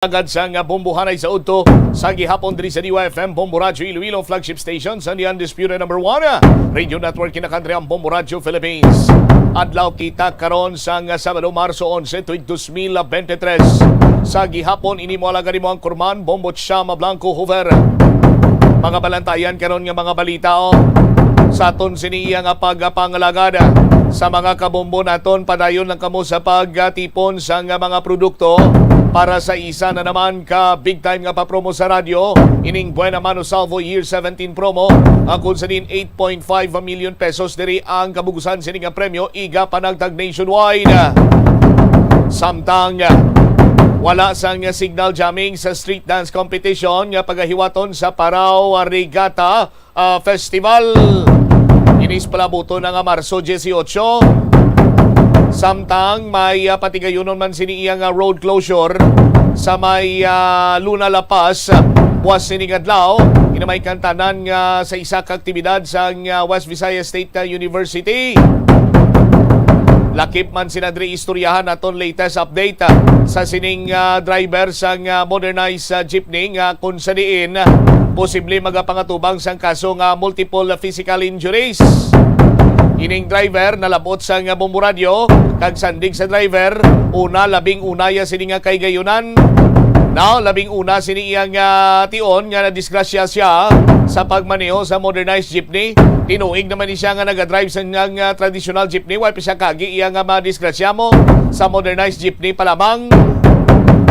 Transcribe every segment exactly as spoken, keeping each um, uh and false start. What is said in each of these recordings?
Agad sang, ah, Bombo Hanay sa udto sa gihapon diri sa D Y F M, Bombo Radyo Iloilo, flagship station sa The Undisputed Number One, ah, Radio Network in the country, ang Bombo Radyo Philippines. Adlaw kita karon sang, ah, Sabado, Marso onse, tuig dos mil bente tres. Sa gihapon, ini mo alagad mo ang kurman, Bombo Chama Blanco Hoover. Mga balantayan karon nga mga balita, oh. Sa aton sini iya nga pagpangalagad, ah, sa mga kabombo naton, padayon lang kamo sa pagtipon sa nga mga produkto para sa isa na naman ka big time nga papromo sa radyo, ining Buena Mano Salvo Year seventeen promo, ang kung sa din eight point five million pesos diri ang kabugusan sini nga premyo, iga panagtag nationwide. Samtang wala sang signal jamming sa street dance competition nga pagahiwaton sa Parao Regatta, ah, Festival. Inis palabuto na nga Marso dieciocho. Samtang may, ah, patigayunon man sini iya nga road closure sa may, ah, Luna La Paz, ah, buwas sini nga adlaw, ina may kantanan nga sa isa ka aktibidad sa, ah, West Visayas State, ah, University. Lakip man sina diri, istoryahan naton latest update, ah, sa sining, ah, driver sang, ah, modernized, ah, jeepney nga kung sa diin, ah, posible magapangatubang sang kaso nga multiple physical injuries. Ining driver nalabot sang Bombo Radyo, kag sandig sa driver, una, labing una ya sini nga kahigayonan. Now, labing una sini iyang, ah, tion nga nadisgrasya siya sa pagmaneho sa modernized jeepney. Tinuig naman ni siya nga nagadrive sa nga, nga traditional jeepney, wa pa siya kagi iya nga madisgrasya mo sa modernized jeepney pa lamang.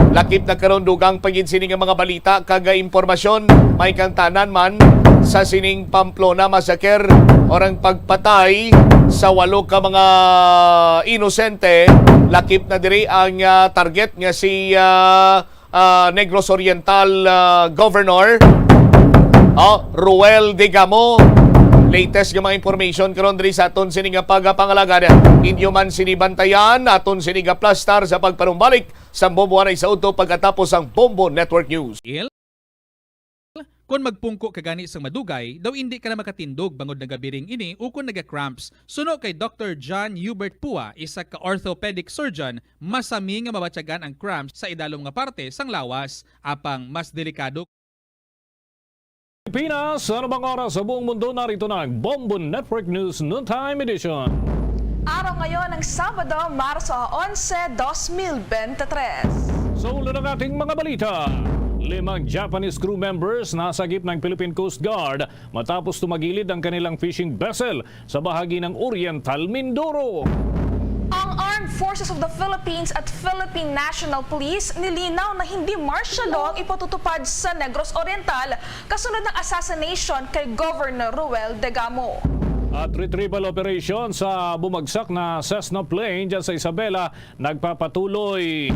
Lakip na karon dugang pa gid sini nga mga balita kag impormasyon, may kantanan man sa sining Pamplona massacre, orang pagpatay sa walo ka mga inosente. Lakip na diri ang, ah, target nga si, ah, ah, Negros Oriental, ah, Governor, oh, Roel Degamo. Latest nga mga information karon diri sa aton sini nga pagapangalagad. Inyo man sini bantayan, aton sini gaplastar sa pagpanumbalik sa Bombo Anay sa udto pagkatapos ang Bombo Network News. Kon magpungko ka gani sang madugay, daw indi ka na makatindog bangod nagabiring ini ukon naga-cramps. Suno kay Doctor John Hubert Pua, isa ka orthopedic surgeon, masami nga mabatyagan ang cramps sa idalom nga parte sang lawas. Apang mas delikado Pilipinas, sa anumang oras sa buong mundo, narito na ang Bombo Network News Noontime Edition. Araw ngayon ng Sabado, Marso onse, dos mil bente tres. Sa ulo ng ating mga balita, limang Japanese crew members nasagip ng Philippine Coast Guard matapos tumagilid ang kanilang fishing vessel sa bahagi ng Oriental Mindoro. Ang Armed Forces of the Philippines at Philippine National Police nilinaw na hindi martial law ang ipatutupad sa Negros Oriental kasunod ng assassination kay Governor Roel Degamo. At retrieval operation sa bumagsak na Cessna plane dyan sa Isabela nagpapatuloy.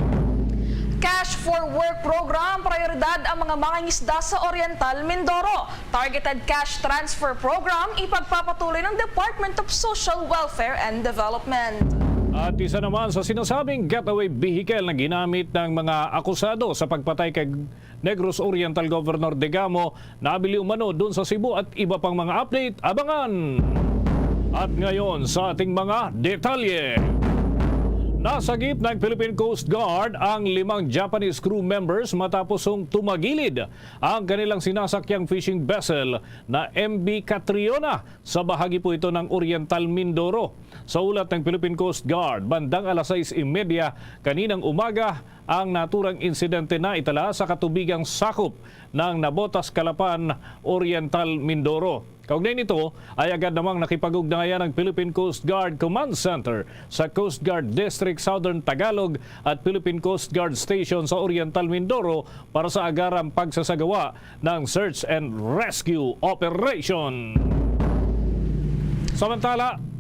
Cash for Work Program, prioridad ang mga mangingisda sa Oriental Mindoro. Targeted Cash Transfer Program, ipagpapatuloy ng Department of Social Welfare and Development. At isa naman sa sinasabing getaway vehicle na ginamit ng mga akusado sa pagpatay kay Negros Oriental Governor Degamo, nabili umano dun sa Cebu at iba pang mga update. Abangan! At ngayon sa ating mga detalye. Nasagip ng Philippine Coast Guard ang limang Japanese crew members matapos tumagilid ang kanilang sinasakyang fishing vessel na M V Catriona sa bahagi po ito ng Oriental Mindoro. Sa ulat ng Philippine Coast Guard, bandang alas sais y media kaninang umaga, ang naturang insidente naitala sa katubigang sakop ng Nabotas, Calapan, Oriental Mindoro. Kaugnay nito ay agad namang nakipag-ugnayan ang Philippine Coast Guard Command Center sa Coast Guard District Southern Tagalog at Philippine Coast Guard Station sa Oriental Mindoro para sa agarang pagsasagawa ng search and rescue operation. Samantala,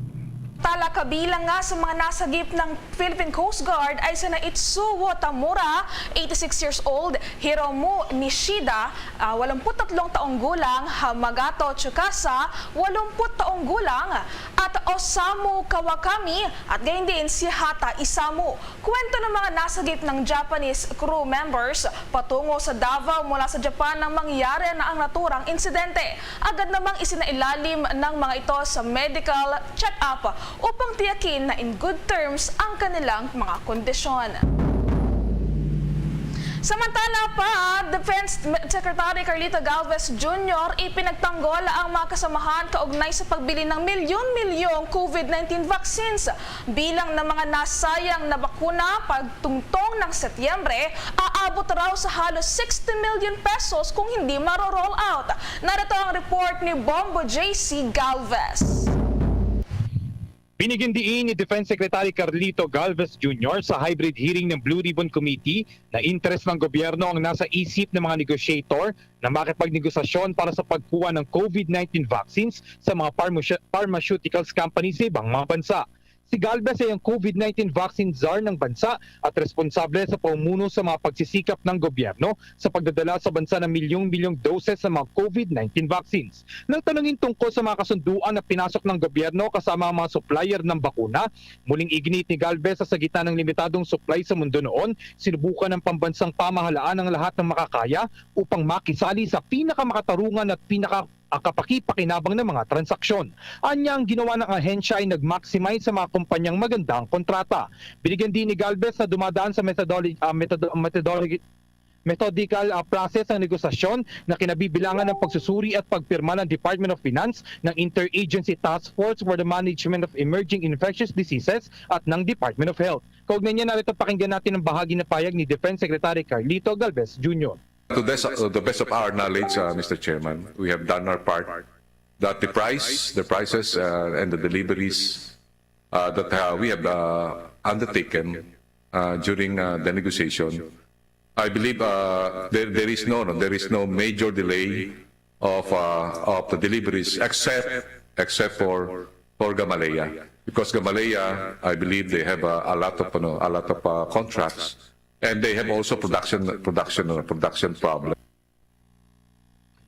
Tala, kabilang nga sa mga nasagip ng Philippine Coast Guard ay sina Itsuo Tamura, eighty-six years old, Hiromu Nishida, ah, walumput tatlong taong gulang, Hamagato Tsukasa, walumput taong gulang, at Osamu Kawakami, at gayon din si Hata Isamu. Kwento ng mga nasagip ng Japanese crew members, patungo sa Davao mula sa Japan nang mangyari na ang naturang insidente. Agad namang isinailalim ng mga ito sa medical check-up upang tiyakin na in good terms ang kanilang mga kondisyon. Samantala pa, Defense Secretary Carlito Galvez Junior ipinagtanggol ang mga kasamahan kaugnay sa pagbili ng milyon-milyong COVID nineteen vaccines. Bilang ng mga nasayang na bakuna pagtungtong ng Setyembre, aabot raw sa halos sixty million pesos kung hindi maro-roll out. Narito ang report ni Bombo J C Galvez. Binigyan diin ni Defense Secretary Carlito Galvez Junior sa hybrid hearing ng Blue Ribbon Committee na interes ng gobyerno ang nasa isip ng mga negotiator na makipagnegosasyon para sa pagkuha ng COVID nineteen vaccines sa mga pharmace- pharmaceuticals companies sa ibang mga bansa. Si Galvez ay ang COVID nineteen vaccine czar ng bansa at responsable sa paumuno sa mga pagsisikap ng gobyerno sa pagdadala sa bansa ng milyong-milyong doses ng mga COVID nineteen vaccines. Nang tanungin tungkol sa mga kasunduan na pinasok ng gobyerno kasama ang mga supplier ng bakuna, muling iginit ni Galvez sa gitna ng limitadong supply sa mundo noon, sinubukan ng pambansang pamahalaan ang lahat ng makakaya upang makisali sa pinakamakatarungan at pinaka ah, kapakipakinabang ng mga transaksyon. Anya, ang ginawa ng ahensya ay nag-maximize sa mga kumpanyang maganda ang kontrata. Binigyan din ni Galvez na dumadaan sa methodology, ah, methodo- methodology methodical ah, process ang negosasyon na kinabibilangan ng pagsusuri at pagpirma ng Department of Finance, ng Interagency Task Force for the Management of Emerging Infectious Diseases at ng Department of Health. Kaugnay niya, narito, pakinggan natin ang bahagi ng pahayag ni Defense Secretary Carlito Galvez Junior. To the, to the best of our knowledge, uh, Mister Chairman, we have done our part. That the price, the prices, uh, and the deliveries uh, that uh, we have uh, undertaken uh, during uh, the negotiation, I believe uh, there, there is no, no, there is no major delay of uh, of the deliveries except except for for Gamaleya, because Gamaleya, I believe they have uh, a lot of, ano, a lot of uh, contracts, and they have also production production uh, production problem.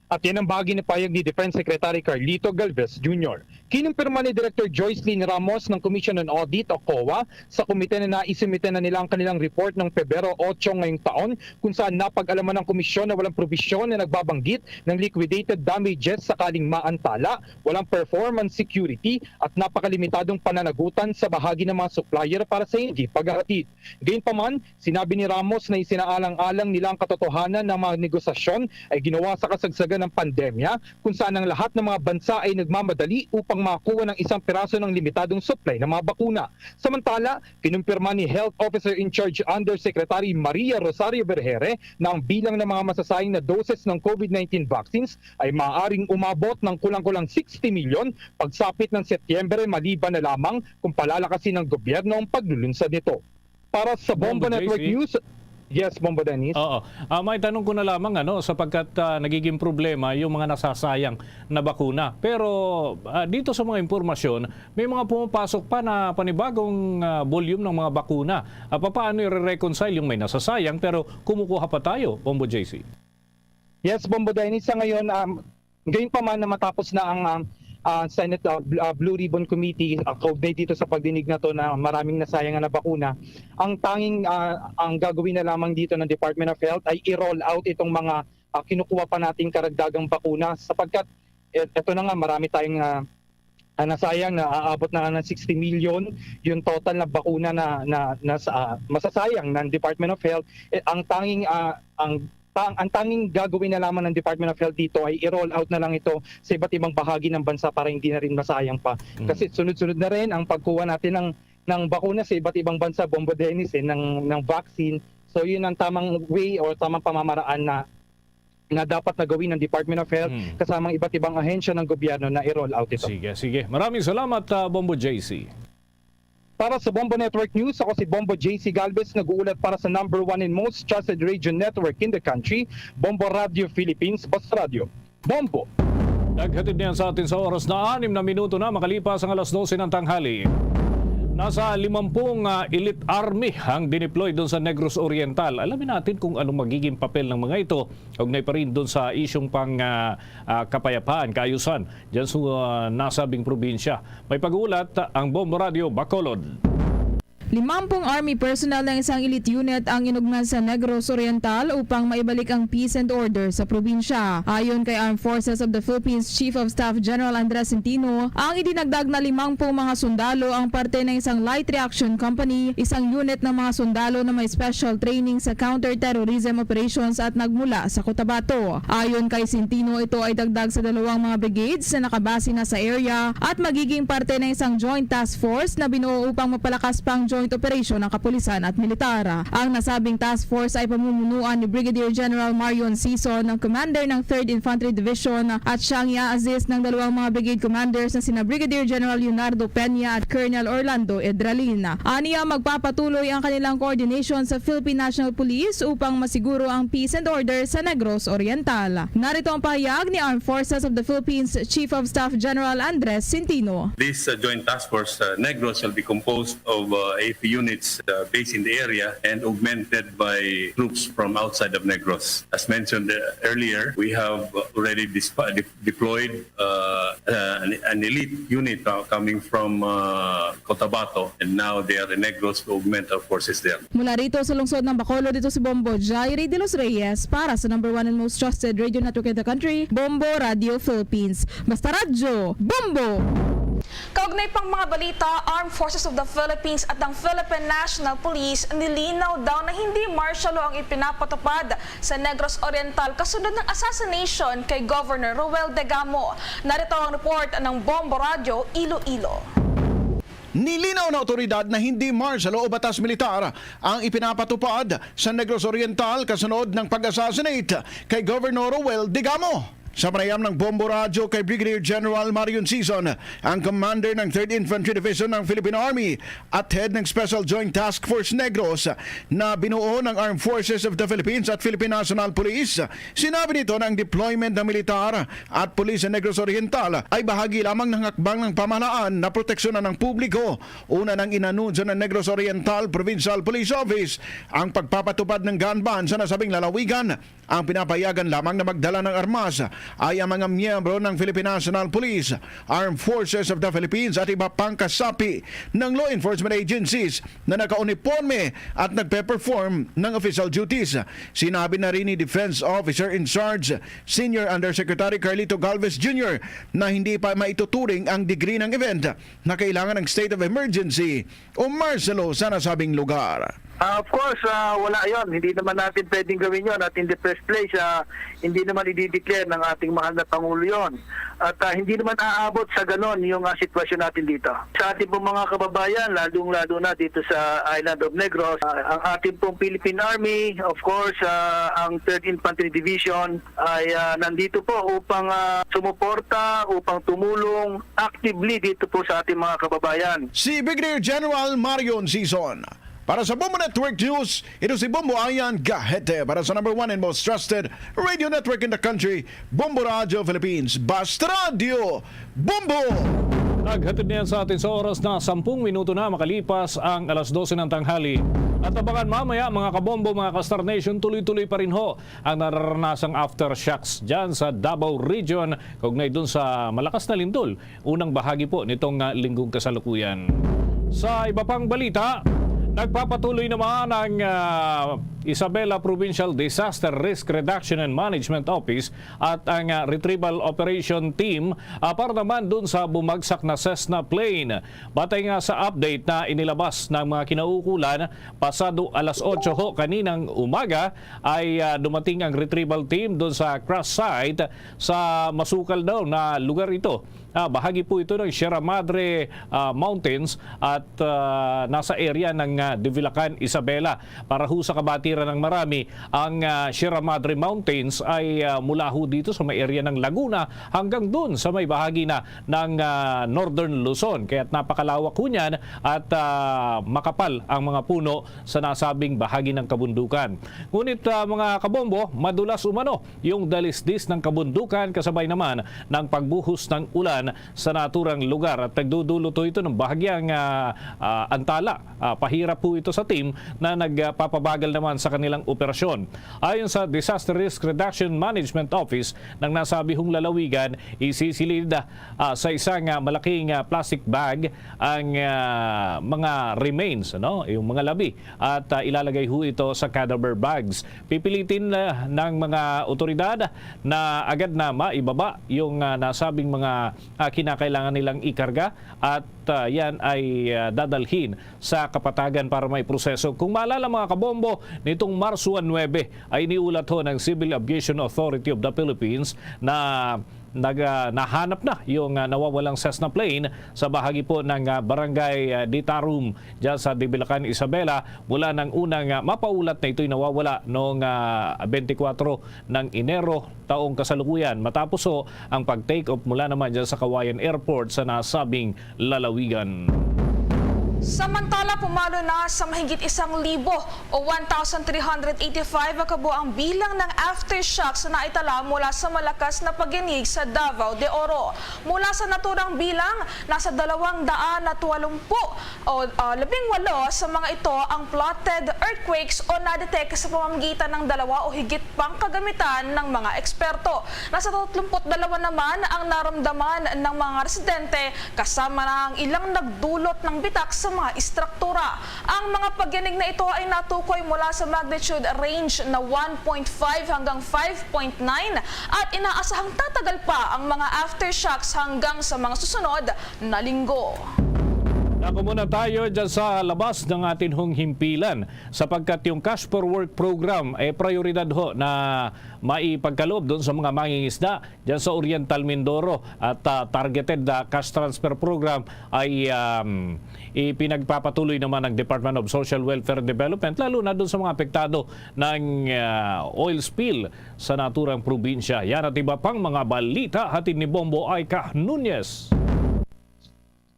At yan ang bahagi ng pahayag ni Defense Secretary Carlito Galvez Junior. Kinumpirma ni Director Joycelyn Ramos ng Commission on Audit o COA sa komite na naisumite na nila ang kanilang report ng Pebrero otso ngayong taon, kung saan napag-alaman ng komisyon na walang probisyon na nagbabanggit ng liquidated damages sakaling maantala, walang performance security at napakalimitadong pananagutan sa bahagi ng mga supplier para sa hindi paghahatid. Gayunpaman, sinabi ni Ramos na isinaalang-alang nila ang katotohanan ng mga negosasyon ay ginawa sa kasagsagan ng pandemya, kung saan ang lahat ng mga bansa ay nagmamadali upang makakuha ng isang piraso ng limitadong supply ng mga bakuna. Samantala, kinumpirma ni Health Officer in Charge Undersecretary Maria Rosario Vergere na ang bilang ng mga masasayang na doses ng COVID nineteen vaccines ay maaaring umabot ng kulang-kulang sixty million pagsapit ng Setyembre, maliban na lamang kung palalakasin ng gobyerno ang paglulunsad nito. Para sa Bombo Bombo Network J C. News, yes, Bombo Dennis. Oo. Ah, may tanong ko na lamang, ano, sapagkat ah, nagiging problema yung mga nasasayang na bakuna. Pero ah, dito sa mga impormasyon, may mga pumapasok pa na panibagong ah, volume ng mga bakuna. Ah, papaano i-reconcile yung may nasasayang pero kumukuha pa tayo, Bombo J C? Yes, Bombo Dennis, sa ngayon, um, gayon pa man na matapos na ang um, ah, Senate ah, Bl- ah, Blue Ribbon Committee, ah, kaugnay dito sa pagdinig na to na maraming nasayang na bakuna, ang tanging ah, ang gagawin na lamang dito ng Department of Health ay i-roll out itong mga ah, kinukuha pa nating karagdagang bakuna, sapagkat eh, eto na nga, marami tayong ah, ah, nasayang na aabot na ng sixty million yung total na bakuna na, na, na sa, ah, masasayang ng Department of Health. Eh, ang tanging ah, ang tang, ang tanging gagawin na lamang ng Department of Health dito ay i-roll out na lang ito sa iba't ibang bahagi ng bansa para hindi na rin masayang pa. Mm. Kasi sunod-sunod na rin ang pagkuha natin ng ng bakuna sa iba't ibang bansa, Bombo Dennis, eh, ng ng vaccine. So yun ang tamang way or tamang pamamaraan na na dapat na gawin ng Department of Health, hmm, kasamang iba't ibang ahensya ng gobyerno na i-roll out ito. Sige, sige. Maraming salamat, ah, Bombo J C. Para sa Bombo Network News, ako si Bombo J C Galvez, nag-uulat para sa number one and most trusted radio network in the country, Bombo Radio Philippines, Basta Radio. Bombo! Naghatid niyan sa atin sa oras na anim na minuto na makalipas ang alas dose ng tanghali. Nasa limampung ah, elite army ang dineploy doon sa Negros Oriental. Alamin natin kung anong magiging papel ng mga ito. Kaugnay pa rin doon sa isyung pang ah, ah, kapayapaan, kaayusan dyan sa ah, nasabing probinsya. May pag-uulat ang Bombo Radio Bacolod. Limampung Army personnel ng isang elite unit ang inugman sa Negros Oriental upang maibalik ang peace and order sa probinsya. Ayon kay Armed Forces of the Philippines Chief of Staff General Andres Centino, ang idinagdag na limampung mga sundalo ang parte ng isang light reaction company, isang unit ng mga sundalo na may special training sa counter-terrorism operations at nagmula sa Cotabato. Ayon kay Centino, ito ay dagdag sa dalawang mga brigades na nakabase na sa area at magiging parte ng isang joint task force na binuo upang mapalakas pa ang joint operation ng kapulisan at militar. Ang nasabing task force ay pamumunuan ni Brigadier General Marion Sison, ang commander ng Third Infantry Division, at siyang i-assist ng dalawang mga brigade commanders na sina Brigadier General Leonardo Peña at Colonel Orlando Edralin. Aniya, magpapatuloy ang kanilang coordination sa Philippine National Police upang masiguro ang peace and order sa Negros Oriental. Narito ang pahayag ni Armed Forces of the Philippines Chief of Staff General Andres Centino. This uh, joint task force, uh, Negros, shall be composed of uh, A F P units uh, based in the area and augmented by troops from outside of Negros. As mentioned uh, earlier, we have already disp- de- deployed uh, uh, an, an elite unit uh, coming from uh, Cotabato, and now they are in Negros to augment our forces there. Mula rito sa lungsod ng Bacolod, ito si Bombo Jairi de los Reyes para sa number one and most trusted radio network in the country, Bombo Radio Philippines. Basta Radyo, Bombo! Kaugnay pang mga balita, Armed Forces of the Philippines at ang Philippine National Police nilinaw daw na hindi martial law ang ipinapatupad sa Negros Oriental kasunod ng assassination kay Governor Roel Degamo. Narito ang report ng Bombo Radyo Iloilo. Nilinaw ng awtoridad na hindi martial law o batas militar ang ipinapatupad sa Negros Oriental kasunod ng pag-assassinate kay Governor Roel Degamo. Sa panayam ng Bombo Radyo kay Brigadier General Marion Sison, ang commander ng Third Infantry Division ng Philippine Army at head ng Special Joint Task Force Negros na binuo ng Armed Forces of the Philippines at Philippine National Police, sinabi nito na ang deployment ng militar at pulis sa Negros Oriental ay bahagi lamang ng hakbang ng pamahalaan na proteksyonan ang publiko. Una nang inanunsyo ng Negros Oriental Provincial Police Office ang pagpapatupad ng gun ban sa nasabing lalawigan. Ang pinapayagan lamang na magdala ng armas ay ang mga miyembro ng Philippine National Police, Armed Forces of the Philippines at iba pang kasapi ng law enforcement agencies na nakauniporme at nagpe-perform ng official duties. Sinabi na rin ni Defense Officer in Charge, Senior Undersecretary Carlito Galvez Junior, na hindi pa maituturing ang degree ng event na kailangan ng state of emergency o martial law sa nasabing lugar. Ah, of course, ah, wala yon. Hindi naman natin pwedeng gawin yon. At in the first place, ah, hindi naman i-declare ng ating mahal na Pangulo yon. At ah, hindi naman aabot sa ganon yung ah, sitwasyon natin dito. Sa ating pong mga kababayan, lalong-lalo na dito sa Island of Negros, ah, ang ating pong Philippine Army, of course, ah, ang Third Infantry Division ay ah, nandito po upang ah, sumuporta, upang tumulong actively dito po sa ating mga kababayan. Si Brigadier General Marion Sison. Para sa Bombo Network News, ito si Bombo Ayan Gahete para sa number one and most trusted radio network in the country, Bombo Radio Philippines. Basta Radio, Bombo! Naghatid niyan sa atin sa oras na sampung minuto na makalipas ang alas dose ng tanghali. At abangan mamaya, mga kabombo, mga ka-Star Nation, tuloy-tuloy pa rin ho ang nararanasang aftershocks dyan sa Davao Region, kaugnay dun sa malakas na lindol unang bahagi po nitong, ah, linggong kasalukuyan. Sa iba pang balita, nagpapatuloy naman ang, ah, Isabela Provincial Disaster Risk Reduction and Management Office at ang, ah, Retrieval Operation Team, ah, para naman dun sa bumagsak na Cessna plane. Batay nga sa update na inilabas ng mga kinaukulan, pasado alas otso ho kaninang umaga ay, ah, dumating ang retrieval team dun sa crash site sa masukal daw na lugar ito. Ah, bahagi po ito ng Sierra Madre, ah, Mountains at, ah, nasa area ng, ah, Divilacan, Isabela. Para ho sa kabatiran ng marami, ang, ah, Sierra Madre Mountains ay, ah, mula ho dito sa may area ng Laguna hanggang dun sa may bahagi na ng, ah, Northern Luzon. Kaya't napakalawak ho niyan at, ah, makapal ang mga puno sa nasabing bahagi ng kabundukan. Ngunit, ah, mga kabombo, madulas umano yung dalisdis ng kabundukan kasabay naman ng pagbuhos ng ulan sa naturang lugar at nagdudulot ho ito ng bahagyang, ah, ah, antala. Ah, pahirap po ito sa team na nagpapabagal naman sa kanilang operasyon. Ayon sa Disaster Risk Reduction Management Office ng nasabihong lalawigan, isisilid, ah, sa isang, ah, malaking, ah, plastic bag ang, ah, mga remains, ano, yung mga labi, at, ah, ilalagay ho ito sa cadaver bags. Pipilitin, ah, ng mga otoridad na agad na maibaba yung, ah, nasabing mga, ah, kinakailangan nilang ikarga at, ah, yan ay, ah, dadalhin sa kapatagan para may proseso. Kung maalala, mga kabombo, nitong Marso nuebe ay iniulat ho ng Civil Aviation Authority of the Philippines na nag-, ah, nahanap na yung, ah, nawawalang Cessna plane sa bahagi po ng, ah, Barangay, ah, Ditarum, dyan sa Dibilacan, Isabela, mula nang unang, ah, mapaulat na ito'y nawawala noong, ah, twenty-four ng Enero taong kasalukuyan, matapos ho ang pag-take off mula naman dyan sa Cauayan Airport sa nasabing lalawigan. Samantala, pumalo na sa mahigit isang libo o one thousand three hundred eighty-five ka buang bilang ng aftershocks na naitala mula sa malakas na pagyanig sa Davao de Oro. Mula sa naturang bilang, nasa dalawang daan at walumpu o, ah, labing walo sa mga ito ang plotted earthquakes o na-detect sa pamamagitan ng dalawa o higit pang kagamitan ng mga eksperto. Nasa tatlumpu't dalawa naman ang naramdaman ng mga residente, kasama na ang ilang nagdulot ng bitak sa mga istruktura. Ang mga pagyanig na ito ay natukoy mula sa magnitude range na one point five hanggang five point nine at inaasahang tatagal pa ang mga aftershocks hanggang sa mga susunod na linggo. Nako muna tayo dyan sa labas ng atin hong himpilan, sapagkat yung Cash for Work program ay prioridad ho na maipagkaloob doon sa mga mangingisda dyan sa Oriental Mindoro at, ah, targeted, ah, cash transfer program ay, um, ipinagpapatuloy naman ng Department of Social Welfare and Development, lalo na doon sa mga apektado ng, ah, oil spill sa naturang probinsya. Yan at iba pang mga balita hatid ni Bombo Aika Nunez.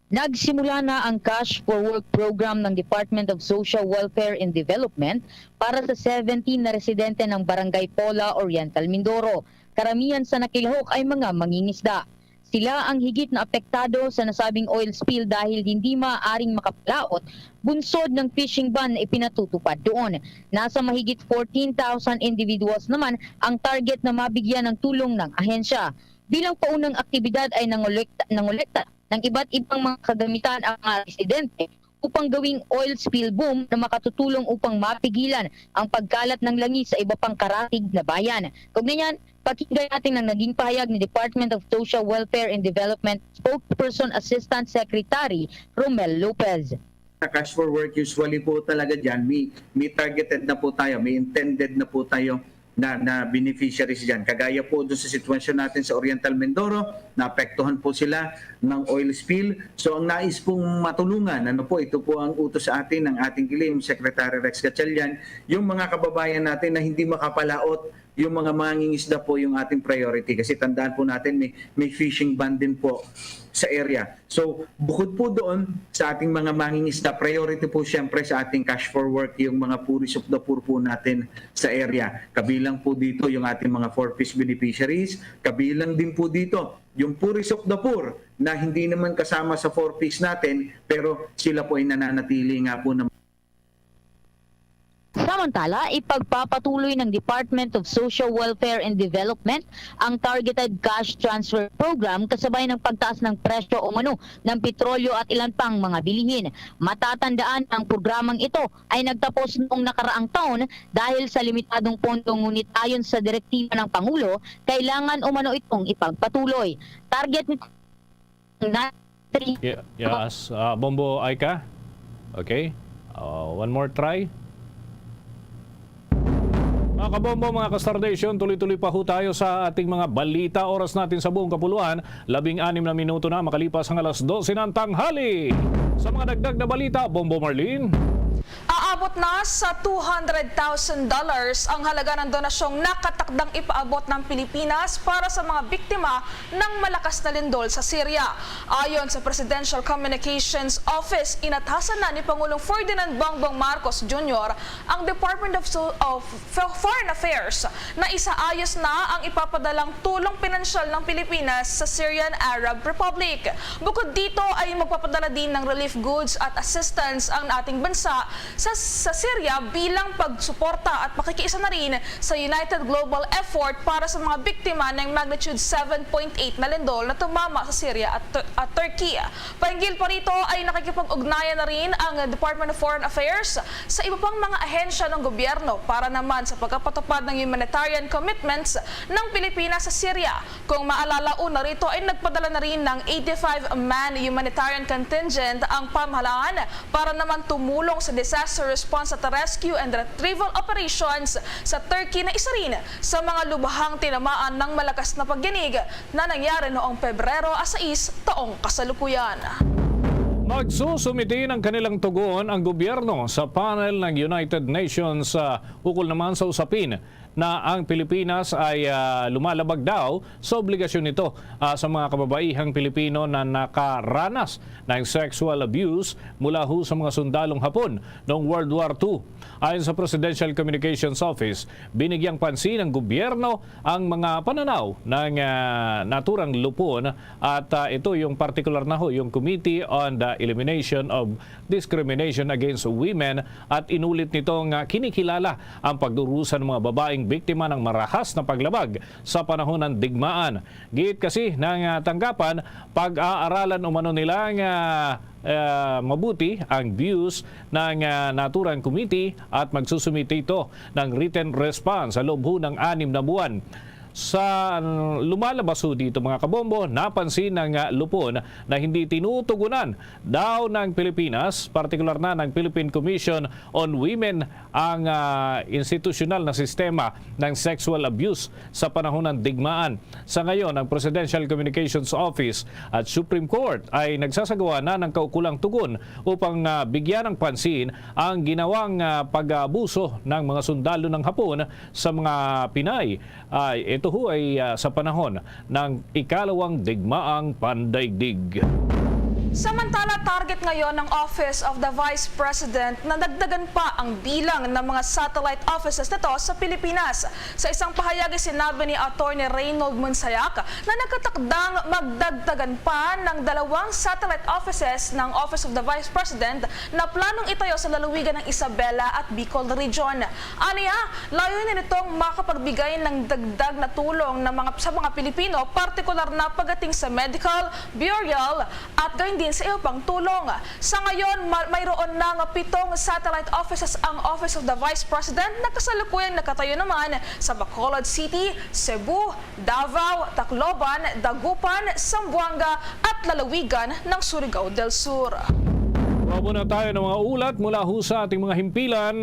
Nagsimula na ang Cash for Work program ng Department of Social Welfare and Development para sa seventeen na residente ng Barangay Pola, Oriental Mindoro. Karamihan sa nakilahok ay mga mangingisda. Sila ang higit na apektado sa nasabing oil spill dahil hindi maaaring makapalaot bunsod ng fishing ban na ipinatutupad doon. Nasa mahigit fourteen thousand individuals naman ang target na mabigyan ng tulong ng ahensya. Bilang paunang aktibidad ay nangolekta, nangolekta ng iba't ibang mga kagamitan ang mga residente upang gawing oil spill boom na makatutulong upang mapigilan ang pagkalat ng langis sa iba pang karatig na bayan. Kaugnay niyan, pakinggan natin ang naging pahayag ni Department of Social Welfare and Development Spokesperson Assistant Secretary Romel Lopez. Sa Cash for Work, usually po talaga dyan, may, may targeted na po tayo, may intended na po tayo na, na beneficiaries dyan. Kagaya po doon sa sitwasyon natin sa Oriental Mindoro, naapektuhan po sila ng oil spill. So, ang nais pong matulungan, ano po, ito po ang utos sa atin ng ating kilim, Secretary Rex Gatchalian, yung mga kababayan natin na hindi makapalaot, yung mga mangingisda po yung ating priority. Kasi tandaan po natin, may, may fishing ban din po sa area. So, bukod po doon sa ating mga mangingisda, priority po siyempre sa ating Cash for Work, yung mga Purists of the Poor po natin sa area. Kabilang po dito yung ating mga four Ps beneficiaries, kabilang din po dito yung Purists of the Poor na hindi naman kasama sa four Ps natin, pero sila po ay nananatili nga po na Samantala, ipagpapatuloy ng Department of Social Welfare and Development ang targeted cash transfer program kasabay ng pagtaas ng presyo umano ng petrolyo at ilan pang mga bilihin. Matatandaan na ang programang ito ay nagtapos noong nakaraang taon dahil sa limitadong pondo, ngunit ayon sa direktiba ng Pangulo, kailangan umano itong ipagpatuloy. Target nito na Ye-, yes, ah, Bombo Aika. Okay. Ah, one more try. Mga kabombo, mga ka-Star Nation, tuloy-tuloy pa ho tayo sa ating mga balita. Oras natin sa buong kapuluan, labing anim na minuto na makalipas ang alas dose ng tanghali. Sa mga dagdag na balita, Bombo Marlene. Aabot na sa two hundred thousand dollars ang halaga ng donasyong nakatakdang ipaabot ng Pilipinas para sa mga biktima ng malakas na lindol sa Syria. Ayon sa Presidential Communications Office, inatasan na ni Pangulong Ferdinand Bongbong Marcos Junior ang Department of So-, of Fo-, Foreign Affairs na isaayos na ang ipapadalang tulong pinansyal ng Pilipinas sa Syrian Arab Republic. Bukod dito ay magpapadala din ng relief goods at assistance ang ating bansa sa sa Syria bilang pagsuporta at pakikiisa na rin sa United Global Effort para sa mga biktima ng magnitude seven point eight na lindol na tumama sa Syria at, Tur- at Turkey. Pahinggil pa rito ay nakikipag-ugnayan na rin ang Department of Foreign Affairs sa iba pang mga ahensya ng gobyerno para naman sa pagkapatupad ng humanitarian commitments ng Pilipinas sa Syria. Kung maalala, una rito ay nagpadala na rin ng eighty-five-man humanitarian contingent ang pamahalaan para naman tumulong sa disaster response at rescue and retrieval operations sa Turkey, na isa rin sa mga lubhang tinamaan ng malakas na pagyanig na nangyari noong Pebrero a sais taong kasalukuyan. Magsusumiti ng kanilang tugon ang gobyerno sa panel ng United Nations, ah, ukol naman sa usapin na ang Pilipinas ay, ah, lumalabag daw sa obligasyon nito, ah, sa mga kababaihang Pilipino na nakaranas ng sexual abuse mula ho sa mga sundalong Hapon noong World War two. Ayon sa Presidential Communications Office, binigyang pansin ng gobyerno ang mga pananaw ng, ah, naturang Lupon at, ah, ito yung partikular na ho, yung Committee on the Elimination of Discrimination Against Women, at inulit nito nga kinikilala ang pagdurusa ng mga babaeng biktima ng marahas na paglabag sa panahon ng digmaan. Giit kasi ng, ah, tanggapan, pag-aaralan umano nila nga, ah, mabuti ang views ng, ah, naturang committee at magsusumite ito ng written response sa loob ho ng anim na buwan. Sa lumalabas ho dito, mga kabombo, napansin ng, ah, Lupon na hindi tinutugunan daw ng Pilipinas, partikular na ng Philippine Commission on Women, ang, ah, institusyonal na sistema ng sexual abuse sa panahon ng digmaan. Sa ngayon, ang Presidential Communications Office at Supreme Court ay nagsasagawa na ng kaukulang tugon upang, ah, bigyan ng pansin ang ginawang, ah, pag-aabuso ng mga sundalo ng Hapon sa mga Pinay. Ay, ito ho ay, ah, sa panahon ng ikalawang digmaang pandaigdig. Samantala, target ngayon ng Office of the Vice President na dagdagan pa ang bilang ng mga satellite offices nito sa Pilipinas. Sa isang pahayag, sinabi ni Attorney Raynold Monsayak na nakatakdang magdagdagan pa ng dalawang satellite offices ng Office of the Vice President na planong itayo sa lalawigan ng Isabela at Bicol Region. Aniya, layunin nitong makapagbigay ng dagdag na tulong na mga, sa mga Pilipino, partikular na pagdating sa medical, burial, at gayon din sa iba pang tulong. Sa ngayon, ma- mayroon na nga pitong satellite offices ang Office of the Vice President na kasalukuyang nakatayo naman sa Bacolod City, Cebu, Davao, Tacloban, Dagupan, Zamboanga, at lalawigan ng Surigao del Sur. Kuha muna tayo ng mga ulat mula ho sa ating mga himpilan.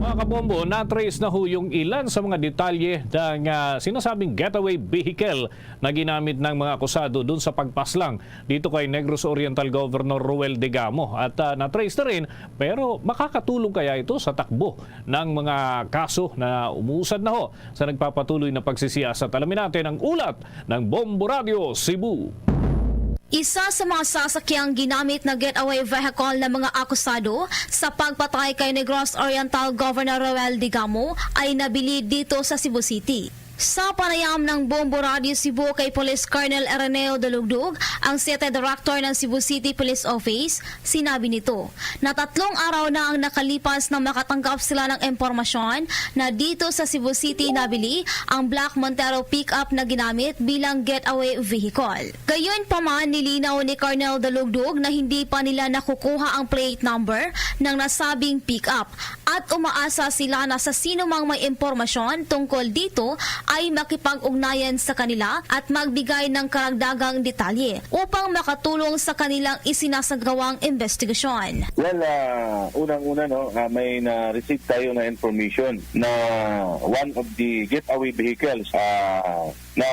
Mga kabombo, na-trace na ho yung ilan sa mga detalye ng, ah, sinasabing getaway vehicle na ginamit ng mga akusado dun sa pagpaslang dito kay Negros Oriental Governor Roel Degamo. At, ah, na-trace na rin, pero makakatulong kaya ito sa takbo ng mga kaso na umuusad na ho sa nagpapatuloy na pagsisiyasat? Alamin natin ang ulat ng Bombo Radyo Cebu. Isa sa mga sasakyang ginamit na getaway vehicle ng mga akusado sa pagpatay kay Negros Oriental Governor Roel Degamo ay nabili dito sa Cebu City. Sa panayam ng Bombo Radio Cebu kay Police Colonel Araneo Dalugdug, ang City Director ng Cebu City Police Office, sinabi nito na tatlong araw na ang nakalipas nang makatanggap sila ng impormasyon na dito sa Cebu City nabili ang black Montero pickup na ginamit bilang getaway vehicle. Gayunpaman, nilinaw ni Colonel Dalugdug na hindi pa nila nakukuha ang plate number ng nasabing pickup at umaasa sila na sa sino mang may impormasyon tungkol dito ay makipag-ugnayan sa kanila at magbigay ng karagdagang detalye upang makatulong sa kanilang isinasagawang investigasyon. Well, ah, unang-una, no, ah, may na-receive tayo na information na one of the getaway vehicles, ah, na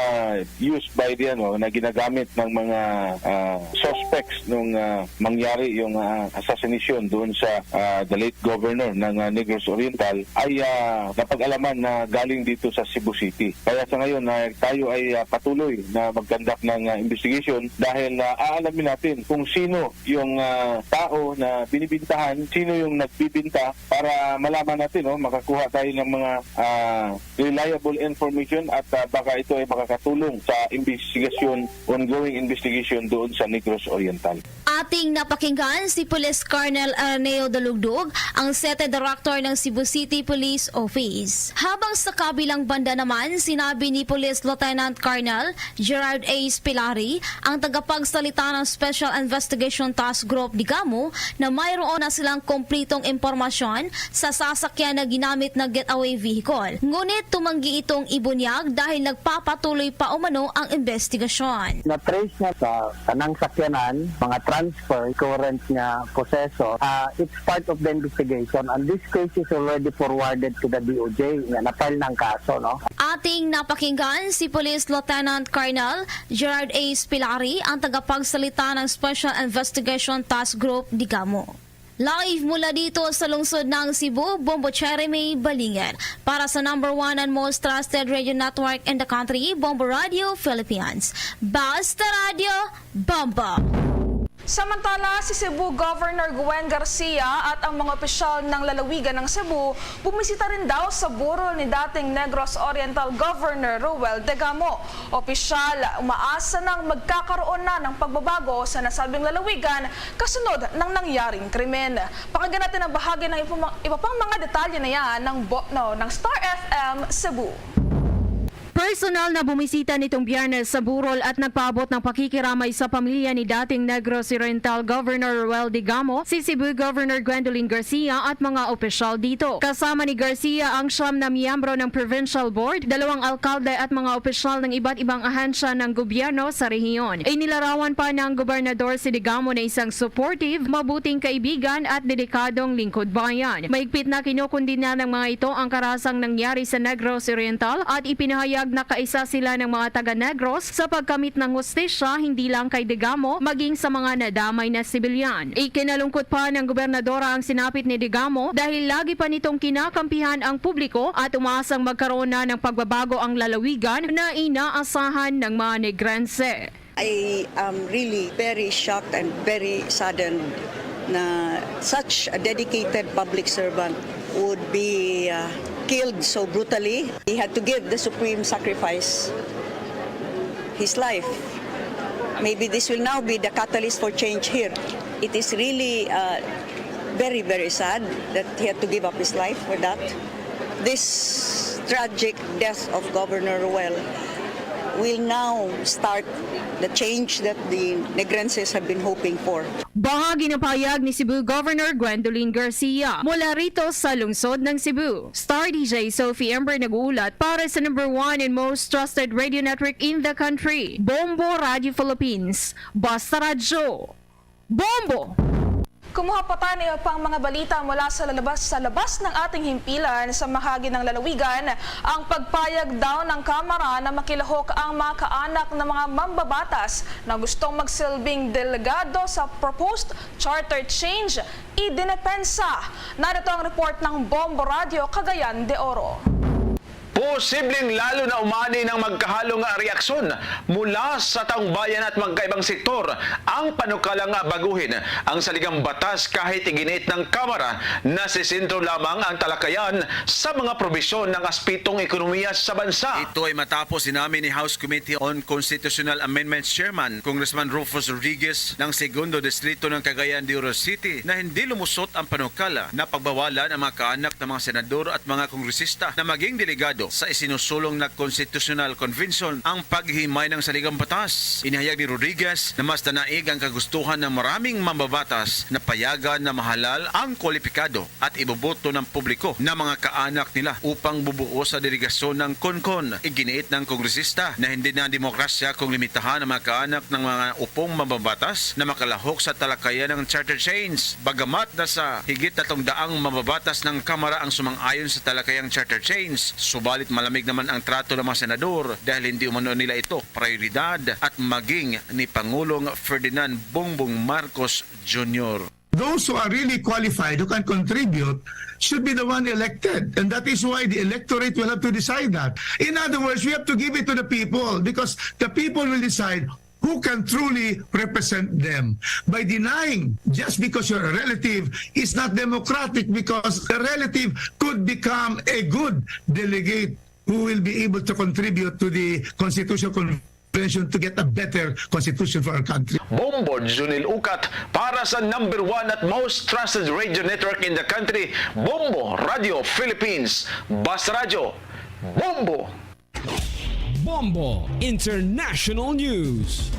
used by the, ano, na ginagamit ng mga, ah, suspects nung, ah, mangyari yung, ah, assassination doon sa, ah, the late governor ng, ah, Negros Oriental ay, ah, napag-alaman na galing dito sa Cebu City. Kaya sa ngayon, ah, tayo ay, ah, patuloy na mag-conduct ng, ah, investigation dahil, ah, aalamin natin kung sino yung, ah, tao na binibintahan, sino yung nagbibinta para malaman natin, no, makakuha tayo ng mga, ah, reliable information at, ah, baka ito ay makakatulong sa investigasyon, ongoing investigation doon sa Negros Oriental. Ating napakinggan si Police Colonel Erneo Dalugdug, ang Sete Director ng Cebu City Police Office. Habang sa kabilang banda naman, sinabi ni Police Lieutenant Colonel Gerard A. Spilari, ang tagapagsalita ng Special Investigation Task Group Digamo, na mayroon na silang kumplitong impormasyon sa sasakyan na ginamit na getaway vehicle. Ngunit tumanggi itong ibunyag dahil nagpapatuloy pa umano ang investigasyon. Na-trace niya sa tanang sakyanan, mga transfer, current nga possessor. Ah, it's part of the investigation, and this case is already forwarded to the D O J, nga na-file ng kaso, no? Ating napakinggan si Police Lieutenant Colonel Gerard A. Spilari, ang tagapagsalita ng Special Investigation Task Group Digamo. Live mula dito sa lungsod ng Cebu, Bombo Jeremy Balingin. Para sa number one and most trusted radio network in the country, Bombo Radio Philippines. Basta Radio, Bombo! Samantala, si Cebu Governor Gwen Garcia at ang mga opisyal ng lalawigan ng Cebu bumisita rin daw sa burol ni dating Negros Oriental Governor Roel Degamo. Opisyal, umaasa nang magkakaroon na ng pagbabago sa nasabing lalawigan kasunod ng nangyaring krimen. Pakinggan natin ang bahagi ng iba, iba pang mga detalye na yan ng, bo- no, ng Star F M Cebu. Personal na bumisita nitong Biyernes sa burol at nagpaabot ng pakikiramay sa pamilya ni dating Negros Oriental Governor Roel Degamo, si Cebu Governor Gwendolyn Garcia at mga opisyal dito. Kasama ni Garcia ang siyam na miyembro ng Provincial Board, dalawang alkalde at mga opisyal ng iba't ibang ahensya ng gobyerno sa rehiyon. Inilarawan pa ng gobernador si Degamo na isang supportive, mabuting kaibigan at dedikadong lingkod bayan. Maigpit na kinukundina ng mga ito ang karasang nangyari sa Negros Oriental at ipinahayag na kaisa sila ng mga taga Negros sa pagkamit ng hustisya hindi lang kay Degamo, maging sa mga nadamay na sibilyan. Ikinalungkot pa ng gobernadora ang sinapit ni Degamo dahil lagi pa nitong kinakampihan ang publiko at umaasang magkaroon na ng pagbabago ang lalawigan na inaasahan ng mga Negrense. I am really very shocked and very saddened na such a dedicated public servant would be uh, killed so brutally. He had to give the supreme sacrifice, his life. Maybe this will now be the catalyst for change here. It is really uh, very, very sad that he had to give up his life for that. This tragic death of Governor Roel will now start the change that the Negrenses have been hoping for. Bahagi ng pahayag ni Cebu Governor Gwendolyn Garcia mula rito sa lungsod ng Cebu. Star D J Sophie Ember nag-uulat para sa number one and most trusted radio network in the country, Bombo Radio Philippines. Basta Radyo, Bombo! Kumuha pa tayo ng iba pang mga balita mula sa lalabas, sa labas ng ating himpilan. Sa bahagi ng lalawigan, ang pagpayag daw ng Kamara na makilahok ang mga kaanak ng mga mambabatas na gustong magsilbing delegado sa proposed charter change, idinepensa. Narito ang report ng Bombo Radio Cagayan de Oro. Posibleng lalo na umani ng magkahalo nga reaksyon mula sa taong bayan at magkaibang sektor ang panukalang baguhin ang saligang batas kahit iginiit ng Kamara na sisentro lamang ang talakayan sa mga probisyon ng aspetong ekonomiya sa bansa. Ito ay matapos inamin ni House Committee on Constitutional Amendments Chairman Congressman Rufus Rodriguez ng Segundo Distrito ng Cagayan de Oro City na hindi lumusot ang panukala na pagbawalan ang mga kaanak ng mga senador at mga kongresista na maging delegado sa isinusulong na constitutional convention ang paghimay ng saligang batas. Inihayag ni Rodriguez na mas danaig ang kagustuhan ng maraming mambabatas na payagan na mahalal ang kwalipikado at iboboto ng publiko na mga kaanak nila upang bubuo sa delegasyon ng Concon. Iginiit ng kongresista na hindi na demokrasya kung limitahan ang mga kaanak ng mga upong mambabatas na makalahok sa talakayan ng charter change. Bagamat nasa higit tatlong daang mambabatas ng Kamara ang sumang-ayon sa talakayang charter change, subalit malamig naman ang trato ng mga senador dahil hindi umano nila ito prioridad at maging ni Pangulong Ferdinand Bongbong Marcos Junior. Those who are really qualified, who can contribute, should be the one elected. And that is why the electorate will have to decide that. In other words, we have to give it to the people because the people will decide who can truly represent them. By denying just because you're a relative is not democratic, because a relative could become a good delegate who will be able to contribute to the constitutional convention. Preparation to get a better constitution for our country. Bombo Junil Ukat para sa number one at most trusted radio network in the country, Bombo Radio Philippines. Basta Radyo, Bombo! Bombo International News.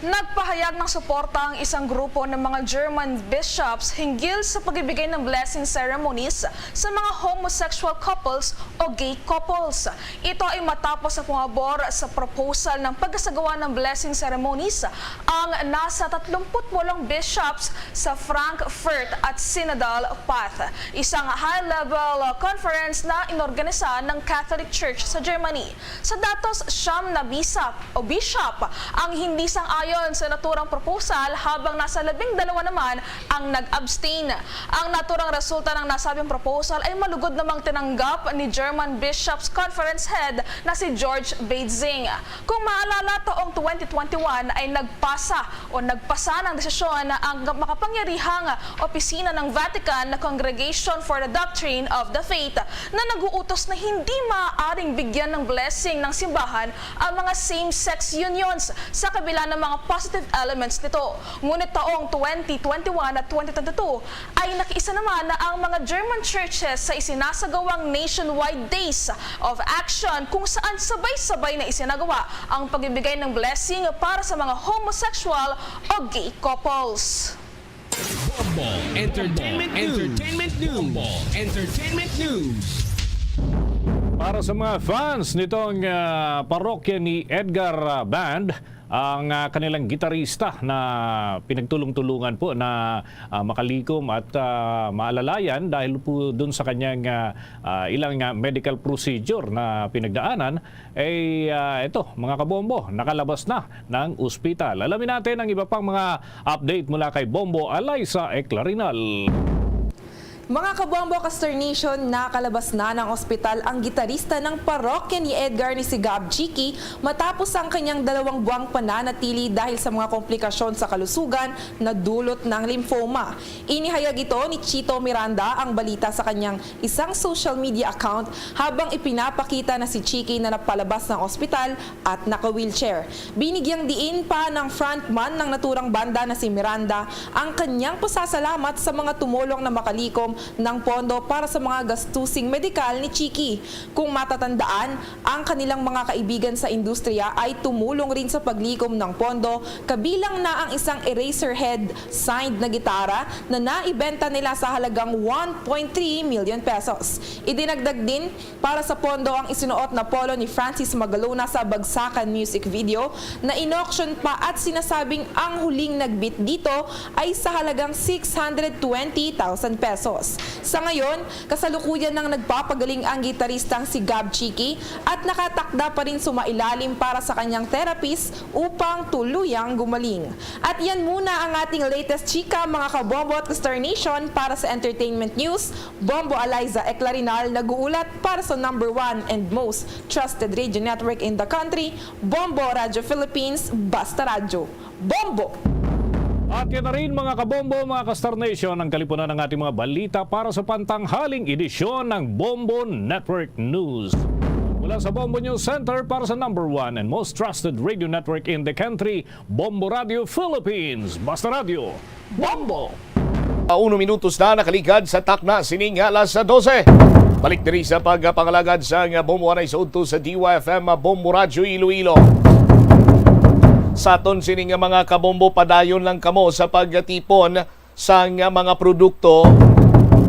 Nagpahayag ng suporta ang isang grupo ng mga German bishops hinggil sa pagbibigay ng blessing ceremonies sa mga homosexual couples o gay couples. Ito ay matapos ang pumabor sa proposal ng pagsasagawa ng blessing ceremonies ang nasa tatlumpu't walong bishops sa Frankfurt at Synodal Path, isang high-level conference na inorganisa ng Catholic Church sa Germany. Sa datos, siyam na bisop o bishop ang hindi sang-ayon sa naturang proposal, habang nasa labing dalawa naman ang nag-abstain. Ang naturang resulta ng nasabing proposal ay malugod namang tinanggap ni German Bishops Conference Head na si George Baitzing. Kung maalala, taong twenty twenty-one ay nagpasa o nagpasa ng desisyon ang makapangyarihang opisina ng Vatican na Congregation for the Doctrine of the Faith na nag-uutos na hindi maaaring bigyan ng blessing ng simbahan ang mga same-sex unions sa kabila ng mga positive elements nito. Ngunit taong twenty twenty-one at twenty twenty-two ay nakiisa naman na ang mga German churches sa isinasagawang nationwide Days of Action, kung saan sabay-sabay na isinagawa ang pagbibigay ng blessing para sa mga homosexual o gay couples. Bombo Entertainment News. Entertainment News. Bombo Entertainment News. Para sa mga fans nitong, ah, parokya ni Edgar, ah, Band, ang, ah, kanilang gitarista na pinagtulong-tulungan po na, ah, makalikom at, ah, maalalayan dahil po dun sa kanyang, ah, ah, ilang, ah, medical procedure na pinagdaanan, eh, ah, ito, mga kabombo, nakalabas na ng ospital. Alamin natin ang iba pang mga update mula kay Bombo Eliza Eclarinal. Mga kabombo, ka-Star Nation, nakalabas na ng ospital ang gitarista ng parokya ni Edgar ni si Gab Chiki matapos ang kanyang dalawang buwang pananatili dahil sa mga komplikasyon sa kalusugan na dulot ng lymphoma. Inihayag ito ni Chito Miranda ang balita sa kanyang isang social media account habang ipinapakita na si Chiki na napalabas ng ospital at naka-wheelchair. Binigyang diin pa ng frontman ng naturang banda na si Miranda ang kanyang pasasalamat sa mga tumulong na makalikom ng pondo para sa mga gastusing medikal ni Chiki. Kung matatandaan, ang kanilang mga kaibigan sa industriya ay tumulong rin sa paglikom ng pondo, kabilang na ang isang Eraserhead signed na gitara na naibenta nila sa halagang one point three million pesos. Idinagdag din para sa pondo ang isinuot na polo ni Francis Magalona sa Bagsakan music video na inauction pa at sinasabing ang huling nagbit dito ay sa halagang six hundred twenty thousand pesos. Sa ngayon, kasalukuyan nang nagpapagaling ang gitaristang si Gab Chiki at nakatakda pa rin sumailalim para sa kanyang therapist upang tuluyang gumaling. At yan muna ang ating latest chika, mga kabombo at ka-Star Nation. Para sa Entertainment News, Bombo Eliza Eclarinal nag-uulat para sa number one and most trusted radio network in the country, Bombo Radio Philippines, Basta Radyo. Bombo! At yan na rin, mga kabombo, mga ka-Star Nation, ang kalipunan ng ating mga balita para sa pantanghaling edisyon ng Bombo Network News. Mula sa Bombo News Center para sa number one and most trusted radio network in the country, Bombo Radio Philippines. Basta Radyo, Bombo! Ah, uno minutos na nakaligad sa takna sining alas dose. Balik diri sa pagpangalagad sang Bombo anay sa udto sa D Y F M, Bombo Radyo Iloilo. Sa aton sining mga kabombo, padayon lang kamo sa pagtipon sang mga produkto,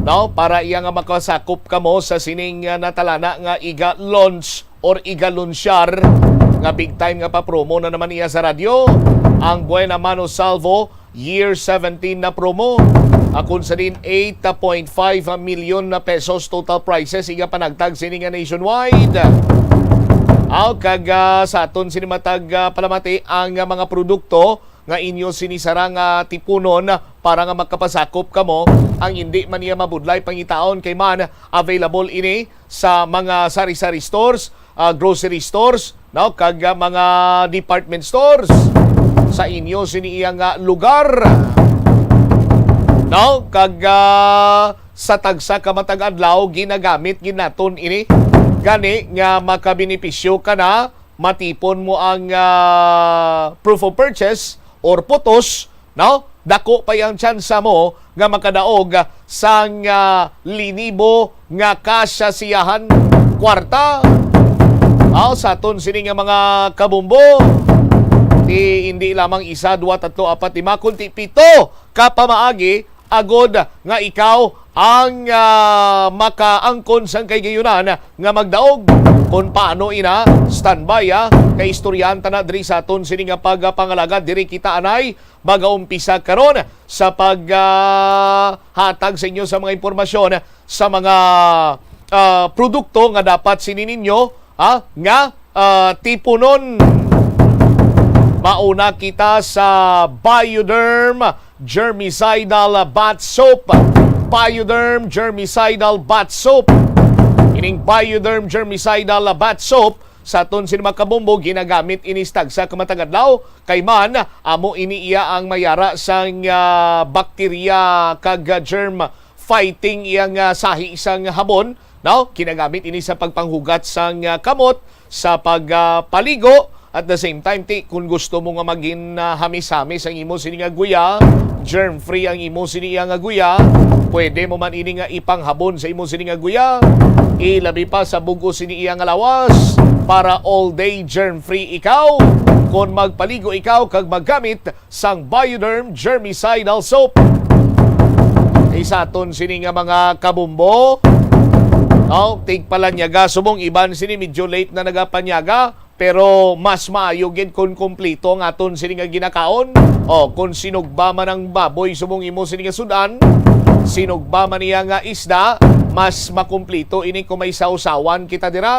no, para iya nga makasakop kamo sa sining, ah, natalana nga iga-launch or iga-lunsyar nga big time nga pa-promo na naman iya sa radyo, ang Buena Mano Salvo Year seventeen na promo. Akon sa din eight point five million na pesos total prizes iya panagtag sini nga nationwide. Aw, kag, ah, sa aton sini matag, ah, palamati ang, ah, mga produkto nga inyo sini sarang, ah, tipunon para nga makapasakop kamo. Ang indi man niya mabudlay pangitaon kay man available ini sa mga sari-sari stores, ah, grocery stores, no, kag, ah, mga department stores sa inyo sini iya nga lugar. No, kag, ah, sa tagsa ka matag adlaw ginagamit gid naton ini. Gani nga makabenepisyo ka na matipon mo ang, ah, proof of purchase or putos, no? Dako pa ang tsansa mo nga makadaog sang, ah, linibo nga kasasiyahan kwarta. Aw, sa aton sini nga mga kabumbo, ti hindi lamang isa, dua, tatlo, apat, lima, kundi pito ka pamaagi agod nga ikaw ang, ah, makaangkon sang kahigayonan nga magdaog. Kon paano ina, standby, ah, kay istoryahan ta na diri sa aton sini nga pagpangalagad. Diri kita anay magaumpisa karon sa pag, ah, hatag sa inyo sa mga impormasyon sa mga, ah, produkto nga dapat sini ninyo, ah, nga, ah, tipunon. Mauna kita sa Bioderm Germicidal Bath Soap. Bioderm Germicidal Bath Soap. Ining Bioderm Germicidal Bath Soap, sa aton sini mga kabumbo, ginagamit ini sa tagsa ka matag adlaw. Kay man, amo ini iya ang mayara sang, ah, bakterya kag, ah, germ fighting iyang, ah, sahi sang habon, no? Ginagamit ini sa pagpanghugas sang, ah, kamot, sa pag, ah, paligo. At the same time, ti, kung gusto mo nga maging, ah, hamis-hamis ang imo sini nga guya, germ-free ang imo sini iya nga guya, pwede mo man ini nga ipanghabon sa imo sini nga guya, ilabi pa sa bug-os sini iya nga lawas, para all day germ-free ikaw. Kon magpaligo ikaw kag maggamit sang Bioderm Germicidal Soap. Kay sa aton sini nga mga kabumbo, oh, tigpalanyaga, subong iban sini medyo late na nagapanyaga, pero mas maayo gid kung kompleto ang aton sini nga ginakaon. Oh, kung sinugba man ang baboy, subong imo sini nga sudan, sinugba man niya nga isda, mas makumplito ini kung may sawsawan kita dira.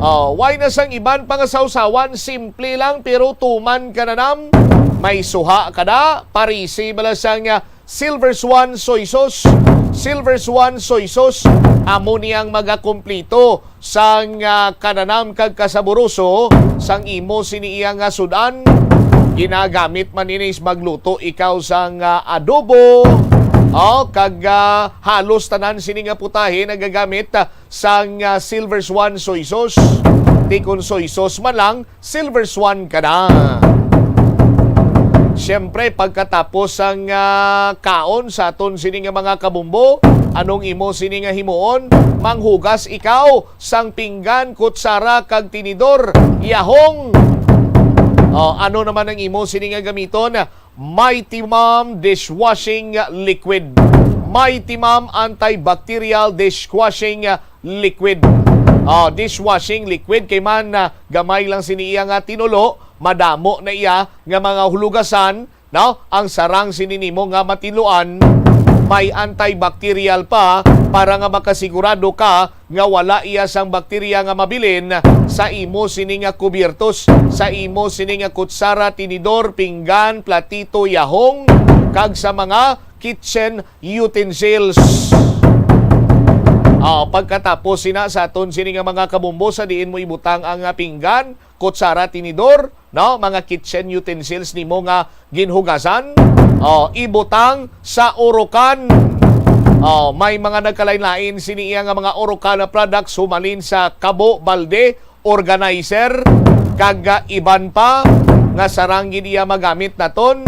Oh, why na sang iban pa nga sawsawan, simple lang pero tuman ka na nam. May suha ka na, parisi bala sang, ah, Silver Swan Soy Sauce. Silver Swan Soy Sauce, amo niyang magakumplito sang, ah, kananam kag kasaboroso sang imo sini iya nga sudan. Ginagamit man ini sa magluto ikaw sang, ah, adobo. Oh, kag, ah, halos tanan sini nga putahe nagagamit, ah, sang, ah, Silver Swan Soy Sauce. Di kon soy sauce man lang, Silver Swan ka na. Siyempre, pagkatapos sang, ah, kaon sa aton sini nga mga kabumbo, anong imo sini nga himuon? Manghugas ikaw sang pinggan, kutsara, kag tinidor. Yahong! O, ano naman ang imo sini nga gamiton? Mighty Mom Dishwashing Liquid. Mighty Mom Antibacterial Dishwashing Liquid. Ah, dishwashing liquid kay man, ah, gamay lang sini iya nga tinulo, madamo na iya nga mga hulugasan, no? Ang sarang sini nimo nga matinuloan, may antibacterial pa para nga makasigurado ka nga wala iya sang bakterya nga mabilin sa imo sini nga kubyertos, sa imo sini nga kutsara, tinidor, pinggan, platito, yahong, kag sa mga kitchen utensils. Ah, pagkatapos sina sa aton sini nga mga kabumbo, sa diin mo ibutang ang, ah, pinggan, kutsara, tinidor, no, mga kitchen utensils nimo nga ginhugasan, oh, ibutang sa urukan. Oh, may mga nagkalain-lain sini iya nga mga urukan na products, humalin sa kabo, balde, organizer, kag, ah, iban pa nga sarang gid iya magamit naton.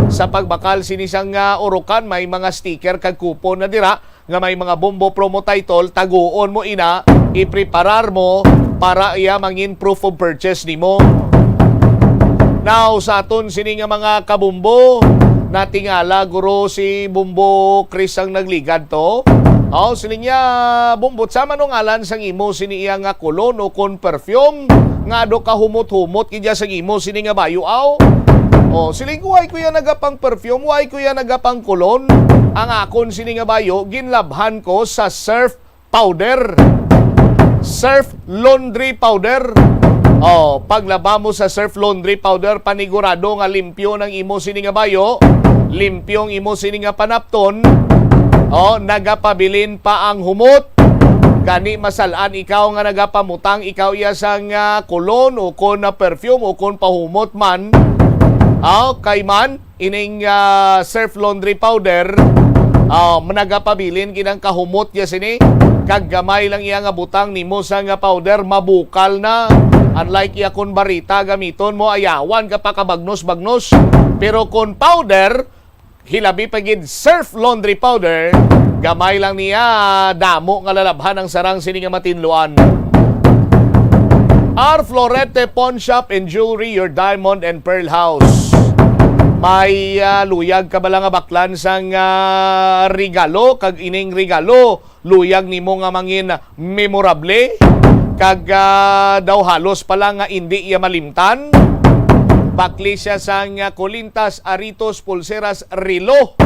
Sa pagbakal sini sang, ah, urukan, may mga sticker kag coupon na dira nga may mga Bombo promo title, taguon mo ina, ipreparar mo para iya mangin proof of purchase nimo. Now, sa aton sini nga mga kabumbo, natingala guro si Bombo Chris ang nagligad to. Oh, siling niya, "Bombo, sa manong alan sang imo sini iya nga cologne o kon perfume nga ado ka humot-humot gid ya sang imo sini nga bayo, aw?" Oh, siling ko, "Why ko ya nagapang perfume? Why ko ya nagapang cologne? Ang akon sini nga bayo, ginlabhan ko sa Surf powder. Surf laundry powder." Oh, paglaba mo sa Surf laundry powder, panigurado nga limpyo nang imo sini nga bayo, limpyo ang imo sini nga panapton. Oh, nagapabilin pa ang humot. Gani masal-an ikaw nga nagapamutang ikaw iya sang, ah, cologne o kon na perfume o kon pahumot man. Oh, kay man, ining, ah, Surf laundry powder, ah, nagapabilin gid ang kahumot niya sini. Kag gamay lang iya nga butang nimo sa nga powder, mabukal na. Unlike iya kon barita gamiton mo, ayawan ka pa kabagnos-bagnos. Pero kon powder, hilabi pa gid Surf Laundry Powder, gamay lang niya, damo nga lalabhan ang sarang sini nga matinluan. R Florete Pawn Shop and Jewelry, your diamond and pearl house. May ah, luyag ka bala nga baklan sang ah, regalo, kag ining regalo luyag nimo nga mangin memorable, kag ah, daw halos pala nga indi iya malimtan. Bakli siya sang ah, kulintas, aritos, pulseras, relo.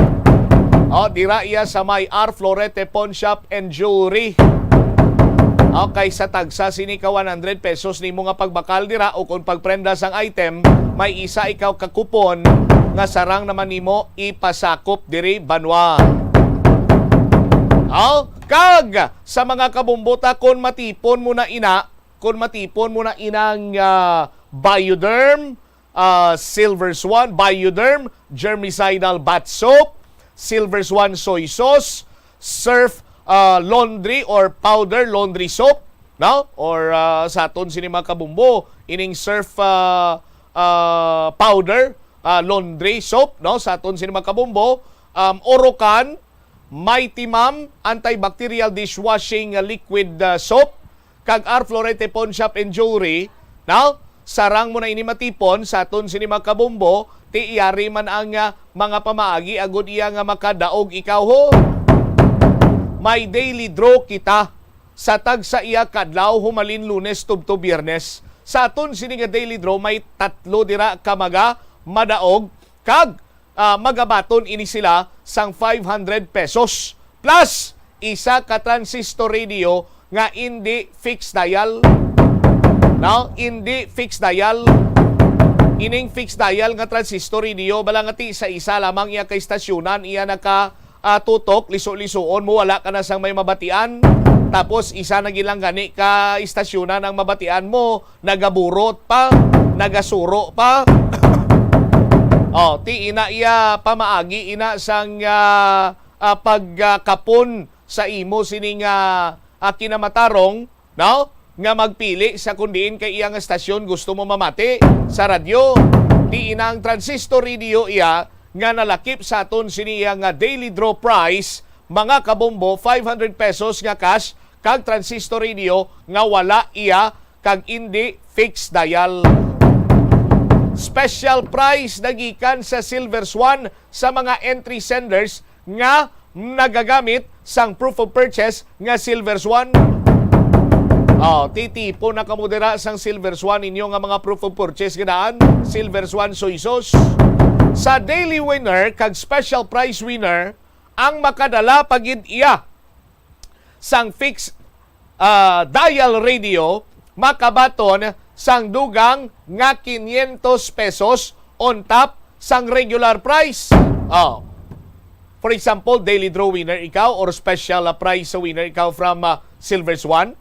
O, dira iya sa may R Florete Pawn Shop and Jewelry. Okay, sa tagsa sini ka one hundred pesos nimo nga pagbakal dira o kung pagprenda sang item, may isa ikaw ka kupon nga sarang naman nimo ipasakop diri banwa. O, kag sa mga kabumbota, kon matipon mo na ina, kon matipon mo na inang ah, Bioderm, ah, Silver Swan, Bioderm, germicidal bath soap, Silver Swan soy sauce, Surf ah, laundry or powder laundry soap, no? Or ah, sa aton sini mga kabumbo, ining Surf ah, ah, powder ah, laundry soap, no? Sa aton sini mga kabumbo, um, Orocan, Mighty Mom antibacterial dishwashing liquid ah, soap, kag R Florete Pawn Shop and Jewelry, no? Sarang mo na ini matipon sa aton sini mga kabumbo, ti iyari man ang ah, mga pamaagi agud iya nga makadaog ikaw ho. May daily draw kita sa tagsa iya kadlaw, humalin Lunes tubto Biyernes. Sa aton sini nga daily draw, may tatlo dira ka mga madaog kag ah, magabaton ini sila sang five hundred pesos plus isa ka transistor radio nga indi fixed dial. No, indi fixed dial. Ining fixed dial nga transistor radio, bala nga ti sa isa lamang iya ka istasyonan, iya naka ah, tutok, liso-lisuon mo, wala ka na sang may mabatian. Tapos isa na gilang gani ka istasyonan ang mabatian mo, nagaburot pa, nagasuro pa. Oh, ti ina iya pamaagi ina sang ah, ah, pagkapon sa imo sining ah, ah, kinamatarong, no? Nga magpili sa kon diin kay iya nga stasyon gusto mo mamati sa radyo. Ti ina ang transistor radio iya nga nalakip sa aton sini iya nga daily draw prize, mga kabombo, five hundred pesos nga cash, kag transistor radio nga wala iya kag indi fixed dial. Special prize na gikan sa Silver Swan sa mga entry senders nga nagagamit sang proof of purchase nga Silver Swan. Oh, titipon na kamo dira sang Silver Swan, inyo nga mga proof of purchase nga daan, Silver Swan soy sauce. Sa daily winner kag special prize winner, ang makadala pa gid iya sang fixed ah, dial radio makabaton sang dugang nga quinientos pesos on top sang regular price. Oh. For example, daily draw winner ikaw or special ah, prize winner ikaw from ah, Silver Swan.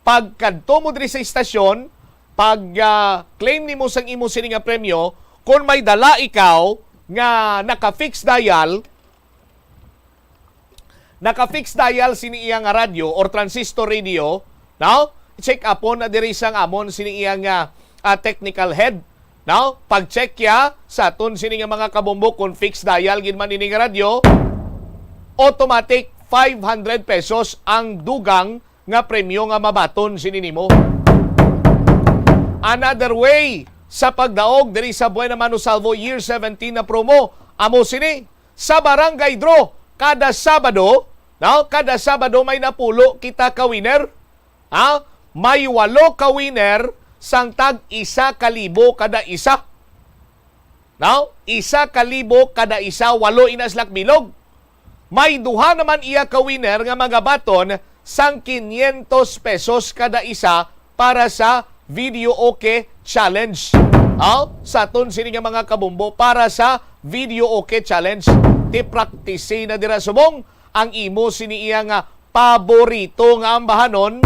Pagkadto mo diri sa istasyon, pag ah, claim nimo sang imo sini nga premyo, kung may dala ikaw nga naka-fix dial, naka-fix dial sini iya nga radyo or transistor radio, no? Check upon na diri sang amon sini iya nga ah, technical head, no? Pag-check ya sa aton sini nga mga kabombo kung fix dial gid man ini nga radyo, automatic five hundred pesos ang dugang nga premyo nga mabaton sini nimo. Another way sa pagdaog diri sa Buena Mano Salvo Year seventeen na promo, amo sini, sa barangay draw kada Sabado, no? Kada Sabado may napulo kita ka winner. Ha? May walo ka winner sang tag isa ka libo kada isa. No? Isa ka libo kada isa, walo ina sila ka bilog. May duha naman iya ka winner nga magabaton sang quinientos pesos kada isa para sa Video Okay Challenge. Aw, sa aton sini nga mga kabombo, para sa Video Okay Challenge, ti praktisi na dira subong ang imo sini iya nga paborito nga ambahanon.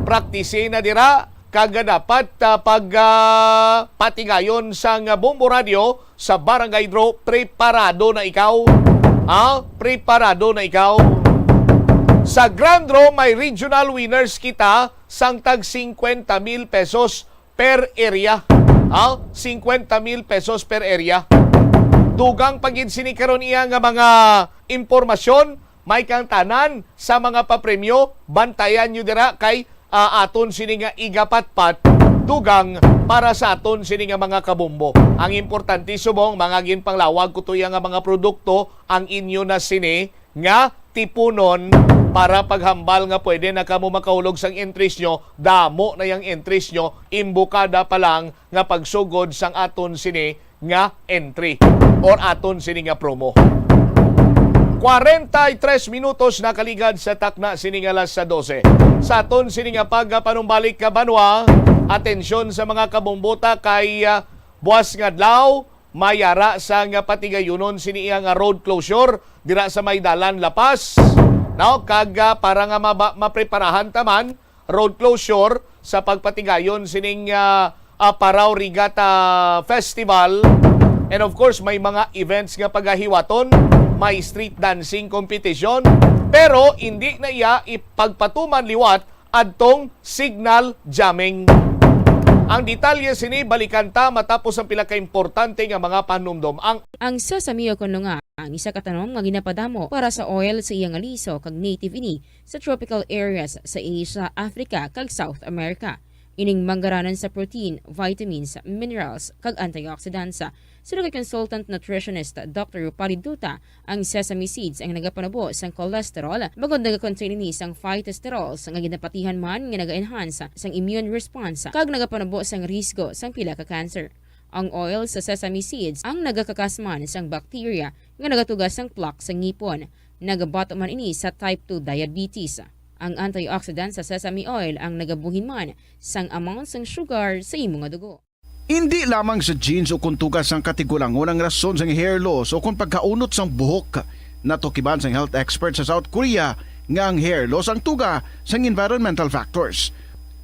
Praktisi na dira, kag dapat ah, pag ah, patigayon sang Bombo Radio sa Barangay Draw, preparado na ikaw? Ha? Preparado na ikaw? Sa Grand Draw, may regional winners kita sang tag singkwenta mil pesos per area. Ha? Cincuenta mil pesos per area. Dugang pa gid sini karon iya nga mga impormasyon, may kang tanan sa mga papremyo, bantayan nyo dira kay, ah, aton sini nga igapatpat, dugang para sa aton sini nga mga kabombo. Ang importante subong mga ginpanglawag ko tuya nga mga produkto, ang inyo na sini nga tipunon para paghambal nga pwede na kamo makahulog sang entries nyo, damo na yang entries nyo, imbukada pa lang nga pagsugod sang aton sini nga entry or aton sini nga promo. Kwarenta y tres minutos nakaligad sa takna sini nga alas sa dose. Sa aton sini nga pagpanumbalik ka banwa, atensyon sa mga kabumbota kay, ah, buwas nga adlaw, mayara sa nga patigayunon sini iya nga road closure dira sa may dalan La Paz. Now, kag, ah, para nga maba-, mapreparahan taman, road closure sa pagpatigayon sining, ah, ah, Parao Regatta Festival. And of course, may mga events nga pagahiwaton, may street dancing competition, pero hindi na iya ipagpatuman liwat adtong signal jamming. Ang detalye sini balikan ta matapos ang pila ka importante nga mga panumdom. Ang Ang sesame o kuno nga ang isa ka tanom nga ginapadamo para sa oil sa iya nga liso kag native ini sa tropical areas sa Asia, Africa, kag South America. Ining manggaranan sa protein, vitamins, minerals, kag antioxidants. Suno kay consultant nutritionist Doctor Rupali Duta, ang sesame seeds ang nagapanubo sang cholesterol, bangod nagakontain ini sang phytosterols nga ginapatihan man nga naga-enhance sang immune response kag nagapanubo sang risgo sang pila ka cancer. Ang oil sa sesame seeds ang nagakakasman sang bacteria nga nagatuga sang plaque sa ngipon. Nagabato man ini sa type two diabetes. Ang antioxidant sa sesame oil ang nagabuhin man sang amount sang sugar sa imo nga dugo. Indi lamang sa genes o kon tuga sang katigulangon ang rason sang hair loss o kon pagkaunot sang buhok. Natukiban sang health expert sa South Korea nga ang hair loss ang tuga sang environmental factors.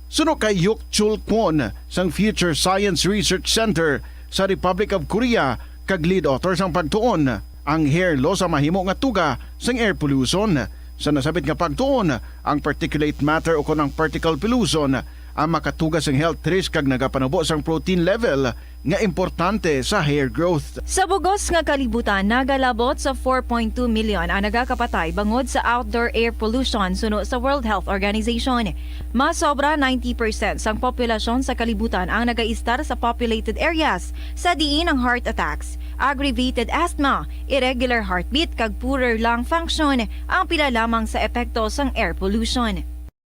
Suno kay Yuk Chul Kwon sang Future Science Research Center sa Republic of Korea kag lead author sang pagtuon, ang hair loss ang mahimo nga tuga sang air pollution. Sa nasabit nga pagtuon, ang particulate matter o kon ang particle pollution ang makatuga sang health risk kag nagapanubo sang protein level nga importante sa hair growth. Sa bugos nga kalibutan, nagalabot sa four point two million ang nagakapatay bangod sa outdoor air pollution suno sa World Health Organization. Mas sobra ninety percent sang populasyon sa kalibutan ang nagaistar sa populated areas, sa diin ang heart attacks, aggravated asthma, irregular heartbeat, kag poorer lung function ang pila lamang sa epekto sang air pollution.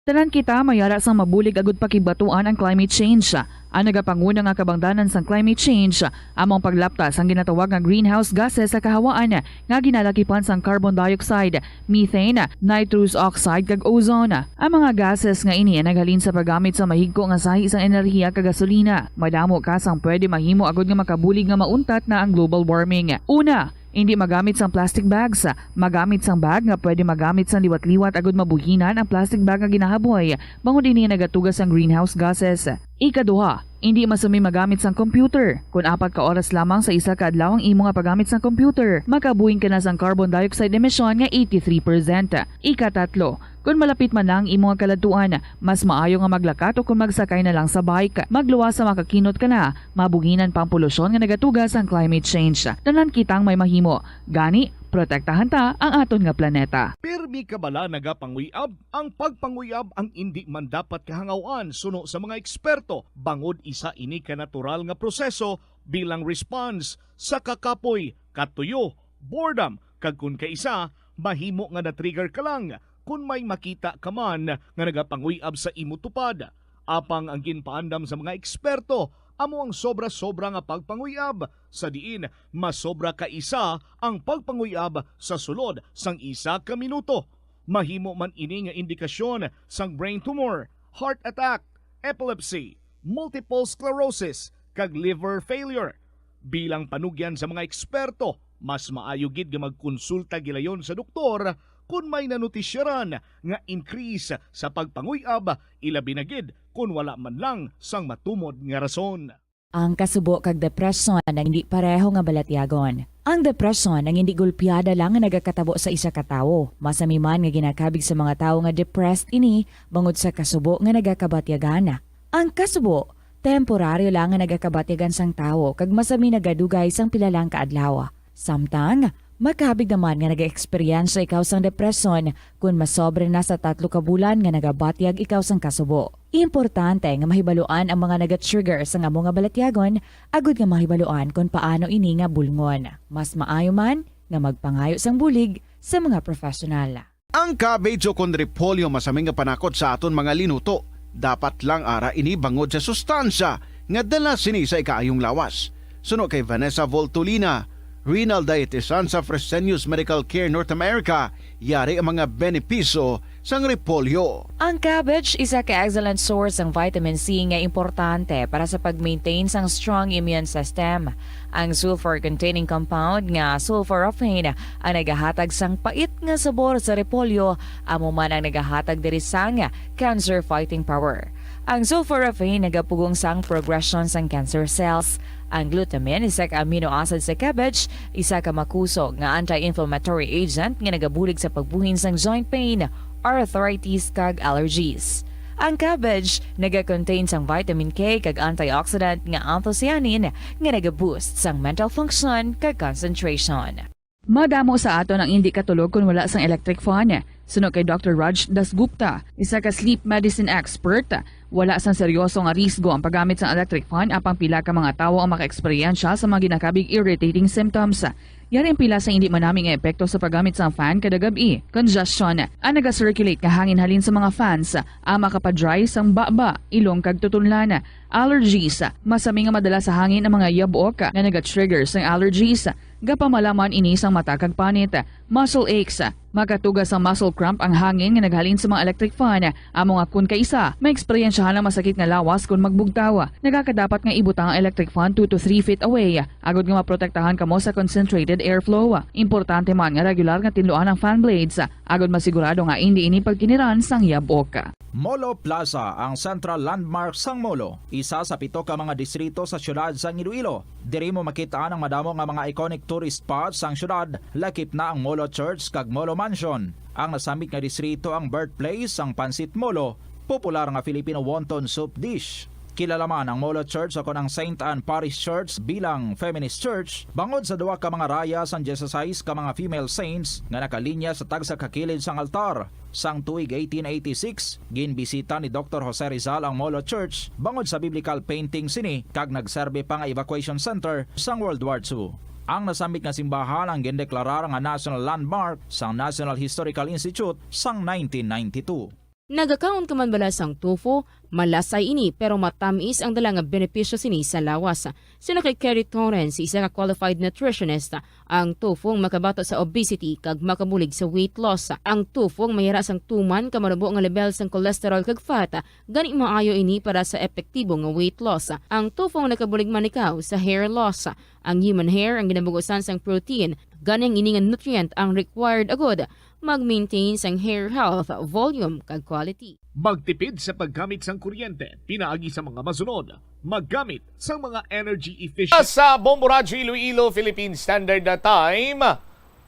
Tanan kita mayara sang mabulig agud pakigbatuan ang climate change. Ang nagapanguna nga kabangdanan sang climate change amo ang paglapta sang ginatawag nga greenhouse gases sa kahawaan nga ginalakipan sang carbon dioxide, methane, nitrous oxide, kag ozone. Ang mga gases nga ini ang naghalin sa paggamit sa mahigko nga sahi sang enerhiya kag gasolina. Madamo ka sang pwede mahimo agud nga makabulig nga mauntat na ang global warming. Una, indi magamit sang plastic bags. Magamit sang bag nga pwede magamit sang liwat-liwat agud mabuhinan ang plastic bag nga ginahaboy, bangod ini nagatuga sang greenhouse gases. Ikaduha, indi masumi magamit sang computer. Kon apat ka oras lamang sa isa ka adlaw ang imo nga paggamit sang computer, makabuhin ka na sang carbon dioxide emission nga eighty-three percent. Ikatatlo, kon malapit man na ang imo nga kaladtuan, mas maayo nga maglakat o kon magsakay na lang sa bike. Magluwas sa makakinot ka na, mabuhinan pa ang polusyon nga nagatuga sang climate change. Tanan kitang may mahimo. Gani, protektahan ta ang aton nga planeta. Pirmi kabala nagapanguyab. Ang pagpanguyab ang indi man dapat kahangaw-an suno sa mga eksperto, bangod isa ini ka natural nga proseso bilang response sa kakapoy, katuyo, boredom, kag kon kaisa, mahimo nga na-trigger ka lang kon may makita ka man nga nagapanguyab sa imo tupad. Apang ang ginpaandam sa mga eksperto amo ang sobra-sobra nga pagpanguyab, sa diin masobra ka isa ang pagpanguyab sa sulod sang isa ka minuto. Mahimo man ini nga indikasyon sang brain tumor, heart attack, epilepsy, multiple sclerosis, kag liver failure. Bilang panugyan sa mga eksperto, mas maayo gid nga magkonsulta gilayon sa doktor kon may nanotisyaran nga increase sa pagpanguyab, ilabi na gid kon wala man lang sang matumod nga rason. Ang kasubo kag depresyon ang hindi pareho nga balatyagon. Ang depresyon ang hindi gulpiada lang nga nagakatabo sa isa ka tawo. Masami man nga ginakabig sa mga tawo nga depressed ini bangod sa kasubo nga nagakabatyagan. Ang kasubo Temporaryo lang nga nagakabatyagan sang tawo kag masami nagadugay sang pila lang ka adlaw. Samtang, makabig naman nga nagaeksperyensya ikaw sang depresyon kon masobra na sa tatlo ka bulan nga nagabatyag ikaw sang kasubo. Importante nga mahibaluan ang mga nagatrigger sang amo nga balatyagon agud nga mahibaluan kon paano ini nga bulngon. Mas maayo man nga magpangayo sang bulig sa mga professional. Ang cabbage o kon repolyo masami nga panakot sa aton mga linuto. Dapat lang ara ini bangod sa sustansya nga dala sini sa ikaayong lawas. Suno kay Vanessa Voltolina, renal dietitian sa Fresenius Medical Care North America, yari ang mga benepisyo sang repolyo. Ang cabbage isa ka excellent source sang vitamin C nga importante para sa pag-maintain sang strong immune system. Ang sulfur-containing compound nga sulforaphane ang nagahatag sang pait nga sabor sa repolyo, amo man ang nagahatag diri sang cancer-fighting power. Ang sulforaphane nagapugong sang progression sang cancer cells. Ang glutamine, isa ka amino acid sa cabbage, isa ka makusog nga anti-inflammatory agent nga nagabulig sa pagbuhin sang joint pain, arthritis, kag allergies. Ang cabbage nagakontain sang vitamin K kag antioxidant nga anthocyanin nga nagaboost sang mental function kag concentration. Madamo sa aton ang indi katulog kon wala sang electric fan. Suno kay Doctor Raj Dasgupta, isa ka sleep medicine expert, wala sang seryoso nga risgo ang paggamit sang electric fan, apang pila ka mga tawo ang makaeksperyensya sa mga ginakabig irritating symptoms. Yari ang pila sa indi manami nga epekto sa paggamit sang fan kada gab-i. Congestion ang naga-circulate nga hangin halin sa mga fans, ang makapadry sang baba, ilong kag tutunlan. Allergies, masami nga madala sa hangin ang mga yabok nga naga-trigger sang allergies. Gapamalaman ini sang mata kag panit. Muscle aches, makatuga sang muscle cramp ang hangin nga naghalin sa mga electric fan. Amo nga kun kaisa, maeksperiensyahan ang masakit nga lawas kon magbugtaw. Nagakadapat nga ibutang ang electric fan two to three feet away, agud nga maprotektahan kamo sa concentrated airflow. Importante man nga regular nga tinluan ang fan blades, agud masigurado nga indi ini pagkiniran sang yabok. Molo Plaza, ang central landmark sang Molo, isa sa pito ka mga distrito sa siyudad sang Iloilo. Diri mo makit-an ang madamo nga mga iconic tourist spots sang siyudad, lakip na ang Molo Church kag Molo Mansion. Ang nasambit nga distrito ang birthplace sang Pancit Molo, popular nga Filipino wonton soup dish. Kilala man ang Molo Church o kon ang Saint Anne Parish Church bilang feminist church bangod sa duha ka mga raya sang dieciséis ka mga female saints nga nakalinya sa tagsa ka kilid sang altar. Sang tuig eighteen eighty-six, ginbisita ni Doktor Jose Rizal ang Molo Church bangod sa biblical painting sini kag nagserbi pa nga evacuation center sang World War Two. Ang nasambit nga simbahan ang gindeklarar nga National Landmark sang National Historical Institute sang nineteen ninety-two. Nagakaon ka man bala sang tofu? Malasay ini, pero matamis ang dala nga benepisyo sini sa lawas. Suno kay Kerry Torrens, isa ka qualified nutritionist, ang tofu ang makabato sa obesity kag makabulig sa weight loss. Ang tofu ang mayara sang tuman ka manubo nga lebel sang cholesterol kag fat, gani maayo ini para sa epektibo nga weight loss. Ang tofu ang nakabulig man ikaw sa hair loss. Ang human hair ang ginabugusan sang protein, gani ang ini nga nutrient ang required agud mag-maintain sang hair health, volume, kag quality. Magtipid sa paggamit sang kuryente pinaagi sa mga masunod. Maggamit sang mga energy efficient. Sa Bombo Radyo Iloilo, Philippine Standard Time,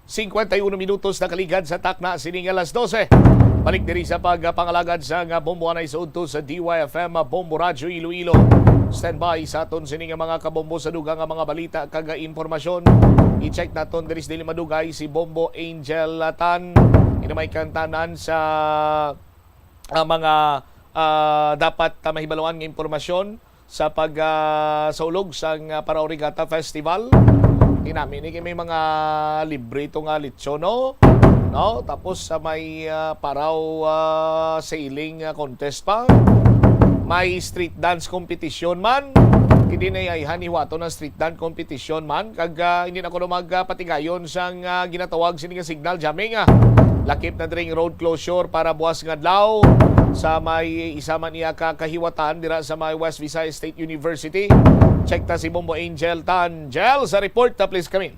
cincuenta y uno minutos nakaligad sa takna sining alas doce. Balik diri sa pagpangalagad sa nga bombo anay sa udto sa D Y F M Bombo Radyo Iloilo. Standby sa aton sini nga mga kabombo sa dugang nga mga balita kag impormasyon. I-check naton diri sa dili madugay si Bombo Angel Tan. Ina may kantanan sa, ah, mga, ah, dapat, ah, mahibaluan nga impormasyon sa pag, ah, sa ulog sang, ah, Paraw Regatta Festival. Tinami ni kay may mga libre to nga lechon, no? No? Tapos sa may, ah, Paraw, ah, sailing, ah, contest pa. May street dance competition man. Kini na ay haniwato ng street dance competition man. Kag, ah, hindi na ko na magpatigayon sang, ah, ginatawag sini nga signal jamming, ah. Lakip na dring road closure para buwas nga adlaw sa may isa man iya ka kahiwatan dira sa may West Visayas State University. Check ta si Bombo Angel Tan. Angel, sa report ta, please come in.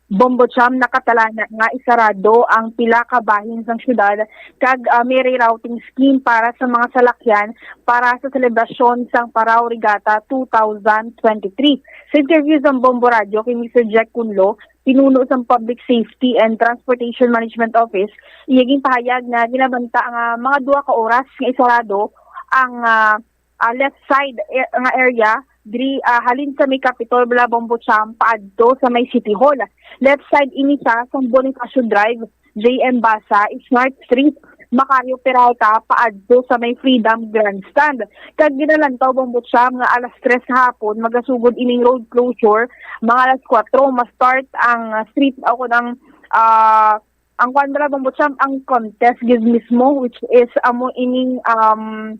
Bombo Cham, nakatalana nga isarado ang pila ka bahin sang syudad kag, ah, may rerouting scheme para sa mga salakyan para sa selebrasyon sang Paraw Regatta two thousand twenty-three. Sa interview sa Bombo Radyo kay Mister Jack Cunlo, pinuno sang Public Safety and Transportation Management Office, iya ginpahayag nga ginabanta nga mga duha ka oras nga isarado ang, ah, ah, left side, eh, nga area, diri, ah, halin sa may Capitol, Balabong Bucham, paadto sa may City Hall. Left side ini siya sa Bonifacio Drive, J M Basa, Smart Street, Macario Peralta, paadto sa may Freedom Grandstand. Kag ginalantaw, Bong Bucham, nga alas tres sa hapon, magasugod ining road closure, mga alas kuwatro, ma-start ang, ah, street, o kung ang, ah, ang kwan bala, Bong Bucham, ang contest gid mismo, which is amo ining, um,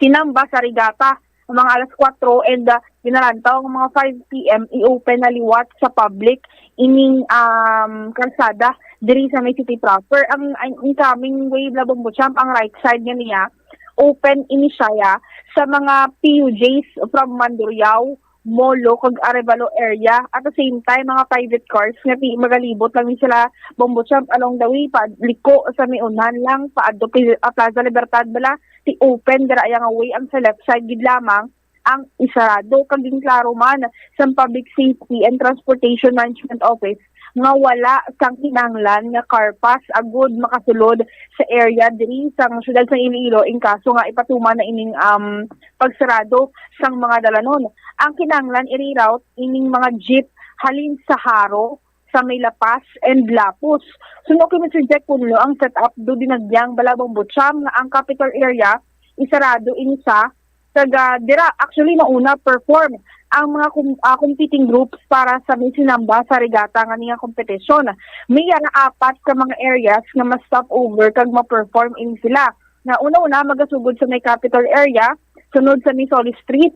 Sinamba sa Regatta, mga alas kuwatro, and, ah, ginalantaw ang mga five p m, i-open na liwat sa public ining, um, kalsada diri sa may city proper. Ang, ang incoming way, Bong Bucham, ang right side nga niya, open ini siya sa mga P U Js from Mandurriao, Molo, kag Arevalo area. At the same time, mga private cars nga ti magalibot lang ni sila, Bong Bucham, along the way, pa liko sa may unhan lang, paadto pi-, ah, Plaza Libertad bala, ti open dira iya nga way, ang sa left side gid lamang ang isarado. Kag ginklaro man sang Public Safety and Transportation Management Office nga wala sang kinahanglan nga car pass agud makasulod sa area diri sang siyudad sang Iloilo in kaso nga ipatuman na ining, um, pagsarado sang mga dalanon. Ang kinahanglan i-reroute ining mga jeep halin sa Jaro, sa may La Paz and Lapuz. Suno kay Mister Jack Punlo, ang setup do dinagyang bala, Bong Bucham, nga ang capital area isarado ini sa taga dira. Actually, nauna perform ang mga kum-, ah, competing groups para sa may Sinamba sa Regatta nga niya kompetisyon. May yara apat ka mga areas nga ma-stop over kag ma-perform ini sila. Na una-una, magasugod sa may capital area, sunod sa may Solis Street,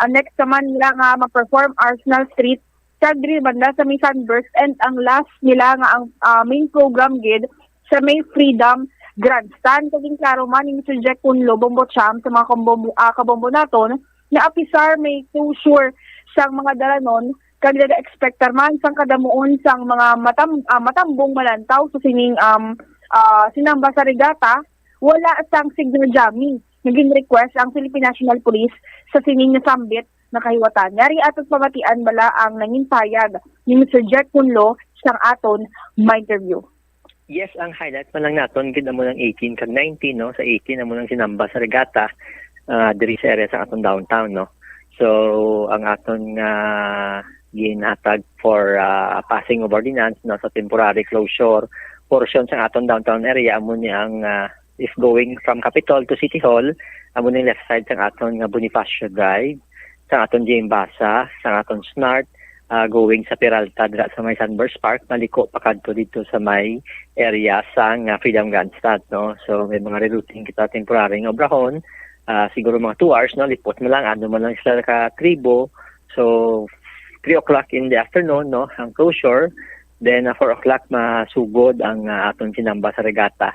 ang next naman nila nga ma-perform Arsenal Street, kag diri banda sa may Sunburst, and ang last nila nga ang, ah, main program gid sa may Freedom Grandstand. Kag ginklaro man ni Mister Jack Kunlo Bombocham sa mga kabombo-, ah, kabombo naton nga apisar may closure sang mga dalanon, kag nag-expectar man sang kadamuon sang mga matam-, ah, matambong malantaw sa sining, um, ah, Sinamba sa Regatta, wala sang signal jamming nga gin-request ang Philippine National Police sa sining nasambit nga kahiwatan. Yari aton pamatian bala ang nangin payag ni Mister Jack Kunlo sang aton ma-interview. Yes, ang highlight man lang naton gid amo nang eighteen kag nineteen, no? Sa eighteen amo nang Sinamba sa Regatta, ah, diri sa area sa aton downtown, no? So, ang aton nga ginhatag for, ah, passing of ordinance, no, sa temporary closure portion sa aton downtown area amo ni ang, ah, if going from Capitol to City Hall, amo ning left side sang aton nga Bonifacio Drive, sang aton J M Basa, sang aton Snart, ah, going sa Peralta dira sa may Sunburst Park, maliko pa kadto dito sa may area sang, ah, Freedom Grandstand, no? So, may mga rerouting kita temporary nga obrahon. Ah, siguro mga two hours, no? Lipot na lang, ano man lang sila ka tribo. So, three o'clock in the afternoon, no? Ang closure. Then, ah, four o'clock masugod ang, ah, aton Sinamba sa Regatta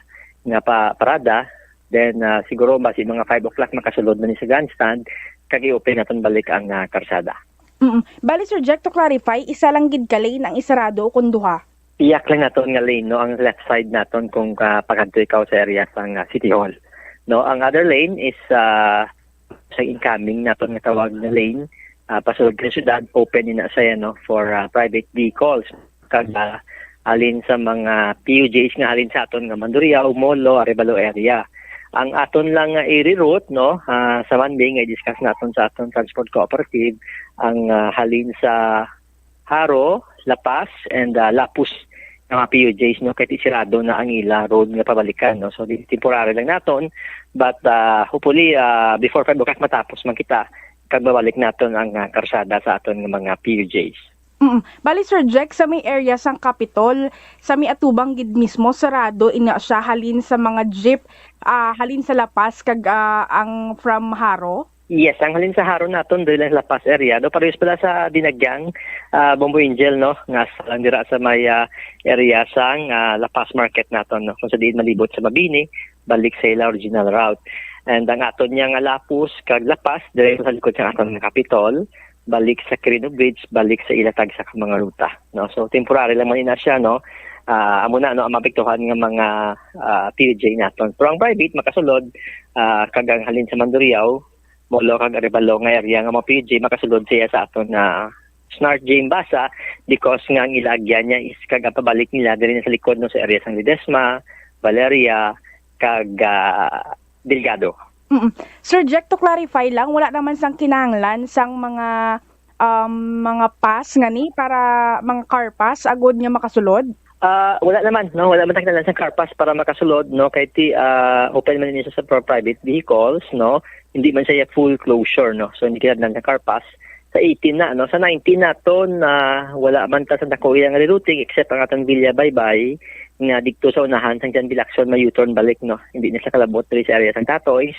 nga pa parada. Then, ah, siguro basi mga five o'clock makasulod na ni sa grandstand, kag i-open naton balik ang, ah, karsada. Mm. Bali, Sir Jack, to clarify, isa lang gid ka lane ang isarado o kung duha? Iyak lang naton nga lane, no, ang left side naton kung, ah, pagkadto ikaw sa area sang, ah, City Hall. No, ang other lane is, ah, sa incoming naton nga tawag na lane, ah, pasulod ka sa syudad, open ina siya, no, for, ah, private vehicles. Kag, ah, halin sa mga P U Js nga halin sa aton nga Mandurriao, Molo, Arevalo area. Ang aton lang nga i-reroute, no, ah, sa Monday nga i-discuss naton sa aton transport cooperative, ang, ah, halin sa Jaro, La Paz, and, ah, Lapuz nga mga P U Js, no, kay sirado na ang ila road nga pabalikan, no. So, di, temporary lang naton, but, ah, hopefully, ah, before five o'clock matapos man kita, kag mabalik naton ang, ah, karsada sa aton nga mga P U Js. Mm. Bali, Sir Jack, sa may area sang Capitol, sa may atubang gid mismo, sarado ina siya halin sa mga jeep, ah, halin sa La Paz kag, ah, ang from Jaro? Yes, ang halin sa Jaro naton, diri lang sa La Paz area. Do, parehas pala sa Dinagyang, ah, Bombo Angel, no? Nga sa lang dira sa may, ah, area sang, ah, La Paz Market naton, no? Kung sa diin malibot sa Mabini, balik sa ila original route. And ang aton niya nga Lapuz kag La Paz, diri sa likod sa aton nga Capitol, balik sa Quirino Bridge, balik sa ila tagsa ka mga ruta, no? So, temporary lang man ina siya, no? Ah, amo na, no, ang maapektuhan nga mga, ah, P U J naton. Pero ang private makasulod, ah, kag ang halin sa Mandurriao, Molo kag Arevalo nga area nga mga P U J makasulod siya sa aton na Snart J M Basa because nga ang ila agyan niya is kag ang pabalik nila diri na sa likod, no, sa area sang Ledesma, Valeria, kag, ah, Delgado. Mm. Sir Jack, to clarify lang, wala naman sang kinahanglan sang mga, um, mga pass nga ni para mga car pass agud nga makasulod? Ah, wala naman, no? Wala man ta kinahanglan sa car pass para makasulod, no? Kay ti, ah, open man ini sa, sa private vehicles, no? Hindi man siya full closure, no? So, hindi kinahanglan sa car pass. Sa eighteen na, no? Sa nineteen naton, na wala man ta sa nakuha nga rerouting except ang atong Villa Baybay nga dito sa unahan sang John Bill Lacson may U-turn balik, no? Hindi na siya kalabot diri sa area sang Tatoys.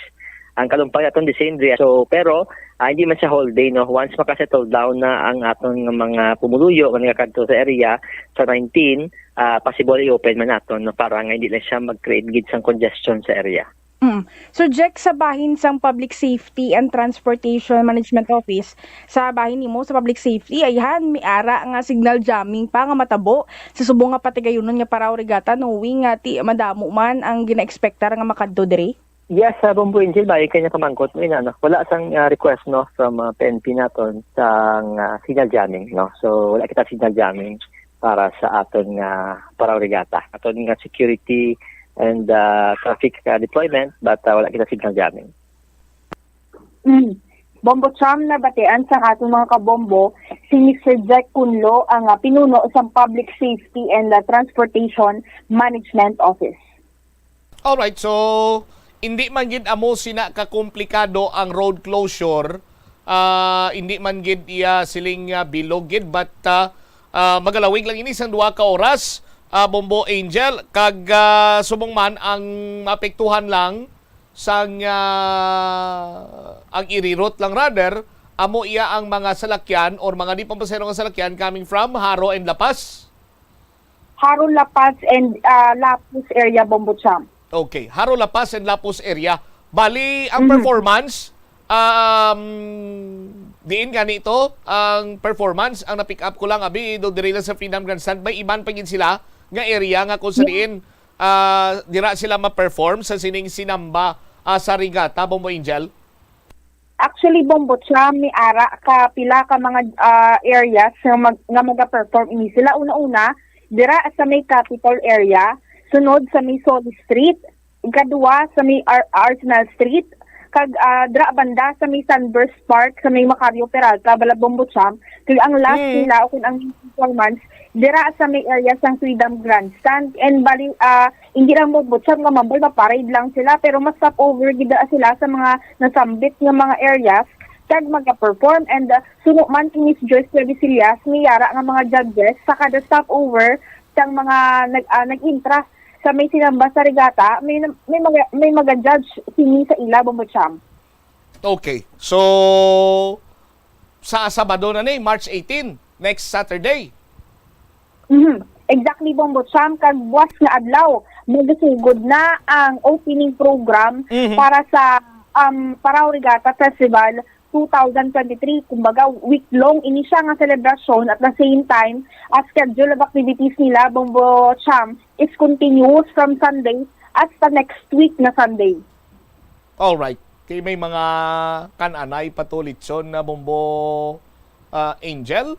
Ang kalumpay aton the same area. So, pero, ah, hindi man siya whole day, no? Once makasettle down na ang aton nga mga pumuluyo nga nagakadto sa area sa nineteen, ah, possible i-open man naton, no? Para nga hindi lang siya mag-create gid sang congestion sa area. Mm. Sir Jack, sa bahin sang Public Safety and Transportation Management Office, sa bahin nimo sa Public Safety, ayhan, may ara nga signal jamming pa nga matabo sa subong nga patigayunon nga Parao Regatta, knowing nga ti madamo man ang gina-expectar nga makadto diri? Yes, sa Bombo Angel, bayo kay napamangkot mo ina, no? Wala sang, ah, request, no, from, ah, P N P naton sang, ah, signal jamming, no? So, wala kita signal jamming para sa aton nga Parao Regatta. Aton nga security and, ah, traffic, ah, deployment, but, ah, wala kita signal jamming. Mm. Bombo Cham, nabatian sang aton mga kabombo si Mister Jack Cunlo, ang, ah, pinuno sang Public Safety and, ah, Transportation Management Office. Alright, so hindi man gid amo sina kakomplikado ang road closure, ah, hindi man gid iya siling, ah, bilog gid, but, ah, ah, magalawig lang ini sang duha ka oras, ah, Bombo Angel, kag, ah, subong man ang maapektuhan lang sang, ah, ang i-reroute lang rather, amo iya ang mga salakyan or mga di pampasahero nga salakyan coming from Jaro and La Paz. Jaro, La Paz, and, ah, Lapuz area, Bombo Cham. Okay, Jaro, La Paz, and Lapuz area. Bali, ang Mhm. performance, um, diin gani to ang performance, ang na-pick up ko lang, abi, do diri lang sa Freedom Grandstand, may iban pa gid sila nga area nga kung sa Yeah. diin, ah, dira sila ma-perform sa sining sinamba, ah, sa Regatta, Bombo Angel? Actually, Bombo Cham, may ara ka pila ka mga, ah, areas nga mag-, nga maga-perform ini sila. Una-una, dira sa may Capitol area, sunod sa may Solis Street, ikadua sa may Ar-, Arsenal Street, kag, ah, dira banda sa may Sunburst Park, sa may Macario Peralta, bala, Bombo Cham. Kag ang last Mm. nila, o kung ang performance, dira sa may area sang Freedom Grandstand. And bali, ah, hindi lang, Bombo Cham, nga mambal, maparade lang sila, pero ma-stop over gid sila sa mga nasambit nga mga areas kag maga-perform. And, ah, suno man kay Miss Joyce Revisillas, may ara nga mga judges sa kada stopover sang mga nag-, ah, nag-intra sa may sinamba sa Regatta, may, may maga-, may maga-judge sini sa ila, Bombo Cham. Okay. So, sa Sabado na ni, March eighteen, next Saturday. Mhm. Exactly, Bombo Cham, kag buwas nga adlaw, magasugod na ang opening program Mhm. para sa, um, Parao Regatta Festival two thousand twenty-three. Kumbaga, week-long ini siya nga selebrasyon. At the same time, ang schedule of activities nila, Bombo Cham, is continuous from Sunday hasta next week na Sunday. Alright. Kay may mga kan-anay pa to, lechon na, Bombo, ah, Angel?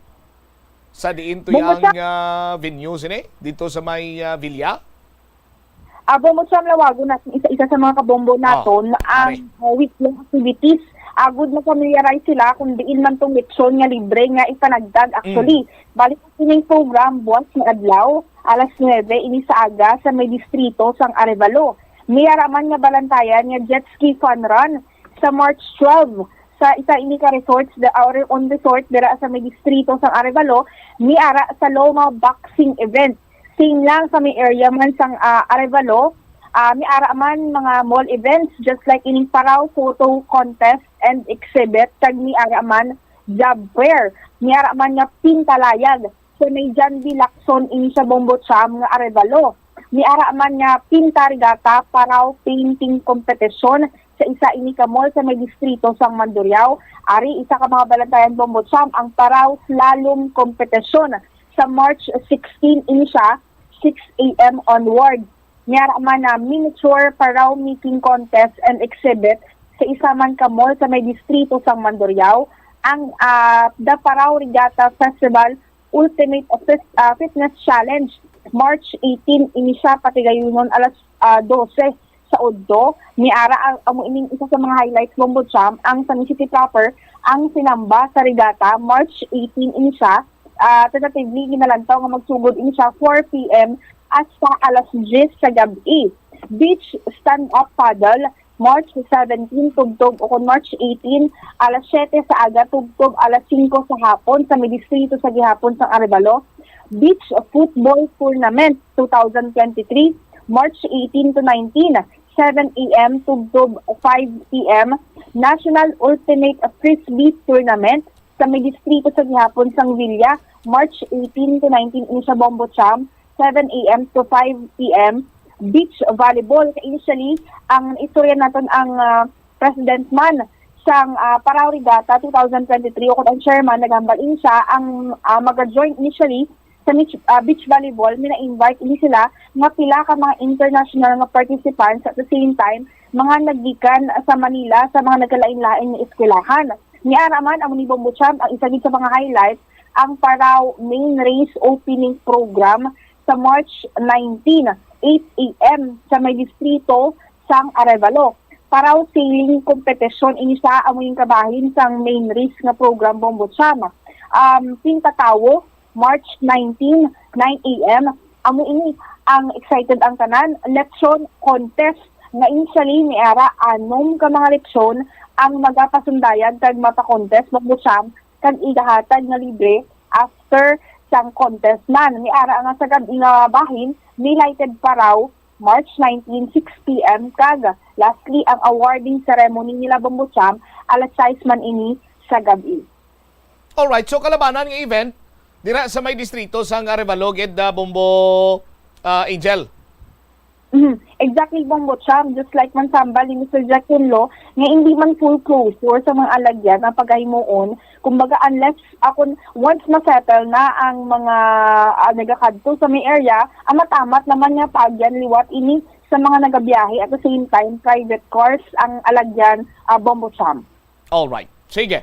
Sa diin to Bombo yang, Cham. ah, venue sini? Dito sa may, ah, Villa? Ah, Bombo Cham, lawagon natin isa-isa sa mga kabombo Oh, naton ang, ari. ah, week-long activities. Agud ma-familiarize sila kung diin man tong lechon nga libre nga ipanagtag. Actually, Mm. balik ang ining program buwas nga adlaw, alas nuebe ini sa aga sa may distrito sang Arevalo. May ara man nga balantayan nga jet ski fun run sa March twelve sa isa ini ka resorts, the, or on resort dira sa may distrito sang Arevalo. May ara sa Loma boxing event. Same lang sa may area man sang, ah, Arevalo, ah, may ara man mga mall events just like ining Parao Photo Contest and Exhibit, kag may ara man job fair. May ara man nga pintalayag sa may John B. Lacson ini sa Bombo Cham nga Arevalo. May ara man nga Pinta Regatta Parao Painting Competition sa isa ini ka mall sa may distrito sang Mandurriao. Ari, isa ka mga balantayan, Bombo Cham, ang Parao Slalom Competition sa March sixteen ini siya, six a m onward. May ara man na miniature Parao Making Contest and Exhibit sa isa man ka mall sa may distrito sang Mandurriao. Ang, ah, The Parao Regatta Festival Ultimate Fit-, ah, Fitness Challenge, March eighteen, ini siya patigayunon alas, ah, dose sa Udto. Niara ang, amo ining isa sa mga highlights, Bombo Cham, ang San City proper, ang Sinamba sa Regata, March eighteen ini siya. Ah, tentatively, ginalantaw nga magsugod ini siya four p m hasta alas diyes sa gabi. Beach stand-up paddle, March seventeen, tubtob, o kon March eighteen, alas siyete sa aga, tubtob, alas singko sa hapon, sa may distrito sa gihapon sang Arevalo. Beach Football Tournament twenty twenty-three, March eighteen to nineteen, seven a m, tubtob, five p m. National Ultimate Frisbee Tournament sa may distrito sa gihapon sang Villa, March eighteen to nineteen, ini sa Bombo Cham, seven a m to five p m. Beach volleyball, kay initially, ang istorya naton ang, ah, president man sang, ah, Parao Regata twenty twenty-three, o kung ang chairman, naghambal ini siya, ang, ah, maga-join initially sa beach, ah, beach volleyball, mina-invite ini sila nga pila ka mga international nga participants, at the same time, mga naggikan sa Manila sa mga nagkalain-lain nga eskwelahan. Niara man, amo ni Bombo Cham, ang isa gid sa mga highlight, ang Parao Main Race Opening Program sa March nineteen, eight a m, sa may distrito sang Arevalo. Parao Sailing Competition, ini sa amo yung kabahin sang Main Race nga program, Bombo Cham. Um, Pintatawo, March nineteen, nine a m. Amo ini ang excited ang tanan, lechon contest, nga initially niara anom ka mga lechon ang magapasundayag kag mapa-contest, Bombo Cham, kag igahatag nga libre after sang contest man. Niara nga sa gab-i nga bahin, May Lighted Parao, March nineteen, six p m, kag lastly, ang awarding ceremony nila, Bombo Cham, alas sais man ini sa gab-i. Alright, so kalabanan nga event dira sa may distrito sang Arevalo gid, ah, Bombo, ah, Angel. Mhm. Exactly, Bombo Cham. Just like man sambal ni Mister Jack Tunlo, nga hindi man full closure sa mga alagyan ang pagahimuon. Kumbaga, unless, akon, once ma-settle na ang mga, ah, nagakadto sa may area, ang matamat naman nga paagyan liwat ini sa mga nagabiyahe, at the same time, private cars ang alagyan, ah, Bombo Cham. Alright. Sige.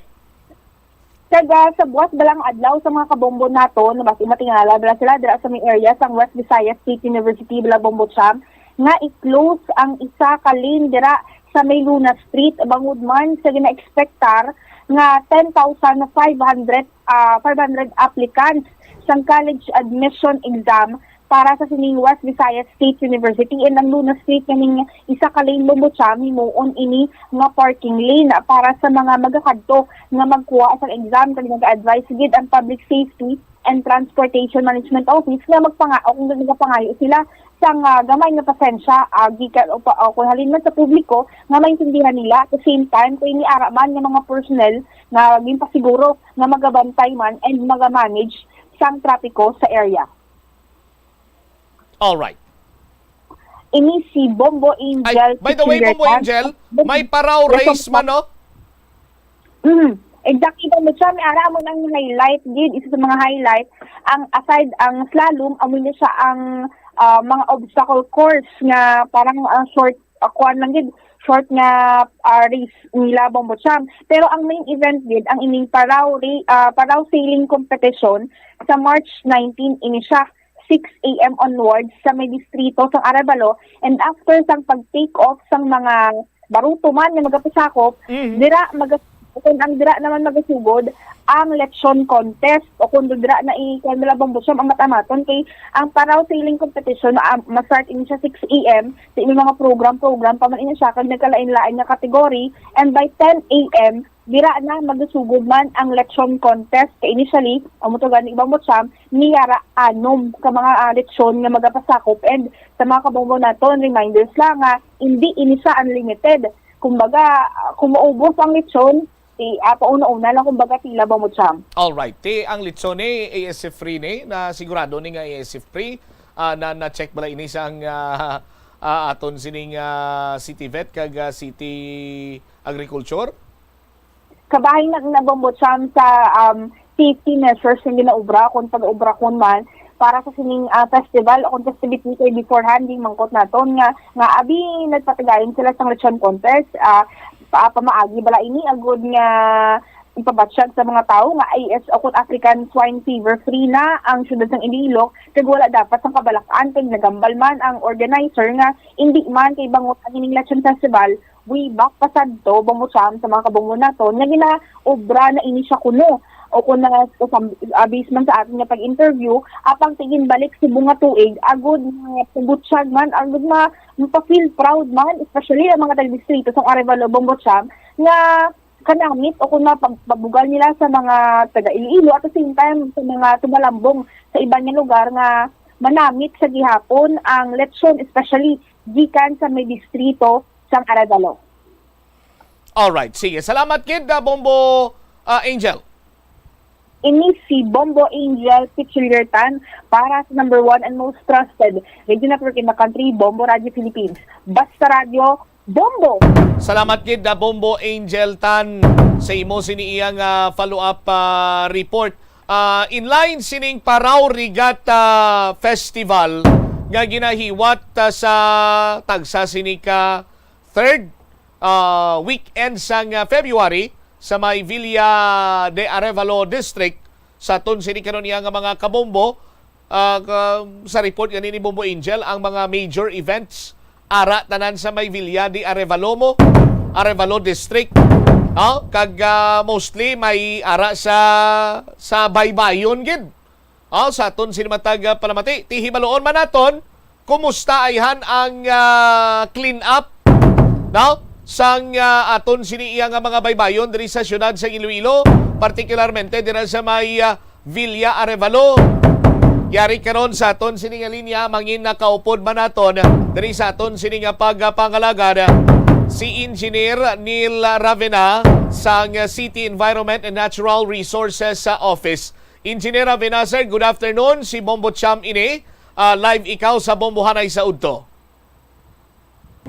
Kag, ah, sa buwas balang adlaw sa mga kabombo naton, basi matingala bala sila dira sa may area sang West Visayas State University, bala, Bombo Cham, nga i-close ang isa ka lane dira sa may Luna Street, bangod man sa gina-expectar nga ten thousand five hundred, ah, five hundred applicants sang college admission exam para sa sining West Visayas State University. And ang Luna Street, kaning isa ka lane, Bombo Cham, himuon ini nga parking lane para sa mga magakadto nga magkuha sang exam. Kag nag-advise gid ang Public Safety and Transportation Management Office nga magpanga-, o kung nagapangayo sila sang, ah, gamay nga pasensya, ah, gikan o pa, o kung halin man sa publiko nga maintindihan nila. At the same time, kung ini ara man nga mga personnel nga ginpasiguro nga magabantay man and magamanage sang trapiko sa area. Alright. Ini si Bombo Angel. Ay, by the way, Bombo Angel, may Parao race man, no? Mm. Exactly, Bombo Cham. Ara mo nang highlight gid, isa sa mga highlight, ang aside ang slalom, amo na siya ang, ah, mga obstacle course nga parang, ah, short, ah, kuan lang gid, short nga, ah, race nila, Bombo Cham. Pero ang main event gid, ang ining Parao ra-, ah, Parao Sailing Competition sa March nineteen ini siya, six a m onwards sa may distrito sang Arevalo, and after sang pag-take off sang mga baruto man nga magapasakop, Mhm. dira maga-, kung ang dira naman magasugod ang lechon contest, o kung dira na i-, kuwan nila, Bombo Cham, ang matamaton kay ang Parao Sailing Competition, ah, ma-start ini siya six a m, sa ilang mga program-program pa man ini siya, kag nagkalain-lain nga category, and by ten a m, dira na magasugod man ang lechon contest. Kay initially, amo to gani, Bombo Cham, niara anom ka mga, ah, lechon nga magapasakop. And sa mga kabombo naton, reminders lang nga hindi ini siya unlimited. Kumbaga, ah, kung maubos ang lechon, i-, ah, pauna-una lang, kumbaga, pila, Bombo Cham. Alright. Ti ang lechon ni A S F free ni, na sigurado ni nga A S F free, ah, na, na-check bala ini sang, ah, ah, aton sining, ah, City Vet kag, ah, City Agriculture? Kabahin na, na, Bombo Cham, sa, um, safety measures nga ginaobra, kung pag-obra kon man, para sa sining, ah, festival o kung festivity kay beforehand, di mangkot naton nga, nga abi nagpatigayon sila sang lechon contest, ah, pa, pamaagi bala ini agud nga ipabatyag sa mga tawo nga A S o kon African Swine Fever free na ang siyudad sang Iloilo, kag wala dapat sang kabalaan kay nagambal man ang organizer nga indi man kay bangot ang ining Lechon Festival way back pa sadto, Bombo Cham, sa mga kabombo naton nga ginaobra na ini siya kuno. O kon na, sa, ah, based man sa aton nga pag-interview, apang tigin balik subong nga tuig, agod nga pabutyag man, agod nga mapa-feel proud man, especially ang mga taga-distrito sang Arevalo, Bombo Cham, nga kanamit o kon mapagpabugal nila sa mga taga Iloilo, at the same time sa mga tumalambong sa iban nga lugar nga manamit sa gihapon ang lechon, especially gikan sa may distrito sang Arevalo. Alright, sige. Salamat gid, ah, Bombo, ah, Angel. Ini si Bombo Angel Pichiliertan para sa number one and most trusted radio network in the country, Bombo Radio Philippines. Basta Radyo, Bombo! Salamat gid, ah, Bombo Angel Tan, sa imo sini iyang, ah, follow-up, ah, report. Ah, in line sining Paraw Regatta Festival nga ginahiwat, ah, sa tagsa sini ka third, ah, weekend sang, ah, February sa may Villa de Arevalo District, sa aton sini karon iya nga mga kabombo, ah, ka- sa report gani ni Bombo Angel, ang mga major events ara tanan sa may Villa de Arevalo mo, Arevalo District. Ah, kag, ah, mostly may ara sa sa baybayon gid. Ah, sa aton sini matag, ah, palamati, ti hibaluon man naton kumusta ayhan ang, ah, clean up, no? Sang, ah, aton sini iya nga mga baybayon diri sa siyudad sa Iloilo, partikularmente dira sa may, ah, Villa Arevalo. Yari karon sa aton sini nga linya, mangin nakaupod man naton diri sa aton sini nga pagpangalagad si Engineer Neil Ravena sang City Environment and Natural Resources, ah, Office. Engineer Ravena, sir, good afternoon. Si Bombo Cham ini. Ah, live ikaw sa Bombohanay sa Udto.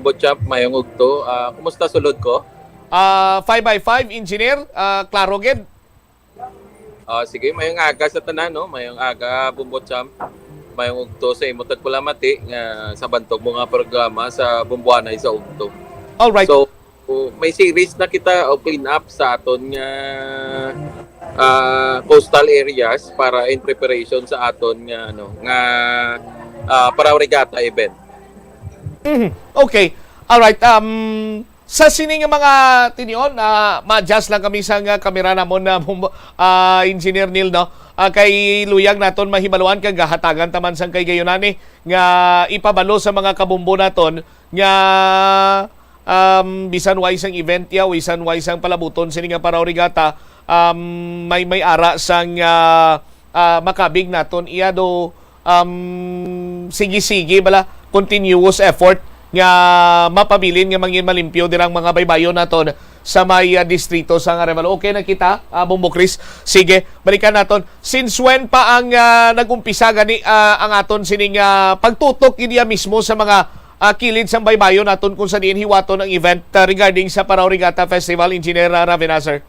Bombo Cham, mayong udto. Ah, kumusta sulod ko? Ah, five by five, Engineer. Ah, klaro gid. Ah, sige, mayong aga sa tanan, no? Mayong aga, Bombo Cham. Mayong udto sa imo tagpalamati nga sa bantog mo nga programa sa Bombohanay sa Udto. All right. So, may series na kita o clean up sa aton nga ah, coastal areas para in preparation sa aton nga ano nga ah, Paraw Regatta event. Mhm. Okay. All right. Um, sa sini nga mga tinion, ah, ma-adjust lang kami sa nga kamera namon na, ah, Engineer Neil, no? Ah, kay luyag naton mahibaluan kag gahatagan taman sang kay gayunani nga ipabalo sa mga kabombo naton nga, um, bisan way sang event ya, bisan way sang palabuton sini nga Paraw Regatta, um, may, may ara sang, ah, ah, makabig naton iya do, um, sige-sige bala, continuous effort nga mapabilin nga mangin malimpyo dirang mga baybayon naton sa may, ah, distrito sang Arevalo. Okay na kita, ah, Bombo Chris? Sige, balikan naton. Since when pa ang, ah, nag-umpisa gani, ah, ang aton sining, ah, pagtutok gid iya mismo sa mga, ah, kilid sang baybayon naton kung sa diin hiwaton ang event, ah, regarding sa Paraw Regatta Festival, Engineer, ah, Ravena, sir?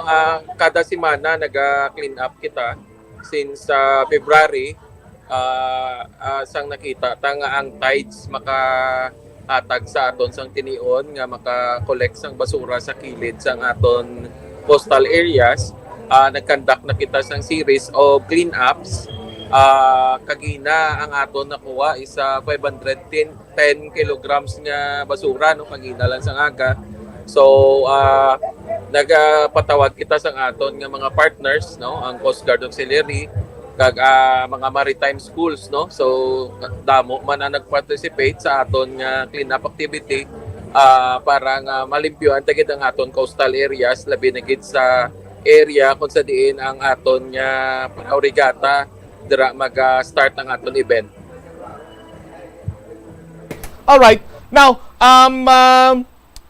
Mga kada semana naga-clean up kita since ah, February, ah, ah, sang nakita ta nga ang tides makahatag sa aton sang tinion nga maka-collect sang basura sa kilid sang aton coastal areas. Ah, nag-conduct na kita sang series of cleanups. Ah, kagina ang aton nakuha is ah, five hundred ten ten kilograms nga basura, no, kagina lang sang aga. So, ah, nagapatawag kita sang aton nga mga partners, no, ang Coast Guard Auxiliary, kag ah, mga maritime schools, no. So, damo man ang nag-participate sa aton nga cleanup activity, ah, para nga malimpyoan ta gid ang aton coastal areas, labi na gid sa area kung sa diin ang aton nga Paraw Regatta dira mag-start ang aton event. Alright. Now, um, um,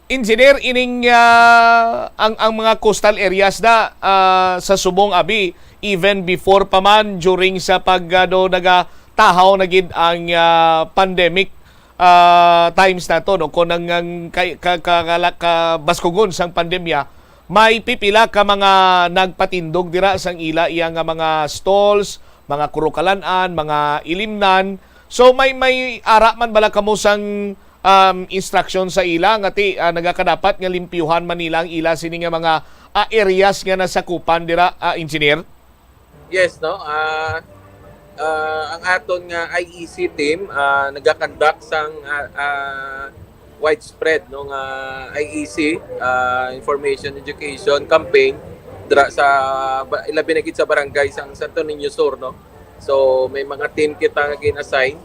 Engineer, ining, ah, ang, ang mga coastal areas na, ah, sa subong abi, even before pa man, during sa pag, ah, do, nagatahaw na gid ang, ah, pandemic, ah, times na to, no? Kung ang, ang kay, ka, ka, kala- kabaskugon sang pandemya, may pipila ka mga nagpatindog dira sang ila iya nga mga stalls, mga kurukalan-an, mga ilimnan. So, may, may ara man bala kamo sang, um, instruction sa ila nga ti, ah, nagakadapat nga limpyuhan man nila ang ila sini nga mga ah, areas nga nasakupan dira, ah, Engineer? Yes, no? Ah, ah, ang aton nga I E C team, ah, nagakonduct sang, ah, ah, widespread, no, nga I E C, ah, information education campaign dira sa ba-, ilabi na gid sa barangay sang Santo Niño Sur, no? So, may mga team kita nga gin-assign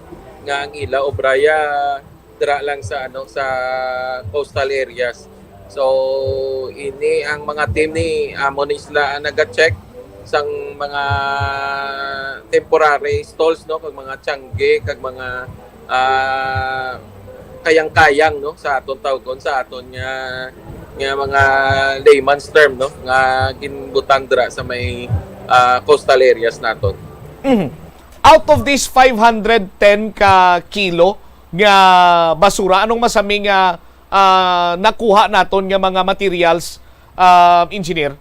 nga ang ila obraya dira lang sa, ano, sa coastal areas. So, ini ang mga team ni amo ni sila ang naga-check sang mga temporary stalls, no, kag mga tiyangge, kag mga, ah, kayang-kayang, no, sa aton tawgon, sa aton nga, nga mga layman's term, no, nga ginbutang dira sa may, ah, coastal areas naton. Mhm. Out of this five hundred ten ka kilo nga basura, anong masami nga, ah, nakuha naton nga mga materials, ah, Engineer?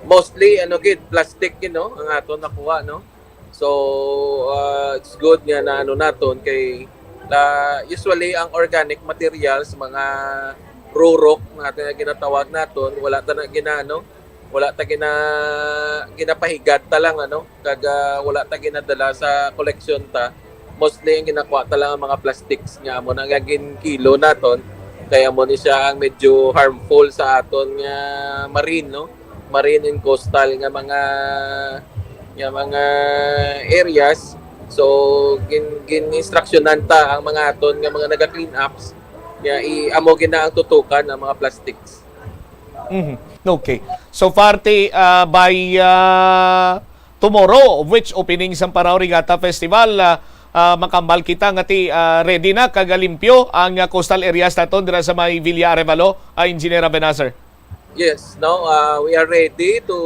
Mostly, ano gid, plastic, you know, ang aton nakuha, no? So, ah, it's good nga na, ano, naton kay, ah, usually ang organic materials, mga rurok natin nga ginatawag naton, wala ta na gina-, ano, wala ta gina-, ginapahigad ta lang, ano, kag, ah, wala ta ginadala sa koleksyon ta. Mostly ang ginakuha ta lang ang mga plastics nga amo na nga ginkilo naton, kay amo ni siya ang medyo harmful sa aton nga marine, no? Marine and coastal nga mga, nga mga areas. So, gin-, gin-instructionan ta ang mga aton nga mga naga-clean ups nga i-, amo gina ang tutukan ang mga plastics. Mhm. Okay. So far, ti, ah, by, ah, tomorrow, of which opening sang Parao Regatta Festival, ah, ah, makambal kita nga ti, ah, ready na kag limpyo ang, ah, coastal areas naton dira sa may Villa Arevalo, ah, Engineer Abenazar. Yes, no, ah, we are ready to,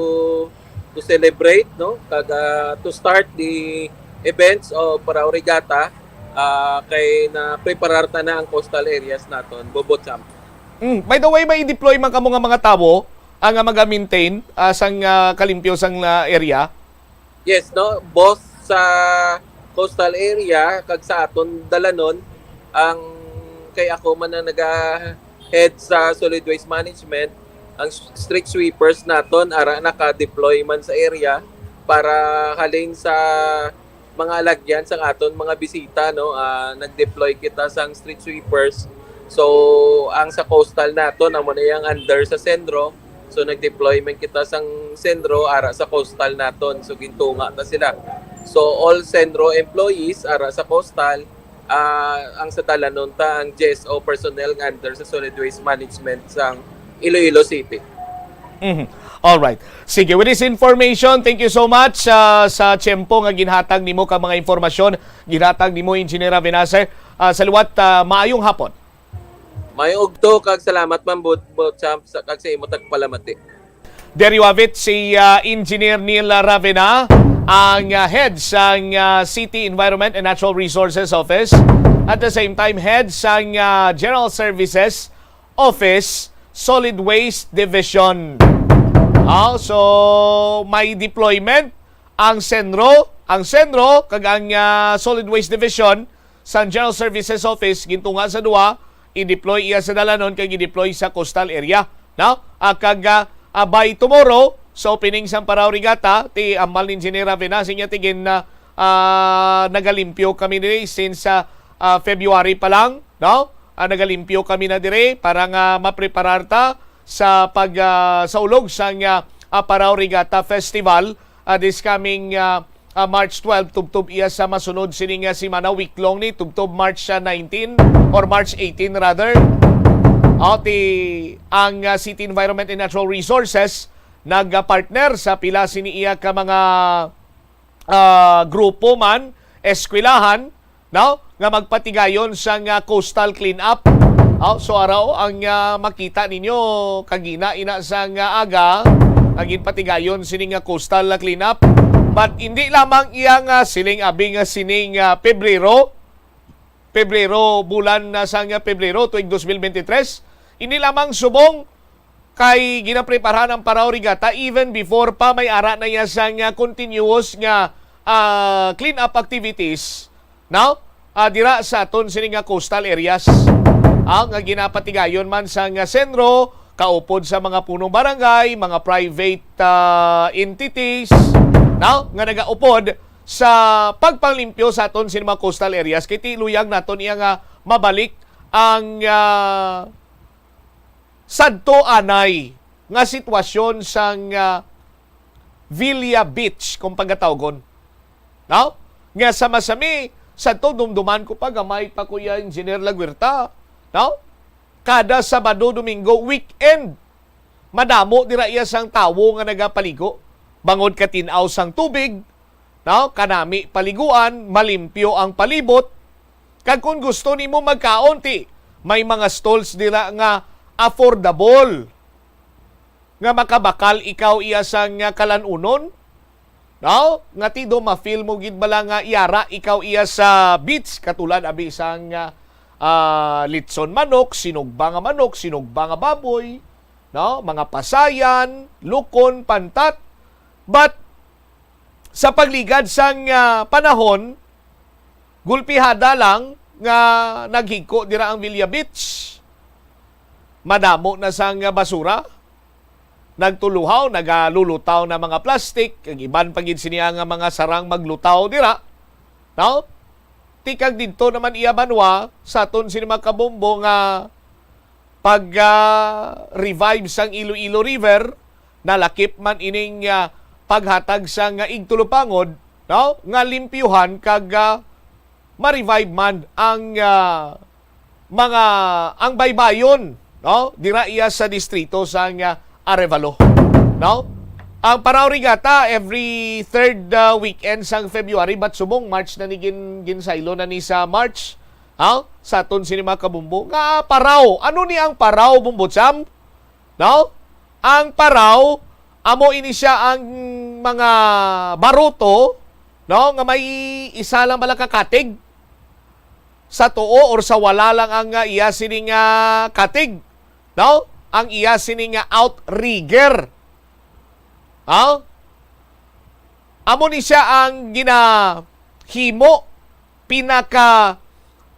to celebrate, no, kag, ah, to start the events of Parao Regatta, ah, kay na preparar ta na ang coastal areas naton, Bobo Champ. Mm, by the way, may i-deploy man kamo nga mga tawo, ah, nga maga-maintain, ah, sang, ah, kalimpyo sang, ah, area? Yes, no, both sa coastal area kag sa aton dalanon, ang, kay ako man ang naga-head sa solid waste management, ang s-, street sweepers naton ara naka-deploy man sa area para halin sa mga alagyan sang aton mga bisita, no? Ah, nag-deploy kita sang street sweepers. So, ang sa coastal naton, amo na yang under sa Senro. So, nag-deploy man kita sang Senro ara sa coastal naton. So, gintunga ta sila. So, all Senro employees ara sa coastal, ah, ang sa dalanon ta, ang G S O personnel nga under sa solid waste management sang Iloilo City. Mhm. All right. Sige, with this information, thank you so much, ah, sa tiyempo nga ginhatag nimo ka mga impormasyon, ginhatag nimo, Engineer Avenase. Ah, sa liwat, ah, maayong hapon. Maayong udto kag salamat man, Bo-, Bo Champ, sa, kag sa imo tagpalamati. There you have it, si, ah, Engineer Neil Ravena, ang, ah, head sang, ah, City Environment and Natural Resources Office. At the same time, head sang, ah, General Services Office, Solid Waste Division. Ah, so, may deployment ang Senro, ang Senro, kag ang, ah, Solid Waste Division sang General Services Office, gintunga sa duha, i-deploy iya sa dalanon kag i-deploy sa coastal area, no? Ah, kag, ah, ah, by tomorrow, sa opening sang Parao Regatta, ti ambal ni Engineer Ravena, sinya tigin na, ah, nagalimpyo kami diri since, ah, ah, February pa lang, no? Ah, nagalimpyo kami na diri para nga mapreparar ta sa pag, ah, sa ulog sang, ah, ah, Parao Regatta Festival, ah, this coming, ah, ah, March twelve, tubtob iya sa masunod sini nga semana, week long ni, tubtob March, ah, nineteen or March eighteen rather. Ah, ti ang, ah, City Environment and Natural Resources nag-partner sa pila sini iya ka mga, ah, grupo man, eskwelahan, no, nga magpatigayon sang, ah, coastal cleanup. Oh, so araw ang, ah, makita ninyo kagina ina sang, ah, aga nga ginpatigayon sini nga coastal cleanup. But hindi lamang iya nga siling abi nga sining, ah, Pebrero, Pebrero, bulan na sang, ah, Pebrero tuig dos mil bente tres, hindi lamang subong kay ginapreparahan ang Parao Regatta even before pa may ara na iya sang, ah, continuous nga, ah, clean up activities, no? Ah, dira sa aton sini nga coastal areas, ah, nga ginapatigayon man sang, ah, Senro, kaupod sa mga punong barangay, mga private, ah, entities, no, nga nagaupod sa pagpanglimpyo sa aton sini mga coastal areas, kay ti luyag naton iya nga mabalik ang, ah, sadto anay nga sitwasyon sang, ah, Villa Beach, kung pagatawgon. No? Nga sa masami, sadto dumduman ko pa, gamay pa, Kuya Engineer Laguerta. No? Kada Sabado, Domingo, weekend, madamo dira iya sang tawo nga nagapaligo. Bangod katin-aw sang tubig, no? Kanami paliguan, malimpyo ang palibot. Kag kung gusto nimo magkaon, ti, may mga stalls dira nga affordable, nga makabakal ikaw iya sang, ah, kalan-unon, no? Nga ti do ma-feel mo gid bala nga yara ikaw iya sa beach, katulad abi sang, ah, ah, litson manok, sinugba nga manok, sinugba nga baboy, no? Mga pasayan, lukon, pantat. But sa pagligad sang, ah, panahon, gulpihada lang nga naghigko dira ang Villa Beach. Madamo na sang basura. Nagtuluhaw, nagalulutaw na mga plastic, kag iban pa gid sini nga mga sarang maglutaw dira. No? Ti kag didto naman iya banwa, sa aton sini mga kabombo nga pag, ah, revive sang Iloilo River, nalakip man ining, ah, paghatag sang, ah, igtulupangod, no, nga limpyuhan kag, ah, ma-revive man ang, ah, mga, ang baybayon, no, dira iya sa distrito sang, ah, Arevalo, no? Ang Parao Regatta every third, ah, weekend sang February, but subong March na ni gin-, ginsaylo na ni sa March. Ha? Sa aton sini mga kabumbo. Nga Parao. Ano ni ang Parao, Bumbo Cham? No? Ang Parao, amo ini siya ang mga baruto, no? Nga may isa lang bala ka katig sa tuo or sa wala lang ang, ah, iya sini nga katig, no? Ang iya sini nga outrigger. Ha? Amo ni siya ang ginahimo, pinaka,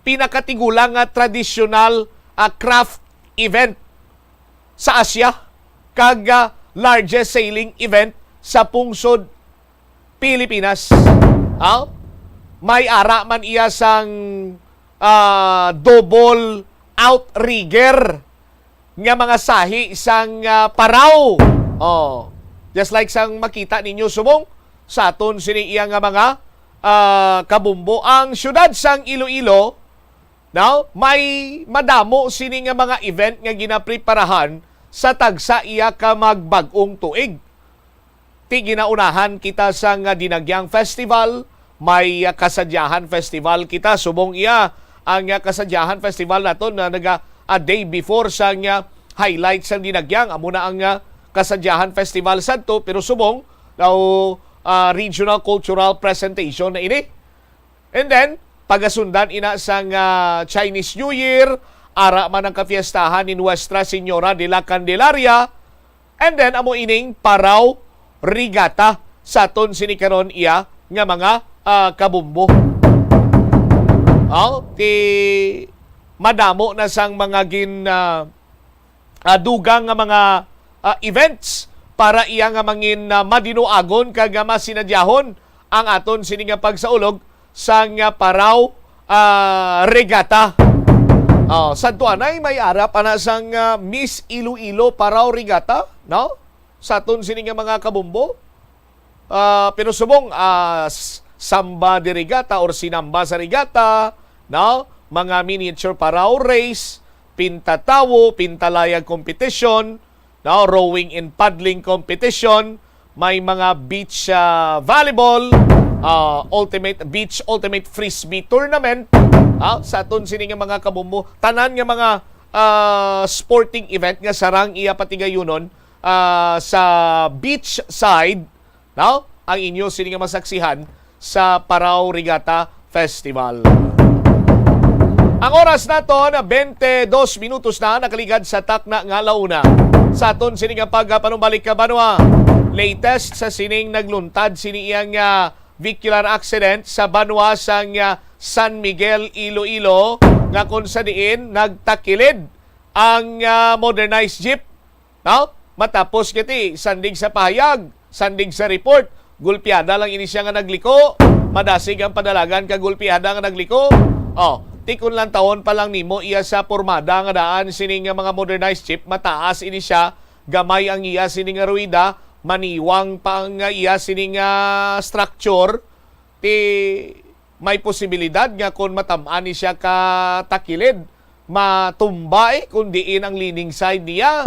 pinakatigulang nga tradisyonal, ah, craft event sa Asia, kag, ah, largest sailing event sa pungsod Pilipinas. Ha? May ara man iya sang, ah, double outrigger nga mga sahi sang, ah, Parao. Oh, just like sang makita ninyo subong sa aton sini iya nga mga, ah, kabumbo. Ang siyudad sang Iloilo, now, may madamo sini nga mga event nga ginapreparahan sa tagsa iya ka magbag-ong tuig. Ti ginaunahan kita sang, ah, Dinagyang Festival, may, ah, Kasadyahan Festival kita, subong iya ang, ah, Kasadyahan Festival naton na naga, a day before sang, ah, highlight sang Dinagyang, amo na ang, ah, Kasadyahan Festival sadto, pero subong now, ah, regional cultural presentation na ini. And then, pagasundan ina sang, ah, Chinese New Year, ara man ang kafiestahan ni Nuestra Señora de la Candelaria, and then amo ining Parao Regatta sa aton sini karon iya nga mga, ah, kabumbo. Oh, ti madamo na sang mga gin, ah, ah, dugang nga mga, ah, events para iya nga mangin, ah, madinuagon kag nga masinadyahon ang aton sini nga pagsaulog sang, ah, Parao, ah, Regatta. Oh, sadto anay may ara pa na sang, ah, Miss Iloilo Parao Regatta, no? Sa aton sini nga mga kabumbo. Ah, pero subong, ah, s-, Samba de Regatta or Sinamba sa Regatta, no? Mga miniature Parao race, pintatawo, pintalayag competition, no? Rowing and paddling competition, may mga beach, ah, volleyball, ah, ultimate, beach ultimate frisbee tournament, ah, sa aton sini nga mga kabumbo, tanan nga mga, ah, sporting event nga sarang iya patigayunon, ah, sa beach side, no? Ang inyo sini nga masaksihan sa Parao Regatta Festival. Ang oras naton, bente dos minutos na nakaligad sa takna nga alauna. Sa aton sini nga pagpanumbalik ka banwa, latest sa sining nagluntad sini iyang, ah, vehicular accident sa banwa sang, ah, San Miguel, Iloilo, nga kung sa diin nagtakilid ang, ah, modernized jeep Now, matapos kiti, sandig sa pahayag, sandig sa report, gulpiada lang ini siya nga nagliko. Madasig ang padalagan ka gulpiada nga nagliko. Oh, tikon lang taon pa lang nimo iya sa pormada nga daan sini nga mga modernized jeep, mataas ini siya, gamay ang iya sini nga ruwida, maniwang pa ang, ah, iya sini nga structure, ti may posibilidad nga kon matam-an ni siya ka takilid, matumba, eh, kung diin ang leaning side niya.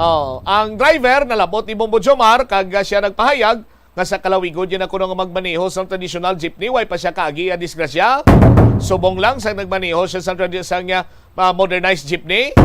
Oh, ang driver nalabot ni Bombo Jomar kag, ah, siya nagpahayag nga sa kalawigon niya na kuno nga magmaneho sang tradisyonal jeepney, way pa siya kaagi ang disgrasya. Subong lang sa nagmaneho siya sa tradi-, sang, ah, ah, modernized jeepney.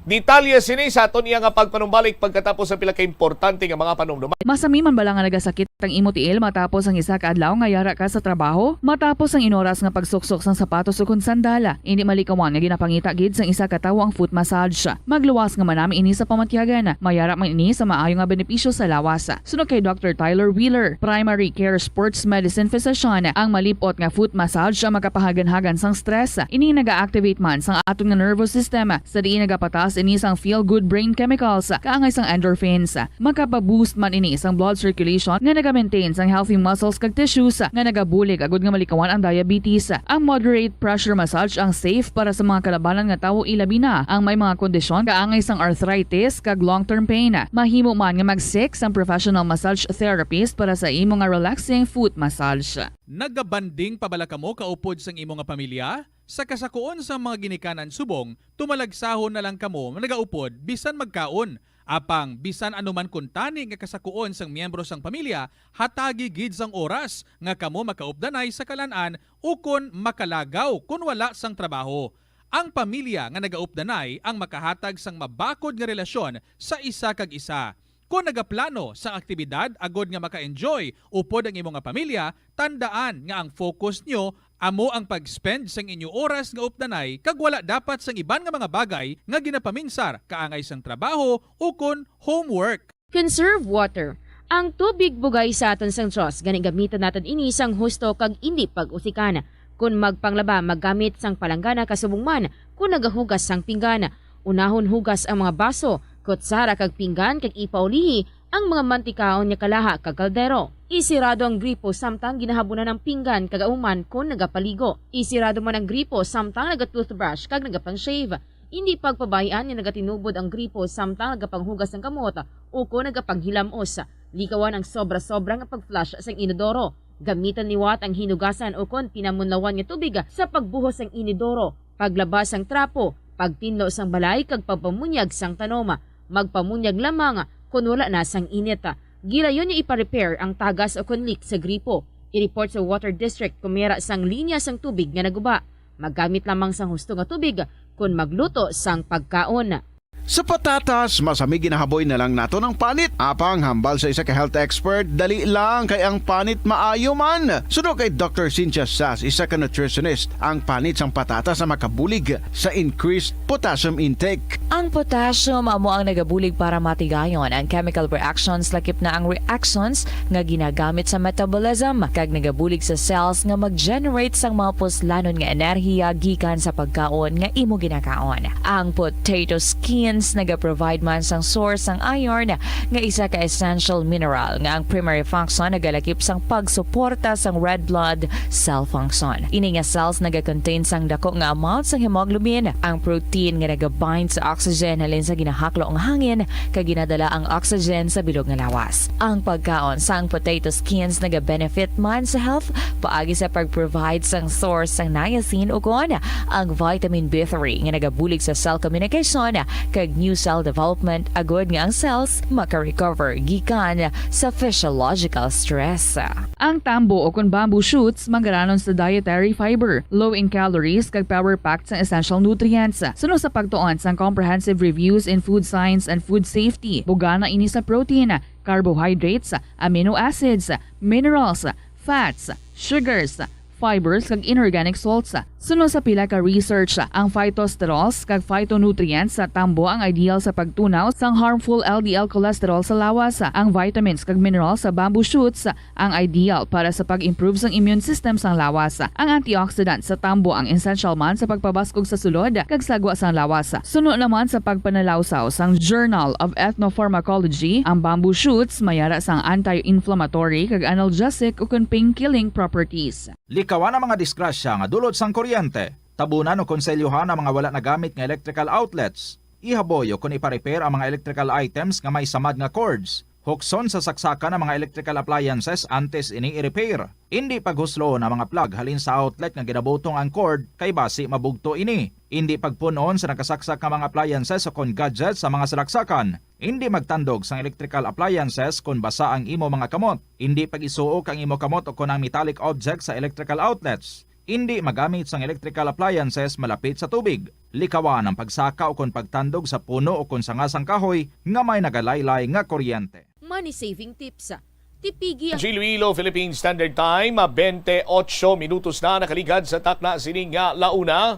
Detalye sini sa aton iya nga pagpanumbalik pagkatapos sa pila ka importante nga mga panumduman. Masami man bala nga nagasakit ang imo tiil matapos ang isa ka adlaw nga yara ka sa trabaho? Matapos ang inoras nga pagsuksok sang sapatos ukon sandal, indi malikawan nga ginapangita gid sang isa ka tawo ang foot massage. Magluwas nga manami ini sa pamatyagan. Mayara man ini sa maayo nga benepisyo sa lawas. Suno kay Doctor Tyler Wheeler, primary care sports medicine physician, ang malip-ot nga foot massage ang makapahaganhagan sang stress. Ini naga-activate man sang aton nga nervous system, sa diin nagapataas ini sang feel-good brain chemicals, kaangay sang endorphins. Makapa-boost man ini sang blood circulation nga naga-maintain sang healthy muscles kag tissues, nga nagabulig agud nga malikawan ang diabetes. Ang moderate pressure massage ang safe para sa mga kalabanan nga tawo, ilabi na ang may mga kondisyon kaangay sang arthritis kag long-term pain. Mahimo man nga mag-seek sang professional massage therapist para sa imo nga relaxing foot massage. Nagabanding pa bala kamo kaupod sang imo nga pamilya? Sa kasakuon sang mga ginikanan subong, tumalagsahon na lang kamo nagaupod bisan magkaon. Apang bisan ano man kuntani nga kasakuon sang miyembro sang pamilya, hatagi gid sang oras nga kamo makaupdanay sa kalan-an ukon makalagaw kon wala sang trabaho. Ang pamilya nga nagaupdanay ang makahatag sang mabakod nga relasyon sa isa kag isa. Kon nagaplano sang aktibidad agod nga maka-enjoy upod ang imo nga pamilya, tandaan nga ang focus nyo amo ang pag-spend sang inyo oras nga updanay kag wala dapat sang iban nga mga bagay nga ginapaminsar kaangay sang trabaho ukon homework. Conserve water. Ang tubig bugay sa aton sang Dios, gani gamiton naton ini sang husto kag indi pag-usikan. Kon magpanglaba, maggamit sang palanggana kasubong man kon nagahugas sang pinggan. Unahon hugas ang mga baso, kutsara kag pinggan kag ipaulihi ang mga mantikaon nga kalaha kag kaldero. Isirado ang gripo samtang ginahabunan ang pinggan kag ahuman kon nagapaligo. Isirado man ang gripo samtang naga-toothbrush kag nagapang-shave. Indi pagpabay-an nga nagatinubod ang gripo samtang nagapanghugas sang kamot ukon nagapanghilamos. Likawan ang sobra-sobra nga pag-flush sang inodoro. Gamitan liwat ang hinugasan ukon pinamunlawan nga tubig sa pagbuhos sang inodoro, paglaba sang trapo, pagtinlo sang balay kag pagpamunyag sang tanom. Magpamunyag lamang kon wala na sang init. Gilayon nga ipa-repair ang tagas ukon leak sa gripo. I-report sa Water District kon may ara sang linya sang tubig nga naguba. Maggamit lamang sang husto nga tubig kon magluto sang pagkaon. Sa patatas, masami ginahaboy na lang naton ang panit. Apang hambal sa isa ka health expert, dali lang kay ang panit maayo man. Suno kay Doctor Cynthia Sas, isa ka nutritionist, ang panit sang patatas ang makabulig sa increased potassium intake. Ang potassium amo ang nagabulig para matigayon ang chemical reactions, lakip na ang reactions nga ginagamit sa metabolism, kag nagabulig sa cells nga mag-generate sang mga puslanon nga enerhiya gikan sa pagkaon nga imo ginakaon. Ang potato skins naga-provide man sang source sang iron, nga isa ka essential mineral nga ang primary function nagalakip sang pagsuporta sang red blood cell function. Ini nga cells naga-contain sang dako nga amount sang hemoglobin, ang protein nga nagabind sa oxygen halin sa ginahaklo nga hangin, kag ginadala ang oxygen sa bilog nga lawas. Ang pagkaon sang potato skins naga-benefit man sa health paagi sa pag-provide sang source sang niacin ukon ang vitamin B three nga nagabulig sa cell communication kag new cell development, agod nga ang cells maka-recover gikan sa physiological stress. Ang tambo ukon bamboo shoots mangaranon sa dietary fiber, low in calories, kag power-packed sang essential nutrients. Suno sa pagtuon sang Comprehensive Reviews in Food Science and Food Safety, bugana ini sa protein, carbohydrates, amino acids, minerals, fats, sugars, fibers, kag inorganic salts. Suno sa pila ka research, ang phytosterols kag phytonutrients sa tambo ang ideal sa pagtunaw sang harmful L D L cholesterol sa lawas. Ang vitamins kag minerals sa bamboo shoots ang ideal para sa pag-improve sang immune system sang lawas. Ang antioxidant sa tambo ang essential man sa pagpabaskog sa sulod kag sagwa sang lawas. Suno naman sa pagpanalawsaw sang Journal of Ethnopharmacology, ang bamboo shoots may ara sang anti-inflammatory kag analgesic ukon pain-killing properties. Likawan ang mga disgrasya nga dulot sang kuryente. Tabunan o konselyohan ang mga wala nagamit nga electrical outlets. Ihaboy o kon ipa-repair ang mga electrical items nga may samad nga cords. Hukson sa saksakan ang mga electrical appliances antes ini i-repair. Indi paghusloon ang mga plug halin sa outlet nga ginabutong ang cord, kay basi mabugto ini. Indi pagpun-on sa nakasaksak nga mga appliances o kon gadgets sa mga salaksakan. Indi magtandog sang electrical appliances kon basa ang imo mga kamot. Indi pag-isuok ang imo kamot o kon ang metallic object sa electrical outlets. Indi magamit sang electrical appliances malapit sa tubig. Likawan ang pagsaka o kon pagtandog sa puno o kon sanga sang kahoy nga may nagalaylay nga kuryente. Money saving tips. Tipigi ang Iloilo, Philippine Standard Time, ah, twenty-eight minutos na nakaligad sa takna sining, ah, launa.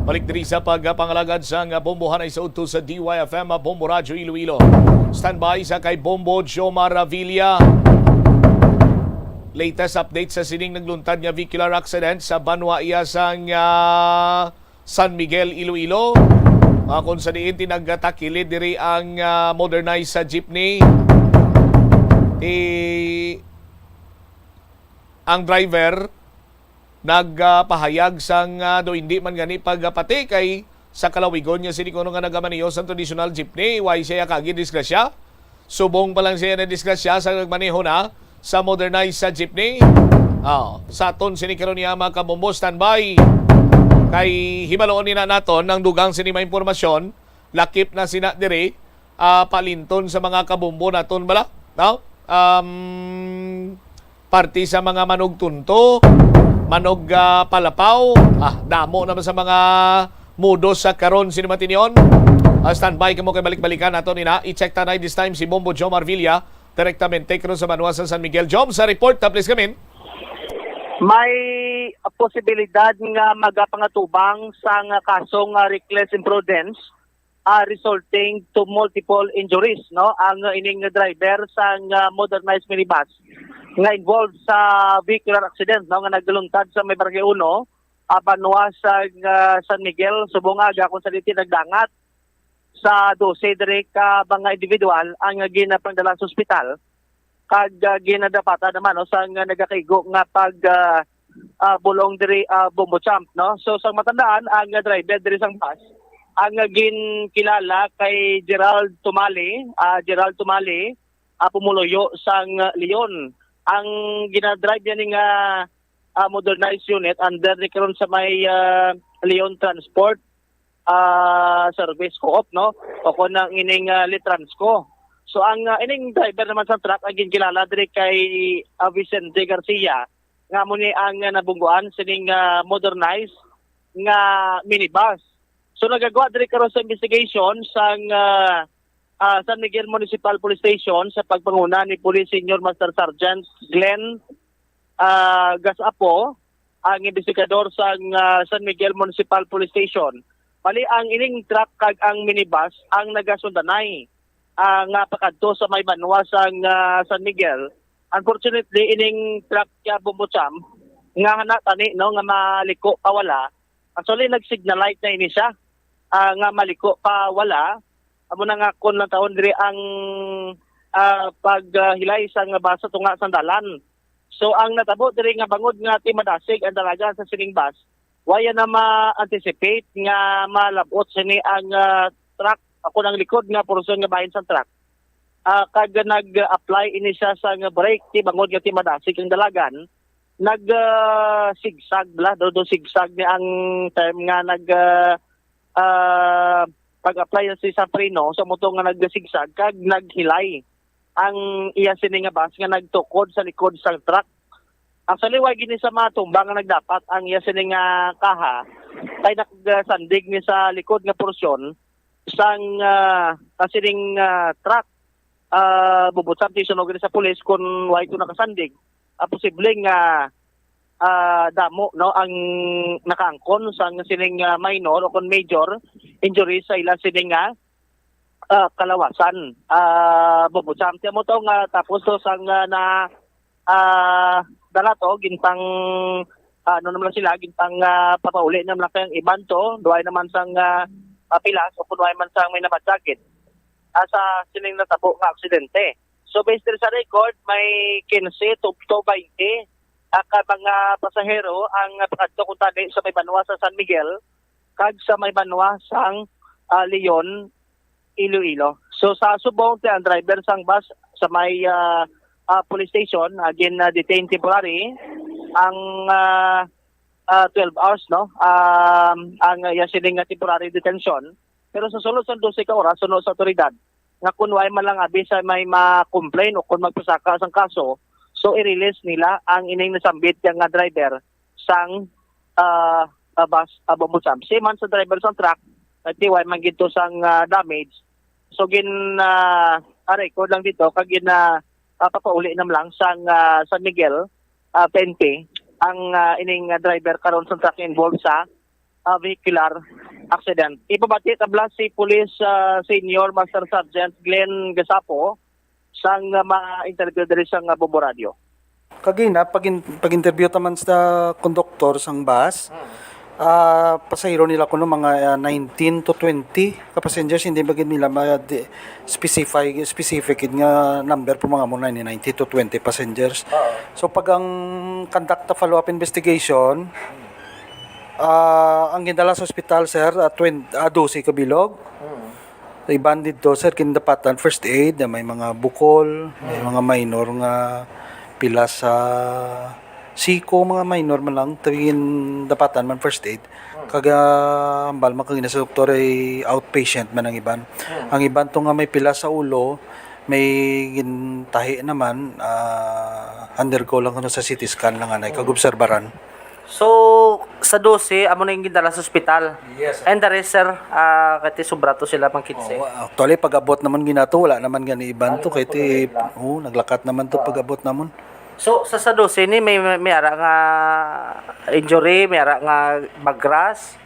Balik diri sa pagpangalagad sang, ah, bombohanay sa udto sa D Y F M, ah, Bombo Radyo Iloilo. Standby sa kay Bombo Jomar Revilla. Latest update sa sining nagluntad nga vehicular accident sa banwa iya sang, ah, San Miguel, Iloilo. Ah, kung sa diin ti nagtakilid diri ang, ah, modernized sa jeepney. Ti ang driver nagpahayag sang, ah, do hindi man gani pagpati kay sa kalawigon niya sini kuno nga nagamaneho sang traditional jeepney, way siya kagi disgrasya. Subong pa lang siya na disgrasya sa nagmaneho na sa modernized sa jeepney. Ah, sa aton sini karon niya, mga kabombo, standby. Kay hibaloon ni na naton ang dugang sini mga impormasyon, lakip na sina diri, ah, palinton sa mga kabombo naton bala, no? Um, parte sa mga manugtunto, manug, ah, palapaw, ah, damo naman sa mga modos sa karon sini matinyon. Ah, standby kamo kay balik-balikan nato nina. I-check tanay this time si Bombo Jomar Villa, direktamente karon sa banwa sa San Miguel. Jom, sa report, please come in. May posibilidad nga magapangatubang sang kaso nga reckless imprudence, ah, resulting to multiple injuries, no, ang ining driver sang, ah, modernized minibus nga involved sa vehicular accident, no, nga nagluntad sa may Barangay Uno, ah, banwa sa, ah, San Miguel subong aga kung sa diti nagdangat sa dose diri ka mga individual ang ginapangdala sa ospital kag, ah, ginadapatan naman, no, sang nagakaigo nga pag, ah, ah, bulong diri, ah, Bombo Champ, no? So, sang matandaan, ang driver diri sang bus, ang ginkilala kay Gerald Tumali, ah, Gerald Tumali, ah, pumuluyo sang Leon. Ang ginadrive niya ni nga, ah, modernized unit under ni karon sa may, ah, Leon Transport, ah, Service Co-op, no? O kon ang ining, ah, Litransco. So, ang, ah, ining driver naman sa truck ang ginkilala diri kay, ah, Vicente Garcia, nga amo ni ang, ah, nabungguan sining, ah, modernized nga minibus. So, nagagwa diri karon sa investigation sang, ah, ah, San Miguel Municipal Police Station sa pagpanguna ni Police Senior Master Sergeant Glenn, ah, Gasapo, ang investigador sang, ah, San Miguel Municipal Police Station. Bali, ang ining truck kag ang minibus ang nagasundanay, ah, nga pakadto sa may banwa sang, ah, San Miguel. Unfortunately, ining truck kaya Bombo Champ nga hana tani, no, nga maliko pawala. Actually, nag-signal light na ini siya, ah, nga maliko pawala. Amo na nga kung lang taon diri ang, ah, paghilay sa nga bus tunga sa dalan. So, ang natabo diri nga bangod nga timadasig ang dalagan sa sining bus, waya na ma-anticipate nga malabot sini ang, ah, truck, ako nang likod nga portion nga bahin sa truck. Ah, kag nag-apply ini siya sa nga brake, ti bangod nga timadasig ang dalagan, nag, ah, sigsag bala, do, do sigsag ni ang term nga nag, ah, ah, pag-apply na si sa preno, sa motor nga nagsigsag kag naghilay ang iya sini nga bus nga nagtukod sa likod sa truck. Actually, wa gini sa matumba nga nagdapat ang iya sini nga kaha kay nagsandig ni sa likod nga porsyon sang, ah, sa sining, ah, truck. Ah, bubutsam ti sunog ni sa pulis kung wa ito nakasandig. Ah, posible nga ah, damo, no, ang nakaangkon sang sining, ah, minor o kon major injuries sa ila sining, ah, ah, kalawasan, ah, Bobo Sam. Ti amo to nga tapos to sang, ah, na, ah, dala to, gintang, ah, ano naman sila, gintang, ah, papauli naman kay ang iban to, duay naman sang, ah, ah, pilas o kun duay man sang may nabadsagit, ah, sa sining natabo nga aksidente. So, based diri sa record, may quince to, to twenty, ah, ka mga pasahero ang, ah, pakadto kuntani sa may banwa sa San Miguel kag sa may banwa sang, ah, Leon, Iloilo. So, sa subong, ti ang driver sang bus sa may, ah, ah, police station, ah, gin, ah, detain temporary ang, ah, ah, twelve hours, no? Um, ang, ah, iya sining nga temporary detention. Pero sa sulod sa dose ka oras, suno sa otoridad, nga kun way man lang abi sa may ma-complain o kun magpasaka sang kaso, so i-release nila ang ining nasambit nga driver sang, ah, ah, bus, ah, Bobo Sam. Same man sa driver sang truck, nagtiway man gid to sang, ah, damage. So gin, ah, ah, record lang dito, kag gin, ah, ah, papauli nam lang sang, ah, San Miguel, ah, P N P, ang, ah, ining, ah, driver karon sang truck involved sa, ah, vehicular accident. Ipabati tabla si Police, ah, Senior Master Sergeant Glenn Gasapo sang, ah, ma-interview diri sang, ah, Bombo Radio. Kagina, pag-in-, pag-interview taman sa konduktor sang bus, ah, pasahero nila kuno mga, ah, nineteen to twenty ka passengers, hindi ba gid nila ma-, di-, specify, specific gid nga number, pero mga mo na ni nineteen to twenty passengers. Oo. So, pag ang conduct of follow-up investigation, ah, ang gindala sa ospital, sir, ah, twen-, ah, dose ka bilog. Mm. Iban didto, sir, gindapatan first aid, may mga bukol, may Mm. mga minor nga pilas sa siko, mga minor man lang, gindapatan man first aid. Mm. Kag, ah, hambal man kagina sa doktor ay outpatient man ang iban. Mm. Ang iban to nga may pilas sa ulo, may gintahi naman, ah, undergo lang kuno sa C T scan lang anay, kag Mm. obserbaran. So, sa dose, amo na yung gindala sa ospital? Yes, sir. And the rest, sir, ah, kay ti sobra to sila pang kinse? Oh, wa-, actually, pag-abot naman ginato, wala naman gani iban to, kay ti, nagpatuloy lang. Oh, naglakat naman to Oo. pag-abot naman. So, sa, sa dose ni, may, may, may ara nga injury, may ara nga bagras?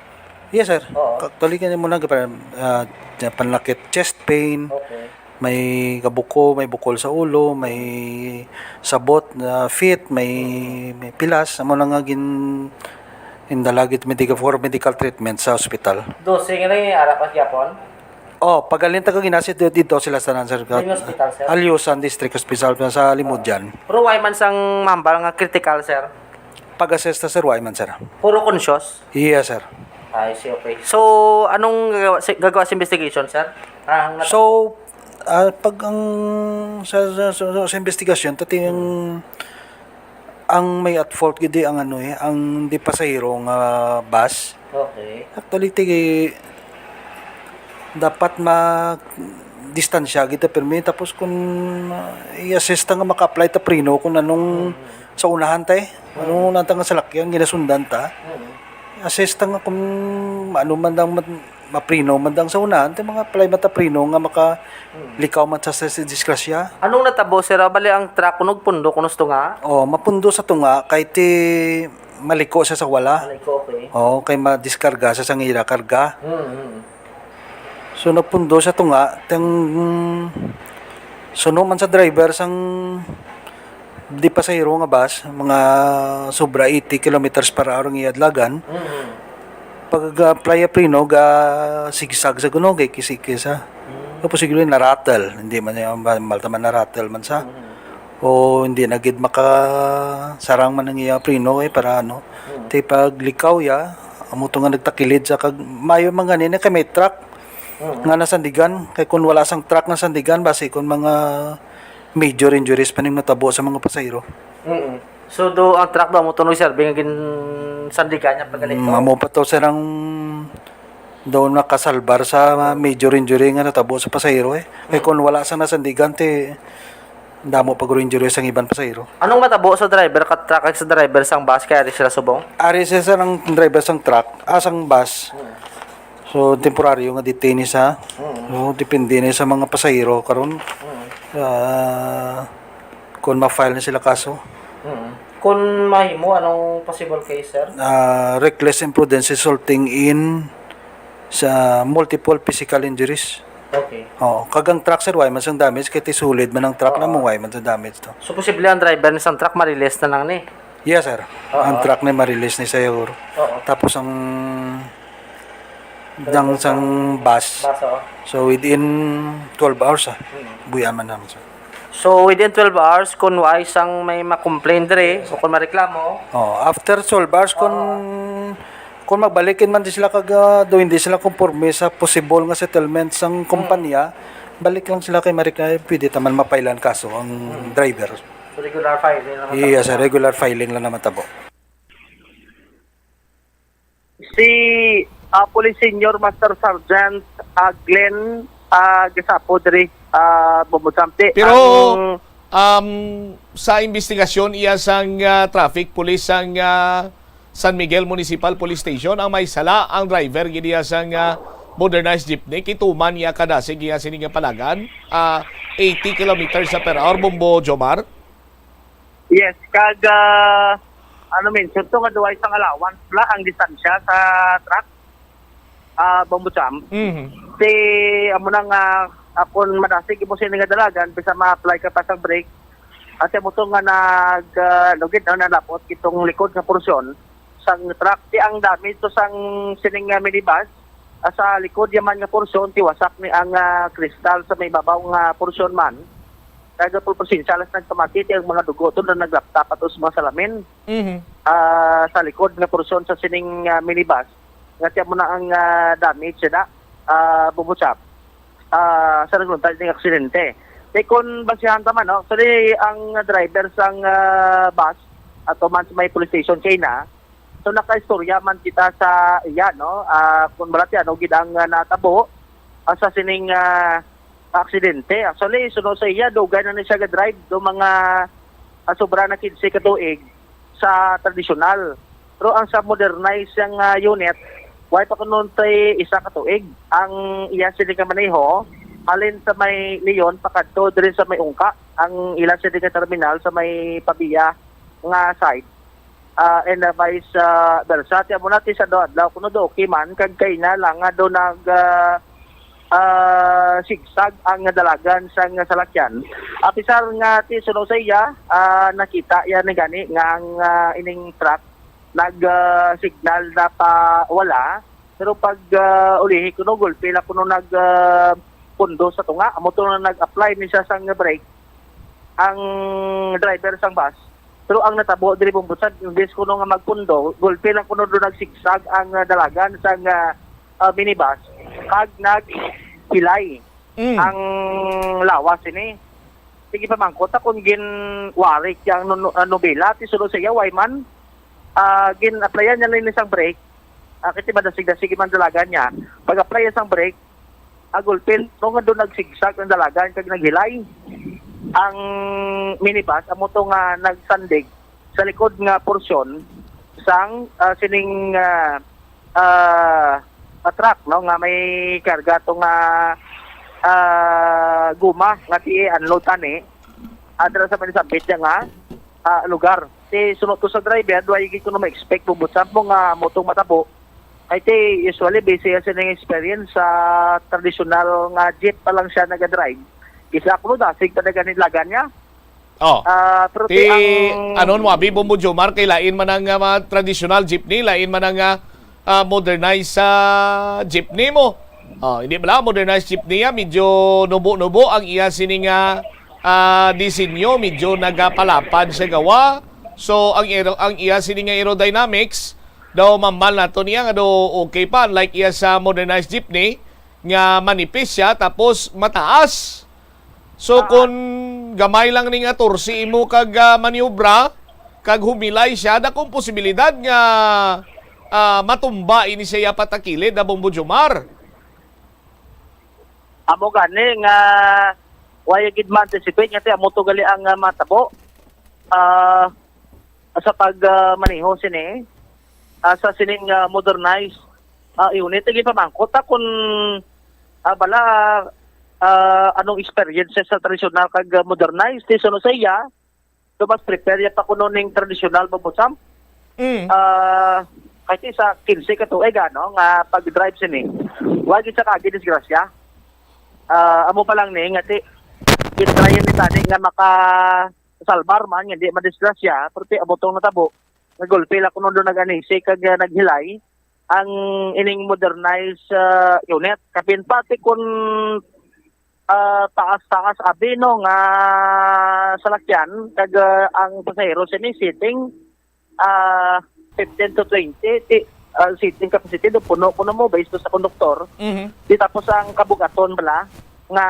Yes, sir. Oo. Actually, kani mo na, ah, panlakit, chest pain, Okay. may kabuko, may bukol sa ulo, may sabot na fit, may, may pilas. Amo na nga gin-, indala gid medical, for medical treatment sa ospital. Dose nga rin, ara pa gyapon? Oh, pagaling ta kag inasi dito, dito sila sa nan, sir. Sa inyo ospital, sir? Alyusan District Hospital sa Limudyan. Pero why man sang mambal nga critical, sir? Pag-assess ta, sir, why man, sir. Puro conscious? Yes, sir. I see, okay. So, anong gagawa, si-, gagawa sa investigation, sir? Ang nat- So, ah, pag ang sa, sa, sa, sa investigasyon, tating ang may at fault gid ang ano eh, ang di pasahero nga bus. Okay. Actually, ti, dapat ma-distansya kita pirmi. Tapos kung, ah, i-assess ta nga maka-apply ta preno kung anong Mm. sa unahan ta eh. Ano Mm. na ta nga salakyan, ginasundan ta. Mm. Assess ta nga kung ano man ang mat-, mapreno man dang sa unahan, ti mga apply matapreno nga maka Mm. likaw man sa, sa, sa disgrasya. Anong natabo, sir? Ah, bali ang truck, kunog pundo, kuno sa tunga? Oh, mapundo sa tunga, kay ti maliko siya sa wala. Maliko, okay. Oo, kay madiskarga siya sa ira karga. Mm, mm. So, napundo sa tunga, tang suno man sa driver sang di pasahero nga bus, mga sobra eighty kilometers per hour ang iya adlagan. Mm. Pag, ah, playa preno, ga sigsag sa kuno, kay kisi-kisa. Mm. So, posible na-rattle. Hindi man niya, ma-, malta man na-rattle man sa. Mm. O hindi na gid makasarang man ang iya preno, eh, para ano. Mm. Ti paglikaw ya, amo to nga nagtakilid sa kag-, mayo man gani na kay may truck Mm. nga nasandigan. Kay kung wala sang truck nasandigan, basi kung mga major injuries pa ning natabo sa mga pasahero. Mm. So, do, ang truck do, amo to nagserbi nga ginsandigan niya pagkali Mm, to? Amo pa to, sir, ang doon nakasalbar sa major injury nga natabo sa pasahero, eh. Kay Mm. kung wala sang nasandigan, ti damo pa guro injury sang iban pasahero. Anong matabo sa driver ka truck kag sa driver sang bus kay ari sila subong? Ari siya, sir, ang driver sang truck, ah, sang bus. Mm. So, temporaryo nga detainee sa, Mm. so, depende na sa mga pasahero karon. Mm. Ah, kung ma-file na sila kaso. Mm. Kung mahimo, anong possible case, sir? Ah, reckless imprudence resulting in sa multiple physical injuries. Okay. Oo, kag ang truck, sir, way man sang damage kay ti solid man ang truck na mo, way man sa damage to. So, posible ang driver ni sang truck ma-release na lang ni. Yes, sir. Ang truck na ma-release ni, sir. Oo. Tapos ang dang sang bus. Bus, oo. So within twelve hours, ah. Buya man naman, sir. So, within twelve hours, kung way sang may ma-complain diri, o kung mareklamo, Oh, after twelve hours, kung kung magbalikin man di sila kag ah, do hindi sila konforme sa possible nga settlement sang kumpanya, balik lang sila kay Marikay, pwede taman mapailan kaso ang driver. so regular filing lang. Yes, sir, regular filing lang naman tabo. Si ah, Police Senior Master Sergeant ah, Glenn ah, Gasapo diri ah, Bumudsamti. Pero Ang um, sa investigasyon iya sang ah, traffic police sang ah, San Miguel Municipal Police Station ang may sala ang driver gid iya sang ah, modernized jeepney kituman niya kadasig iya sini nga palagan ah, eighty kilometers sa per hour, Bombo Jomar. Yes, kag ah, ano mention to nga duwa isang allowance la ang distansya sa truck. Ah, Bombo Champ. Mhm. Si amo na nga akon madasig imo sini nga dalagan bisa ma-apply ka pa sa brake. At amo to nga nag uh, lugid na nalapot kitong likod nga porsyon sang truck. Ti ang damage to sang sining ah, minibus ah, sa likod yaman nga porsyon ti wasak ni ang ah, kristal sa may babaw nga porsyon man. Kag full presensya alas nagpamati ti ang mga dugo to na naglapta pa to sa mga salamin Mhm. ah, sa likod nga porsyon sa sining ah, minibus nga siya mo na ang ah, damage siya ah, bumuchap ah, sa nagluntad ning aksidente. Kay kung basihan ta man, no? Actually, ang driver sang ah, bus ato man sa may police station kay na, so nakaistorya man kita sa iya, no? Ah, kung malati ano gid ang ah, natabo ah, sa sining ah, aksidente. Actually, suno sa iya, dugay na ni siya ga-drive do mga ah, sobra na quince ka tuig sa tradisyonal. Pero ang sa modernized nga unit, way pa kuno tay isa ka tuig ang iya sini nga maneho halin sa may Leon pakadto diri sa may Ungka ang ila sini nga terminal sa may Pavia nga side. Ah, and uh, vice uh, versa. Ti amo na ti sa do adlaw kuno do okay man kag kay na lang nga do nag ah, ah, sigsag ang dalagan sang salakyan. Apisar nga ti suno sa iya, ah, nakita iya ni gani nga ang ah, ining truck nag ah, signal na pa wala, pero pag ah, ulihi kuno gulpi na kuno nag ah, pundo sa tunga, amo to na nag-apply ni siya sang brake ang driver sang bus. Pero ang natabo diri Bumbusan, imbes kuno nga magpundo, gulpi lang kuno do nagsigsag ang ah, dalagan sang ah, ah, minibus kag naghilay Mm. ang lawas ini. Sige pamangkot ta kung ginwarik yang nu- ah, nobela ti suno sa iya, way man ah, gin-applyan niya lang isang brake. Ah, kay ti madasig-dasig man dalagan niya. Pag-apply sang brake, agulpin no nga doon nagsigsag ang dalagan kag naghilay ang minibus amo to nga nagsandig sa likod nga porsyon sang ah, sining ah, ah, ah, truck, no, nga may karga to nga ah, guma nga ti unload tani adra sa manisambit niya nga ah, lugar. Ti suno to sa driver, duay gid kuno ma-expect bubot sa mo nga motong matabo. Kay ti usually base sa ning experience sa traditional nga jeep pa lang siya naga-drive. Isa kuno dasig pa na gani lagan niya. Oh. Ah, pero Ti ti ang ano mo abi, Bombo Jomar, kay lain man ang ah, mga traditional jeepney, lain man ang ah, ah, modernized sa jeepney mo. Oh, hindi bala modernized jeepney ya, medyo nubo-nubo ang iya sini nga ah, disenyo, medyo nagapalapad sa gawa. So ang aero, ang iya sini nga aerodynamics daw mambal nato niya nga daw okay pa, unlike iya sa modernized jeepney nga manipis siya tapos mataas. So kung gamay lang ni nga torsi imo kag ah, maniobra kag humilay siya, dakong posibilidad nga ah, matumba ini siya patakilid na, Bombo Jomar. Amo gani nga wala gid ma-anticipate nga ti amo to gali ang ah, matabo ah, sa pag ah, maneho sini ah, sa sining ah, modernized ah, unit. Lagi pamangkot ta kung ah, bala ah, anong experience sa traditional kag ah, modernized. Ti suno sa iya, So, mas prepare ya pa kuno ning tradisyonal, Bobo Sam. Mm. Ah, kasi sa kinse ka tuig, ano, nga pag-drive sini, wa gid sa kagi disgrasya. Ah, amo pa lang ni, nga ti, gintrayan ni tani nga makasalbar man, nga di madisgrasya, pero ti, amo tong natabo, nga gulpi la kuno doon nag-anisi, kag, ah, naghilay, ang ining modernized, ah, unit. Kapin pati kung, ah, taas-taas abi, no, nga salakyan, kag, ah, ang pasahero sini sitting, ah, fifteen to twenty, ti, ah, seating capacity, do puno kuno mo, based sa konduktor. Mhm. Di tapos ang kabugaton bala nga,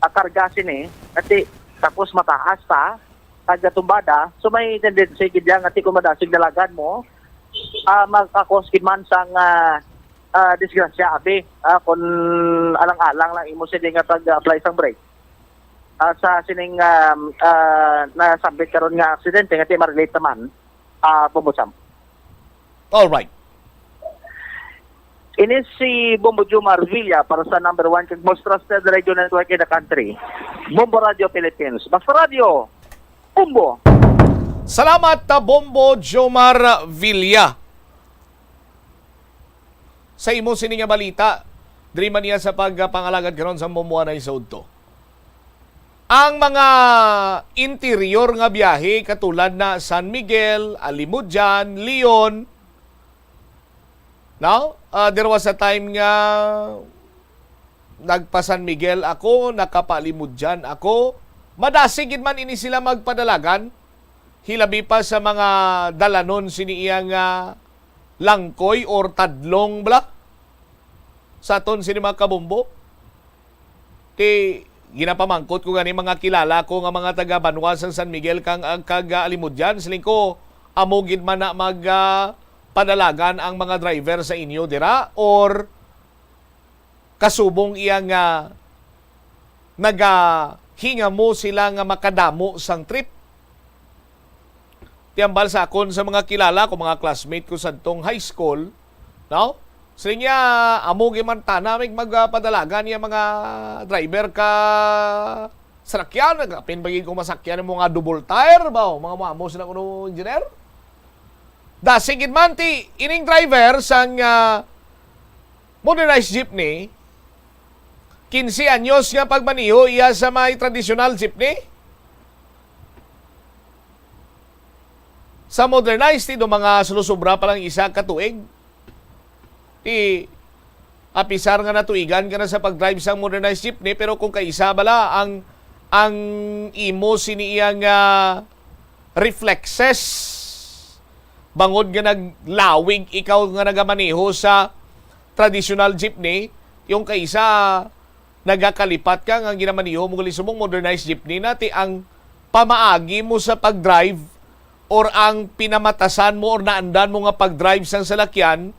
ah, karga sini, ati tapos mataas pa, kag tumbada, so may tendency gid yan, ati kung madasig dalagan mo, ah, makakos gid man sang, ah, ah, disgrasya, abi. Ah, kung alang-alang lang imo sini nga pag-apply sang brake. Ah, sa sining, um, ah, nasambit karon nga aksidente, nga ti ma-relate naman, ah, Bobo Sam. All right. Ini si Bombo Jomar Villa para sa number one kag most trusted radio network in the country, Bombo Radio Philippines. Basta Radio, Bombo! Salamat, ah, Bombo Jomar Villa. Sa imo sini nga balita, diri man niya sa pagpangalagad karon sa Bombo Anay sa udto. Ang mga interior nga biyahe, katulad na San Miguel, Alimodian, Leon, no? Ah, there was a time nga nagpa San Miguel ako, nakapa Alimodian ako. Madasig gid man ini sila magpadalagan, hilabi pa sa mga dalanon sini iya nga langkoy or tadlong bala sa aton sini mga kabombo. Ti, ginapamangkot ko gani mga kilala ko nga mga taga banwa sang San Miguel kang, ah, kag, ah, Alimodian. Siling ko, amo gid man na mag, ah, padalagan ang mga driver sa inyo dira, or kasubong iya nga nagahingamo sila nga makadamo sang trip? Ti hambal sa akon sa mga kilala ko, mga classmate ko sadtong high school, no? Siling niya, amo gid man tana mig magpadalagan niya mga driver ka sarakyan, nagapin ba gid ko masakyan mo nga double tire ba, o mga muamo sila kuno, engineer? Dasig gid man ti ining driver sang, ah, modernized jeepney, quince anyos nga pagmaneho iya sa may tradisyonal jeepney. Sa modernized, ti do mga sulusubra pa lang isa ka tuig. Ti, apisar nga natuigan ka na sa pag-drive sang modernized jeepney, pero kung kaisa bala ang, ang imo sini iya nga reflexes, bangod nga naglawig ikaw nga nagamaneho sa traditional jeepney, yung kaisa nagakalipat ka nga ginamaneho mo gali subong modernized jeepney na, ti ang pamaagi mo sa pag-drive or ang pinamatasan mo or naandan mo nga pag-drive sang salakyan,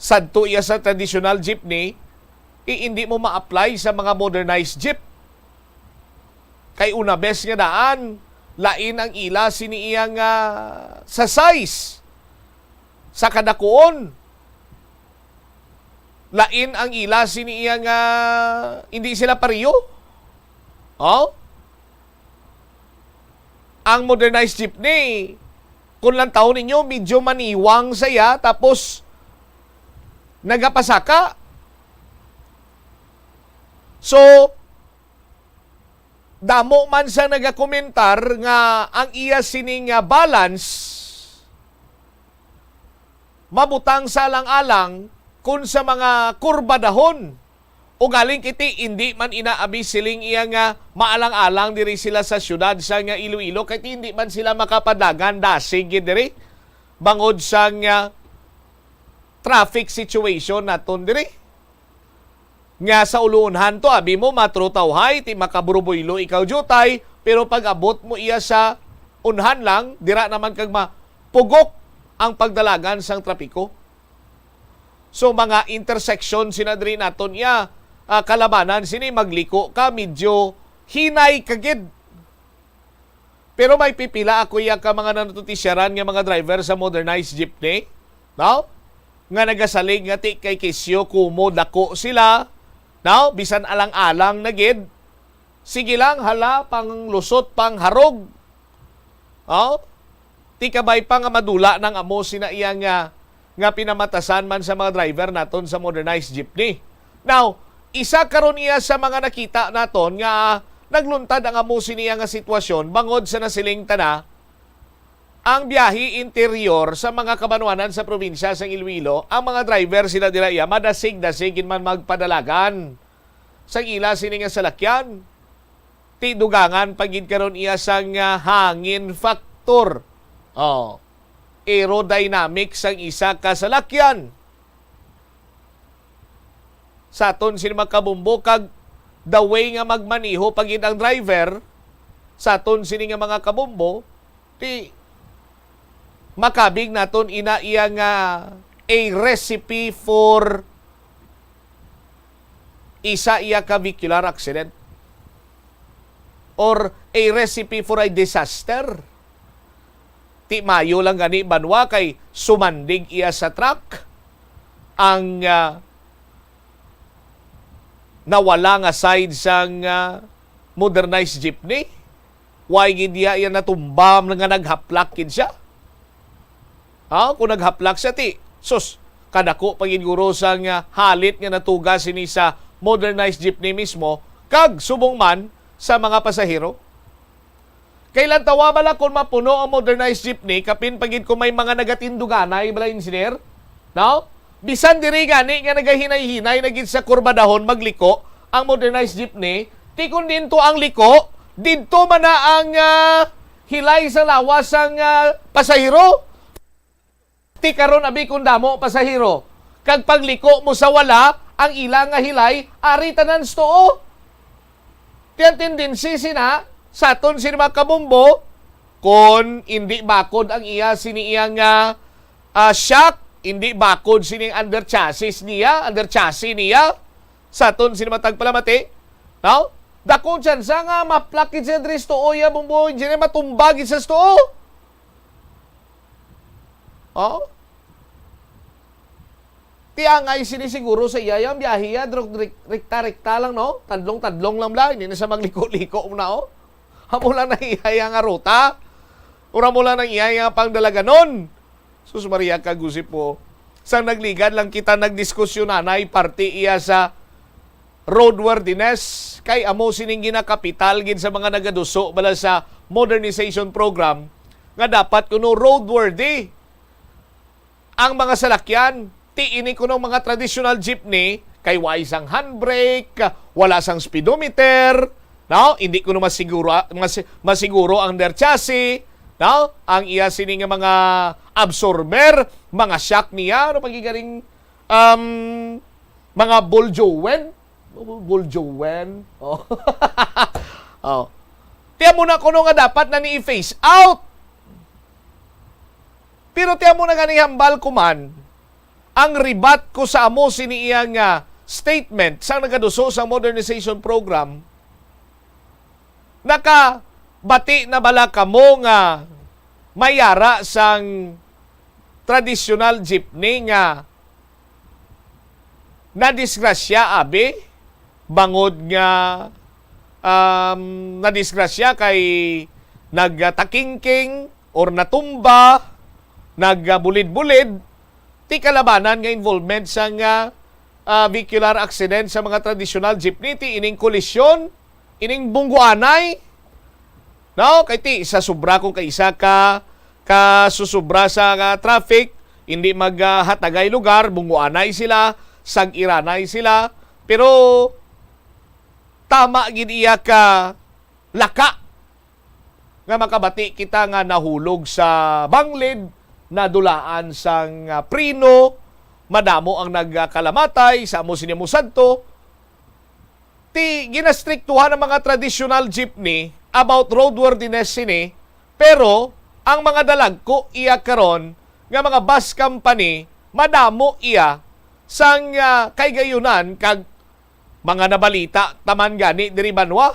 sadto iya sa traditional jeepney, i-, hindi mo ma-apply sa mga modernized jeep. Kay una bes nga daan, lain ang ila sini iya nga sa size, sa kadakuon. Lain ang ila sini iya nga hindi sila pareho. Oh? Ang modernized jeepney, kung lantawon ninyo, medyo maniwang saya, tapos nagapasaka. So, damo man sang nagakomentar nga ang iya sini nga balance mabutang sa alang-alang kun sa mga kurbadahon. Ugaling kiti, indi man ina abi siling iya nga maalang-alang diri sila sa siyudad sa nga Iloilo, kay ti indi man sila makapadagan dasig gid diri bangod sa nga traffic situation naton diri. Nga sa uluunhan to, abi mo, matrutawhay, ti makaburubuylo ikaw diutay, pero pag abot mo iya sa unhan lang, dira naman kag mapugok ang pagdalagan sang trapiko. So, mga intersection sina diri naton iya, ah, kalabanan sini, magliko ka, medyo hinay ka gid. Pero may pipila ako iya ka mga nanotisyaran nga mga driver sa modernized jeepney, no? Nga nagasalig nga ti kay kisyo kumo dako sila, no? Bisan alang-alang na gid. Sige lang, hala, panglusot, pangharog. Oh? Ti kabay pa nga madula nang amo sina iya nga, nga pinamatasan man sa mga driver naton sa modernized jeepney. Now, isa karon iya sa mga nakita naton nga nagluntad ang amo sini nga sitwasyon bangod sa nasiling ta na ang biyahe interior sa mga kabanwanan sa probinsya sang Iloilo, ang mga driver sila dira iya madasig-dasig gid man magpadalagan sang ila sini nga salakyan. Ti dugangan pa gid karon iya sang, ah, hangin factor. Oh, aerodynamic sang isa ka salakyan. Sa aton sini mga kabumbo, kag the way nga magmaneho pa gid ang driver, sa aton sini nga mga kabumbo, ti makabig naton ina iya nga a recipe for isa iya ka vehicular accident or a recipe for a disaster. Ti mayo lang gani banwa kay sumandig iya sa truck ang, ah, nawala nga side sang, ah, modernized jeepney. Why gid iya, iya natumba nga naghaplak gid siya? Ha? Kung naghaplak siya, ti, sus, kadako pa gid guro sang, ah, halit nga natuga sini sa modernized jeepney mismo, kag subong man sa mga pasahero. Kay lantawa bala kung mapuno ang modernized jeepney, kapin pa gid kung may mga nagatinduganay bala, engineer? No? Bisan diri gani nga nagahinay-hinay na gid sa kurbadahon magliko ang modernized jeepney, ti kon didto ang liko, didto man na ang, ah, hilay sa lawas sang, ah, pasahero. Ti karon, abi, kung damo pasahero, kag pagliko mo sa wala, ang ila nga hilay ari tanan sa tuo. Ti ang tendency sina sa aton sini mga kabumbo, kon indi bakod ang iya sini iya nga, ah, shock, indi bakod sini ang under chassis niya, under chassis niya, sa aton sini mga tagpalamati, no? Dako tsansa nga maplakid siya diri sa tuo iya, bumbo, engineer, matumba gid siya sa tuo. Oh? Ti angay sini siguro sa iya, yang biyahe iya, dro-, rik-, rekta-rekta lang, no? Tadlong-tadlong lang bala, hindi na siya magliko-liko mo na, oh. Amo lang na iya, iya nga ruta. Ura mo lang ang iya, iya nga pangdalaganon. Sus Maria, kag Jose po. Sang nagligad lang kita nagdiskusyon anay, parte iya sa roadworthiness, kay amo sining ginakapital gid sa mga nagaduso bala sa modernization program nga dapat kuno roadworthy ang mga salakyan. Ti ini kuno mga traditional jeepney kay way sang handbrake, wala sang speedometer, no? Hindi kuno masiguro, mas-, masiguro ang their chassis, no? Ang iya sini nga mga absorber, mga shock niya, ano pa gigaring, um, mga ball joint, ball joint. Oh. Oh. Tiyan mo na kuno nga dapat na ni i-phase out. Pero tiyan mo na gani hambal ko man, ang ribat ko sa amo sini iya nga statement sa nagaduso sa modernization program, nakabati na bala kamo nga may ara sang traditional jeepney nga nadisgrasya, abi, bangod nga, um, nadisgrasya kay nagtakingking or natumba, nagbulid-bulid, ti kalabanan nga involvement sa nga, ah, vehicular accident sa mga traditional jeepney, ti ining kolisyon, ining bungguanay, no? Kay ti sa sobra ko kay isa ka, ka susubra sa, ah, traffic, hindi maghatagay lugar, bungguanay sila, sag-iranay sila. Pero tama gid iya ka laka nga makabati kita nga nahulog sa banglid, nadulaan sang, ah, preno, madamo ang nagkalamatay, sa amo sini mo sadto. Ti ginastriktuhan ang mga traditional jeepney about roadworthiness sini, pero ang mga dalagko iya karon nga mga bus company, madamo iya sang, ah, kaygayunan kag mga nabalita taman gani diri banwa.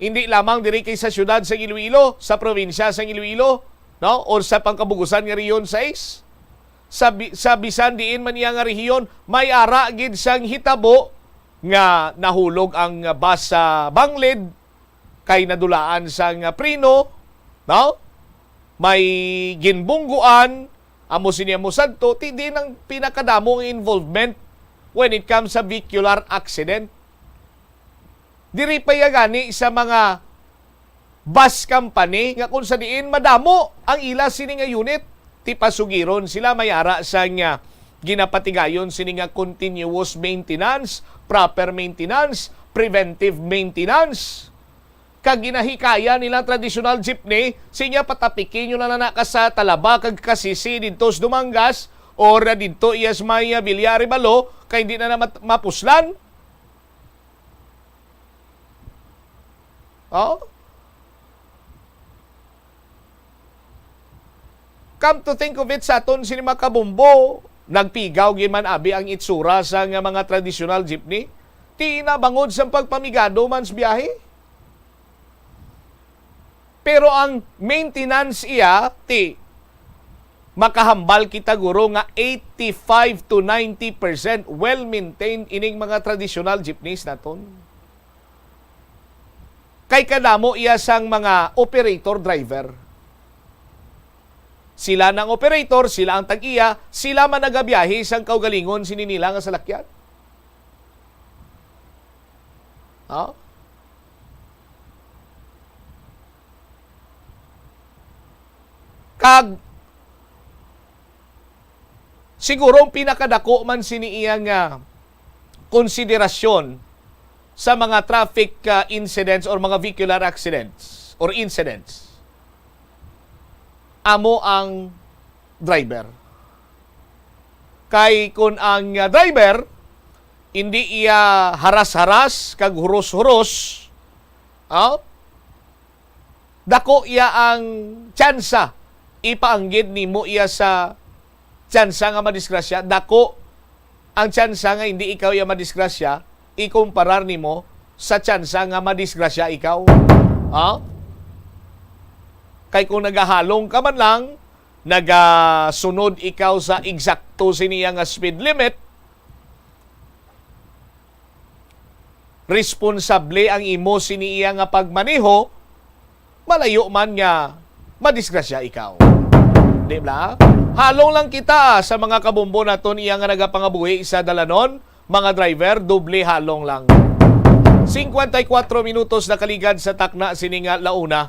Hindi lamang diri kay sa siyudad sa Iloilo, sa probinsya sa Iloilo, no? O sa pangkabugusan nga Rehiyon sais. Sa bi-, sa bisan diin man iya nga rehiyon, may ara gid sang hitabo nga nahulog ang bus sa Bangled kay nadulaan sang preno, no? May ginbungguan, amo sini amo sadto, ti di nang pinakadamo nga involvement when it comes sa vehicular accident. Diri pa ya gani sa mga bus company nga kung sa diin madamo ang ila sini nga unit, ti pasugiron sila may ara sang, ah, ginapatigayon sini nga continuous maintenance, proper maintenance, preventive maintenance. Kag ginahikaya nila traditional jeepney, sinya patapiki nyo na lang na ka sa Talaba kag Kasisi didto sa Dumangas, or didto iya sa may, ah, Villa Arevalo, kay hindi na na mat-, mapuslan. Oh? Come to think of it, sa aton sini mga kabumbo, nagpigaw gid man abi ang itsura sa nga mga traditional jeepney. Ti na bangod sa pagpamigado man sa biyahe. Pero ang maintenance iya, ti makahambal kita, guro, nga eighty-five to ninety percent well-maintained ining mga traditional jeepneys naton. Kay kadamo iya sang mga operator driver. Sila nang operator, sila ang tag-iya, sila man nagabiyahe sang kaugalingon sini nila nga salakyan. Ha? Kag siguro ang pinakadako man sini iya nga konsiderasyon sa mga traffic, ah, incidents or mga vehicular accidents or incidents, amo ang driver. Kay kun ang, ah, driver hindi iya haras-haras kag huros-huros, ah, dako iya ang tsansa ipaanggid nimo iya sa tsansa nga madisgrasya. Dako ang tsansa nga hindi ikaw iya madisgrasya ikumparar nimo sa tsansa nga madisgrasya ikaw. Ha? Kay kung nagahalong ka man lang, nagasunod ikaw sa eksakto siniya nga speed limit, responsable ang imo sini iya nga pagmaneho, malayo man nga madisgrasya ikaw. Di ba? Halong lang kita sa mga kabumbo naton iya nga nagapangabuhi sa dalanon, mga driver, doble halong lang. Cincuenta y cuatro minutos nakaligad sa takna sini nga launa.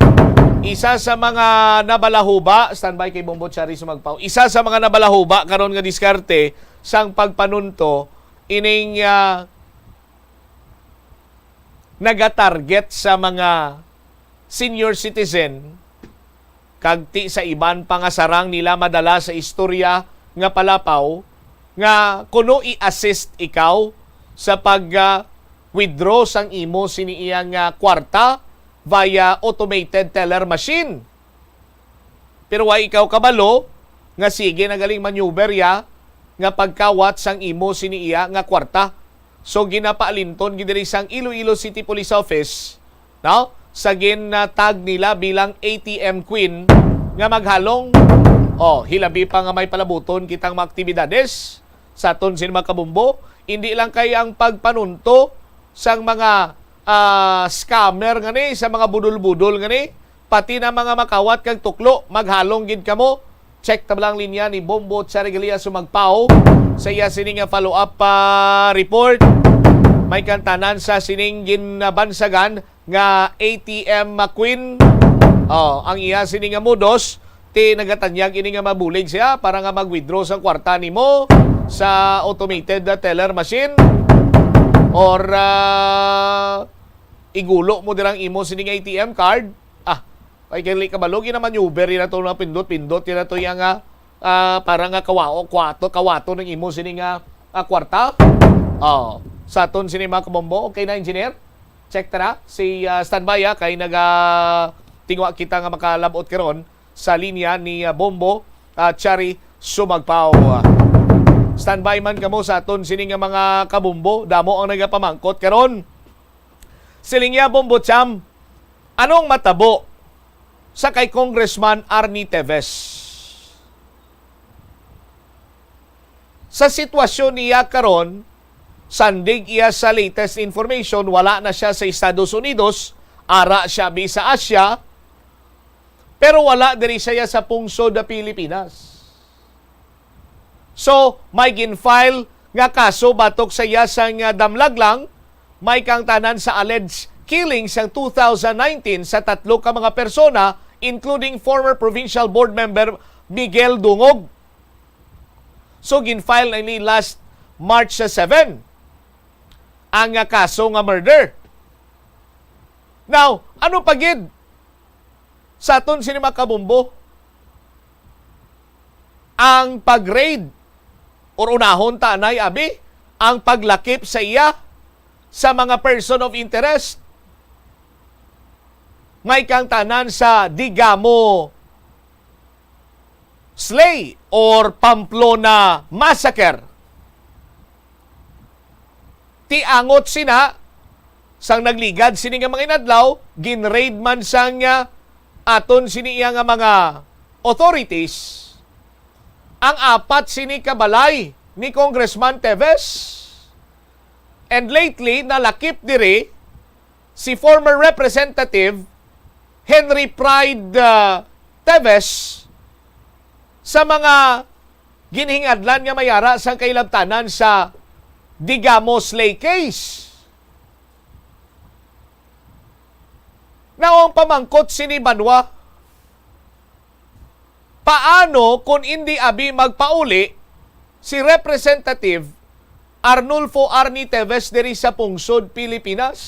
Isa sa mga nabalahuba, standby kay Bombo Chari Sumagpaw. Isa sa mga nabalahuba karon nga diskarte sang pagpanunto ining, ah, nagatarget sa mga senior citizen, kag ti sa iban pa nga sarang nila madala sa istorya nga palapaw, nga kuno i-assist ikaw sa pag, ah, withdraw sang imo sini iya nga kwarta via automated teller machine. Pero wa ikaw kabalo nga sige na galing maneuver ya nga pagkawat sang imo sini iya nga kwarta. So, ginapaalinton gid diri sang Iloilo City Police Office, no? Sa ginatag nila bilang A T M queen nga maghalong. Oh, hilabi pa nga may palabuton kitang mga aktibidades sa aton sini mga kabumbo. Hindi lang kay ang pagpanunto sang mga, ah, scammer ngani, sa mga budol-budol ngani, pati na mga makawat kag tuklo, maghalong gid kamo. Check ta lang linya ni Bombo Charigalia Sumagpao sa iya sini nga follow-up pa report. May kantanan sa sining ginbansagan nga A T M queen. Oh, ang iya sini nga modus, ti nagatanyag ini nga mabulig siya para nga mag-withdraw sang kwarta nimo sa automated teller machine, or, ah, igulo mo dirang imo sini nga A T M card. Ah, kay kali kabalo, ginamaneuver yun na to, na pindot-pindot yun na to, yung, ah, ah, para nga kawao, kwato, kawato ng imo sini nga, ah, kwarta. Oh, sa aton sini mga kabombo. Okay na, engineer? Check ta na. Si, ah, standby, ah, kay naga tingwa kita nga makalabot karon sa linya ni, ah, Bombo, ah, Chari Sumagpao. Standby man kamo sa aton sini nga mga kabombo. Damo ang nagapamangkot karon. Siling niya, Bombo Cham, anong matabo sa kay Congressman Arnie Teves? Sa sitwasyon niya karon, Sandig iya sa latest information, wala na siya sa Estados Unidos, ara siya abi sa Asia, pero wala diri siya sa pungsod na Pilipinas. So, may gin-file nga kaso batok sa iya sang, ah, damlag lang, may kaangtanan sa alleged killing sang two thousand nineteen sa tatlo ka mga persona, including former provincial board member Miguel Dungog. So, gin-file na ini last March sa seven ang, ah, kaso nga murder. Now, ano pa gid sa aton sini, mga kabombo? Ang pag-raid, or unahon ta anay, abi, ang paglakip sa iya sa mga person of interest. May kaangtanan sa Digamo Slay or Pamplona Massacre. Ti angot sina, sang nagligad sini nga mga inadlaw, gin-raid man sang, ah, aton sini iya nga mga authorities ang apat sini ka balay ni Congressman Teves. And lately, nalakip diri si former Representative Henry Pride, ah, Teves sa mga ginhingadlan nga may ara sang kahilabtanan sa Digamo Slay case. Now, ang pamangkot sini, banwa, paano kung indi abi magpauli si Representative Arnulfo Arnie Teves diri sa pungsod Pilipinas?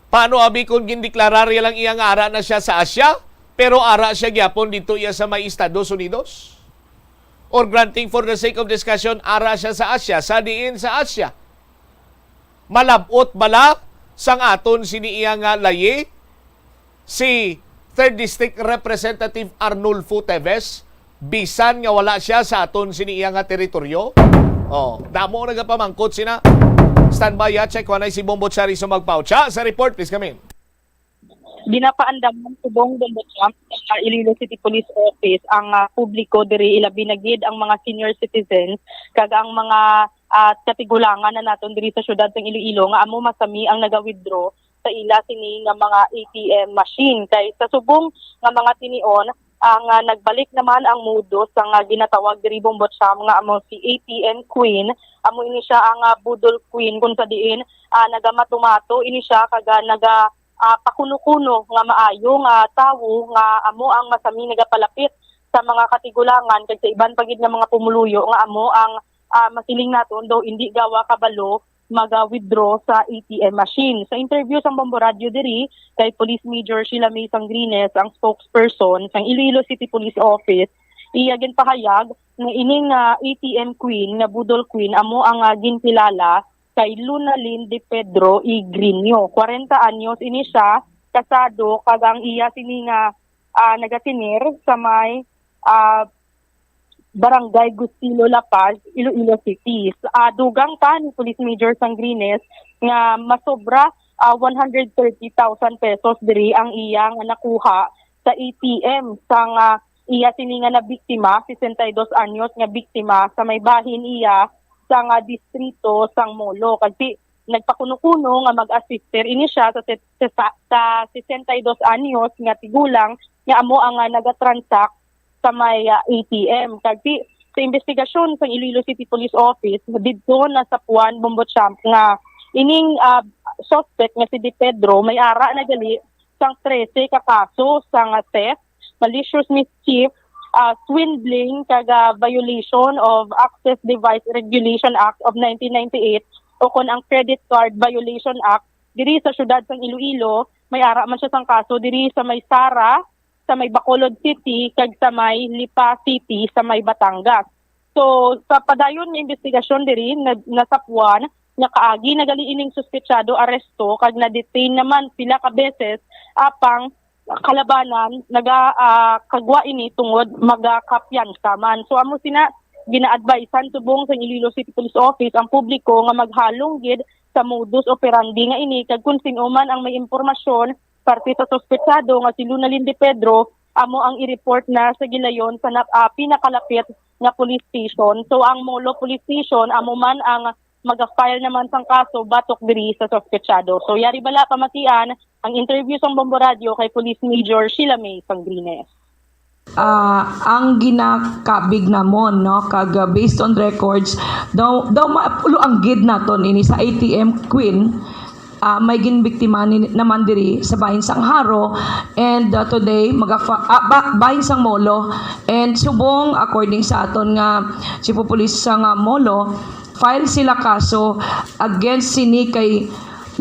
Paano abi kung gindeklarar niya lang iya nga ara na siya sa Asia, pero ara siya gyapon dito iya sa may Estados Unidos? Or granting for the sake of discussion, ara siya sa Asia, sa diin sa Asia? Malab-ot bala sang aton sini iya nga layi si Third District Representative Arnulfo Teves, bisan nga wala siya sa aton sini iya nga teritoryo? Oh, damo nagapamangkot sina. Standby, ah, check, wala si Bombo Charis magpautsa sa report, please come in. Ginapaandaman subong, Bombo Champ, sa Iloilo City Police Office ang, ah, publiko diri, ilabi na gid ang mga senior citizens kag ang mga, ah, katigulangan na naton diri sa siyudad sang Iloilo nga amo masami ang naga-withdraw sa ila sini nga mga A T M machine. Kay sa subong nga mga tinion, ang, ah, nagbalik naman ang modus sang, ah, ginatawag diri, Bombo Champ, nga amo si A T M Queen. Amo ini siya ang, ah, budol queen, kung sa diin, ah, nagamato-mato ini siya kag, ah, naga, ah, pakuno-kuno nga maayo nga tawo nga amo ang masami nagapalapit sa mga katigulangan kag sa iban pa gid nga mga pumuluyo nga amo ang, ah, masiling naton daw indi gawa kabalo maga-withdraw sa A T M machine. Sa interview sang Bombo Radyo diri kay Police Major Sheila May Sangrines, ang spokesperson sang Iloilo City Police Office, iya ginpahayag nga ining, ah, A T M queen nga budol queen amo ang, ah, ginkilala kay Lunalyn De Pedro Igrinio. Kwarenta anyos ini siya, kasado, kag ang iya sini nga, ah, nagatener sa may, ah, Barangay Gustilo La Paz, Iloilo City. S-, ah, dugang pa ni Police Major Sangrines nga masobra, ah, one hundred thirty thousand pesos diri ang iya nga nakuha sa A T M sang, ah, iya sini nga nabiktima, sesenta y dos anyos nga biktima sa may bahin iya sa nga distrito sang Molo. Kag si, nagpakuno-kuno nga mag-assister ini siya sa set-, sa, sa, sa sesenta y dos anyos nga tigulang nga amo ang, ah, nagatransact sa may, ah, A T M. Kag si, sa investigasyon sang Iloilo City Police Office, didto nasapuan, Bombo Champ, nga ining, ah, suspect nga si De Pedro may ara na gali sang trese ka kaso sang, ah, theft, malicious mischief, ah, swindling, kag, ah, violation of Access Device Regulation Act of nineteen ninety-eight, o kon ang Credit Card Violation Act diri sa siyudad sang Iloilo. May ara man siya sang kaso diri sa may Sara, sa may Bacolod City, kag sa may Lipa City, sa may Batangas. So, sa padayon nga investigasyon diri, na-, nasapuan nga kaagi na gali ining suspetsado aresto kag na-detain naman pila ka beses, apang kalabanan naga, ah, kagwa ini tungod magakapiyansa man. So, amo sina, gina-advisean subong sa Iloilo City Police Office ang publiko nga maghalong gid sa modus operandi nga ini, kag kung sin-o man ang may impormasyon parte sa suspetsado nga si Lunalyn De Pedro, amo ang i-report na sa gilayon sa na-, ah, pinakalapit nga police station. So, ang Molo Police Station amo man ang maga-file naman sang kaso batok diri sa suspetsado. So, yari bala pamatian ang interview sang Bombo Radio kay Police Major Sheila May Sangrines. Ah, ang ginakabig namon, no, kag, ah, based on records, daw, daw mapulo ang gid naton ini sa A T M Queen. Ah, may ginbiktima ni, naman diri sa bahin sang Jaro, and, ah, today magafa-, ah, ba-, bahin sang Molo, and subong according sa aton nga chief of police sang, ah, Molo, file sila kaso against sini kay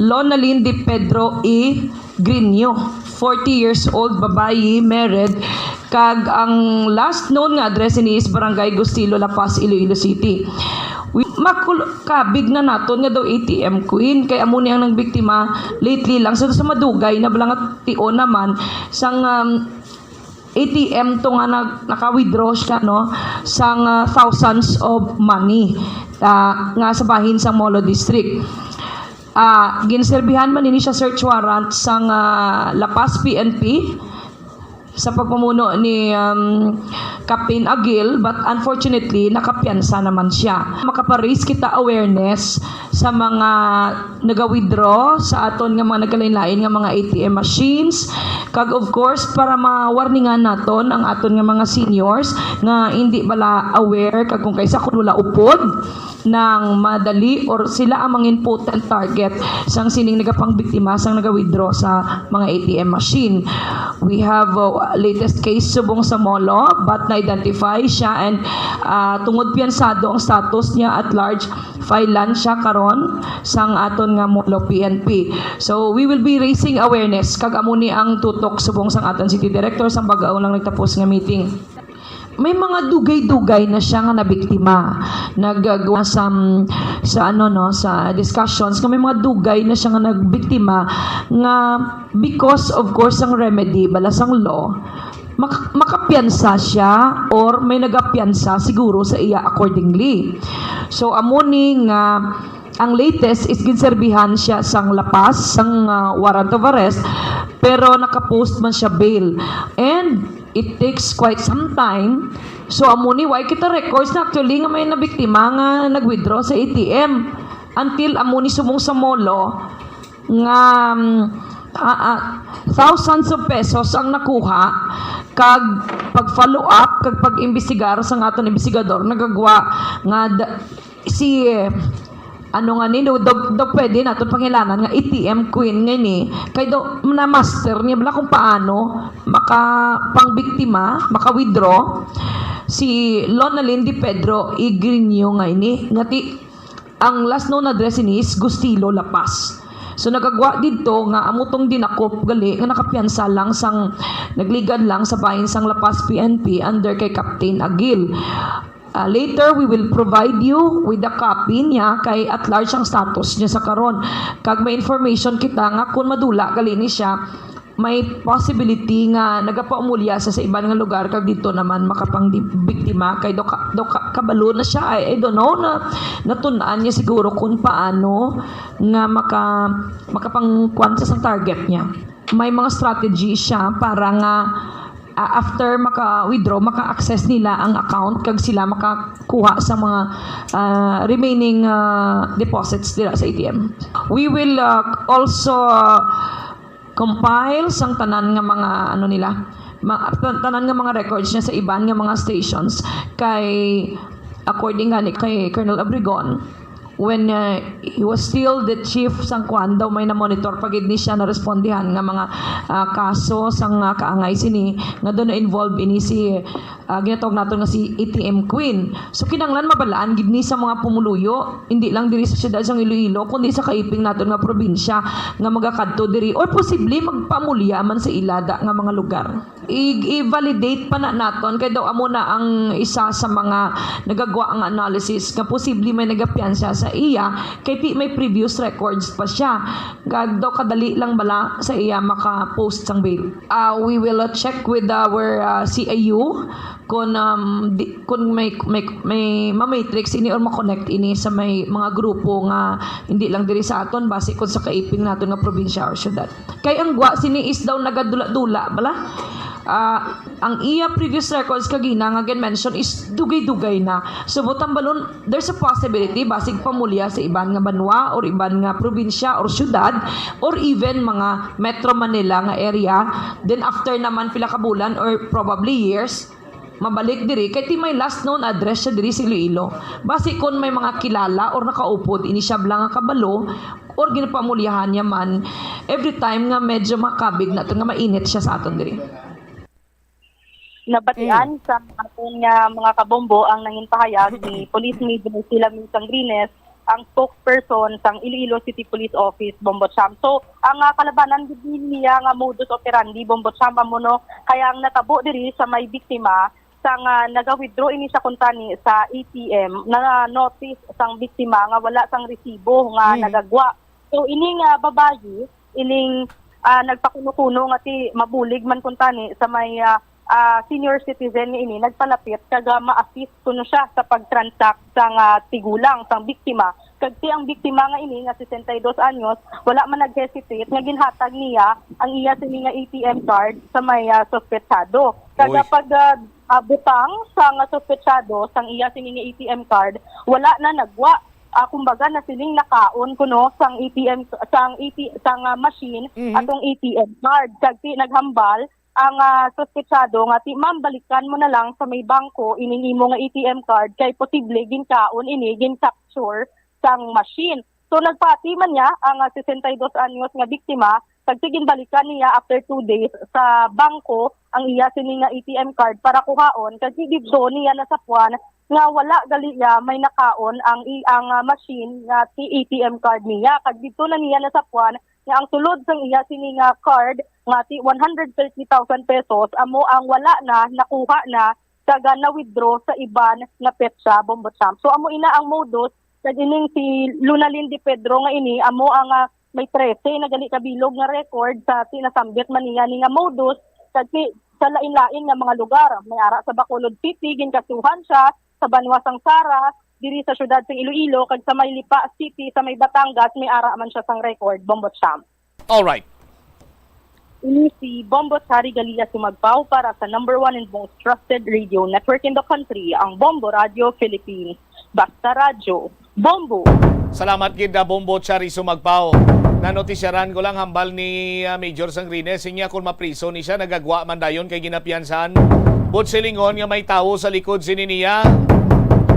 Lonalyn De Pedro E Grinio, forty years old, babayi, married, kag ang last known nga address ini is Barangay Gustilo, La Paz, Iloilo City. Wi-, makul-, kabig na naton nga daw A T M queen, kay amo ni ang nagbiktima lately lang. So, sa madugay na bala nga tion naman sang, um, A T M to nga nag-, naka-withdraw siya, no, sang, ah, thousands of money, ah, nga sa bahin sang Molo District. Ah, ginserbihan man ini siya search warrant sang, ah, La Paz P N P sa pagpamuno ni, um, Captain Agil, but unfortunately, nakapiyansa naman siya. Makapa-raise kita awareness sa mga naga-withdraw sa aton nga mga nagkalain-lain nga mga A T M machines. Kag of course, para ma-warningan naton ang aton nga mga seniors nga indi bala aware kag kung kaisa kun wala upod nang madali or sila ang mga impotent target sang sining nagapangbiktima sang naga-withdraw sa mga A T M machine. We have, uh, latest case subong sa Molo, but na-identify siya and, uh, tungod piyansado ang status niya at large, file-an siya karon sang aton nga Molo P N P. So, we will be raising awareness, kag amo ni ang tutok subong sang aton city director sang bag-o lang nagtapos nga meeting. May mga dugay-dugay na siya nga nabiktima. Nagagawa sa, sa ano, no, sa discussions nga may mga dugay na siya nga nagbiktima nga because, of course, ang remedy, bala sang law, mak-, makapiyansa siya or may nagapiyansa siguro sa iya accordingly. So, amo ni nga ang latest is ginserbihan siya sang La Paz, sang, ah, warrant of arrest, pero naka-post man siya bail. And it takes quite some time. So, amo ni, way kita records na actually nga may nabiktima nga nag-withdraw sa A T M. Until amo ni subong sa Molo, nga, um, ah, ah, thousands of pesos ang nakuha, kag pag-follow up, kag pag-imbestigar sa aton imbestigador, nagagwa nga d-, si, ano nga ni, daw, daw, daw pwede naton pangilanan nga A T M queen nga ni, kay daw na-master niya bala kung paano makapangbiktima, maka-withdraw si Lonalyn De Pedro Igrinio nga ini, nga ti-, ang last known address ini is Gustilo, La Paz. So, nagagwa didto nga amo tong dinakop gali nga nakapiyansa lang sang nagligad lang sa bahin sang La Paz P N P under kay Captain Agil. Ah, later, we will provide you with a copy niya kay at large ang status niya sa karon. Kag may information kita nga kung madula gali ni siya, may possibility nga nagapaumulya sa, sa iban nga lugar kag dito naman makapangbiktima kay do ka, do ka, kabalo na siya. I, I don't know na natun-an niya siguro kung paano nga maka, makapangkuan sa, sa target niya. May mga strategy siya para nga, ah, after maka-withdraw, maka-access nila ang account kag sila makakuha sa mga, ah, remaining, ah, deposits dira sa A T M. We will, ah, also, ah, compile sang tanan nga mga, ano nila, ma-, tan-, tanan nga mga records niya sa iban nga mga stations kay, according gani kay Colonel Obregon, when, uh, he was still the chief sang kuan daw, may na-monitor pa gid ni siya, narespondihan nga mga, ah, kaso sang, ah, kaangay sini nga doon na-involve ini si, ah, ginatawag naton nga si A T M Queen. So, kinahanglan mabalaan gid ni sa mga pumuluyo, hindi lang diri sa siyudad sang Iloilo, kundi sa kaiping naton nga probinsya nga magakadto diri or posible magpamulya man sa ila da nga mga lugar. I-, i-validate pa na naton kay daw amo na ang isa sa mga nagagwa nga analysis nga posible may nagapiyansa sa iya kay ti-, may previous records pa siya. Kag daw kadali lang bala sa iya maka-post sang bail. Ah, we will, uh, check with our, uh, C I U kung, um, di, kung may, may, may ma-matrix ini or ma-connect ini sa may mga grupo nga hindi lang diri sa aton, basi kung sa kaiping naton nga probinsya or syudad. Kay ang gwa sini is daw nagadula-dula bala. Ah, ang iya previous records kagina nga gin-mention is dugay-dugay na. So, buot hambalon, there's a possibility, basig pamulya sa iban nga banwa or iban nga probinsya or syudad or even mga Metro Manila nga area. Then, after naman pila ka bulan or probably years, mabalik diri kay ti may last known address siya diri sa Iloilo. Basi kon may mga kilala or nakaupod ini siya bala nga kabalo or ginapamulyahan niya man every time nga medyo makabig naton nga mainit siya sa aton diri. Nabatian sa aton nga mga kabombo ang nangin pahayag ni Police Major Sila May Sangrines, ang spokesperson sang Iloilo City Police Office, Bombo Champ. So, ang, ah, kalabanan gid niya nga modus operandi, Bombo Champ, amo no, kaya ang natabo diri sa may biktima, sang, ah, naga-withdraw ini siya kuntani sa A T M, na-notice sang biktima nga wala sang resibo nga Hmm. nagagwa. So, ini nga babayi, ining, ah, nagpakuno-kuno nga ti mabulig man kuntani sa may, ah, ah, senior citizen nga ini nagpalapit kag, ah, ma-assist kuno siya sa pag-transact sang, ah, tigulang sang biktima. Kag ti ang biktima nga ini nga sesenta y dos anyos, wala man nag-hesitate nga ginhatag niya ang iya sini nga A T M card sa may, ah, suspetsado. Kag, Uy. ah, pag, ah, ah, butang sang suspetsado sang iya sini nga A T M card, wala na nagwa. Ah, kumbaga, nasiling nakaon kuno sang A T M, sang A T, sang, ah, machine Mhm. atong A T M card. Kag ti naghambal ang, ah, suspetsado nga, "Ti, ma'am, balikan mo na lang sa may bangko ining imo nga A T M card kay posible ginkaon ini, gin-capture sang machine." So, nagpati man niya ang, ah, sesenta y dos anyos nga biktima, kag ti ginbalikan niya after two days sa bangko ang iya sini nga A T M card para kuhaon, kag ti didto niya nasapwan nga wala gali niya may nakaon ang i-, ang, ah, machine nga ti A T M card niya, kag didto na niya nasapwan nga ang sulod sang iya sini nga card nga ti one hundred thirty thousand pesos amo ang wala na, nakuha na, kag, ah, na-withdraw sa iban nga petsa, Bombo Champ. So, amo ina ang modus, kag ining si Lunalyn De Pedro nga ini, amo ang, ah, may trese na gali ka bilog nga record sa ti nasambit man niya ni nga modus, kag ti sa lain-lain nga mga lugar. May ara sa Bacolod City, ginkasuhan siya, sa banwa sang Sara, diri sa siyudad sang Iloilo, kag sa may Lipa City, sa may Batangas, may ara man siya sang record, Bombo Champ. Alright. Ini si Bombo Chari Galia Sumagpaw para sa number one and most trusted radio network in the country, ang Bombo Radio Philippines. Basta Radyo, Bombo! Salamat gid, ah, Bombo Chari Sumagpaw. Nanotisyaran ko lang hambal ni, ah, Major Sangrines, sinya kon mapriso ni siya, nagagwa man dayon kay ginapiyansahan. But silingon nga may tawo sa likod sini niya,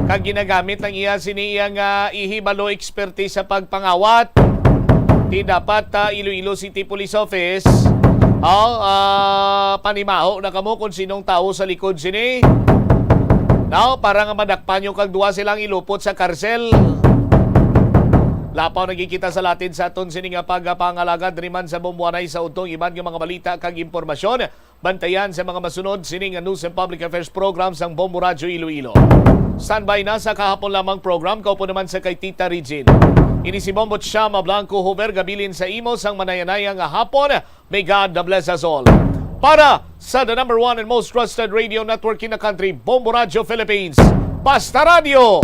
kag ginagamit ang iya sini iya nga ihibalo expertise sa pagpangawat. Ti dapat, ah, Iloilo City Police Office, oh, ah, panimaho na kamo kung sinong tawo sa likod sini. Now, para nga madakpan nyo kag duha silang ilupot sa karsel. Lapaw na gid kita sa latid sa aton sini nga pagpangalagad diri man sa Bomboanay sa udtong iban nga mga balita kag impormasyon. Bantayan sa mga masunod sini nga News and Public Affairs program sang Bombo Radyo Iloilo. Standby na sa kahapon lamang program, kaupo naman sa kay Tita Regine. Ini si Bombo Chama Blanco Hover, gabilin sa imo sang manayanaya nga hapon. May God bless us all. Para sa the number one and most trusted radio network in the country, Bombo Radyo Philippines. Basta Radyo,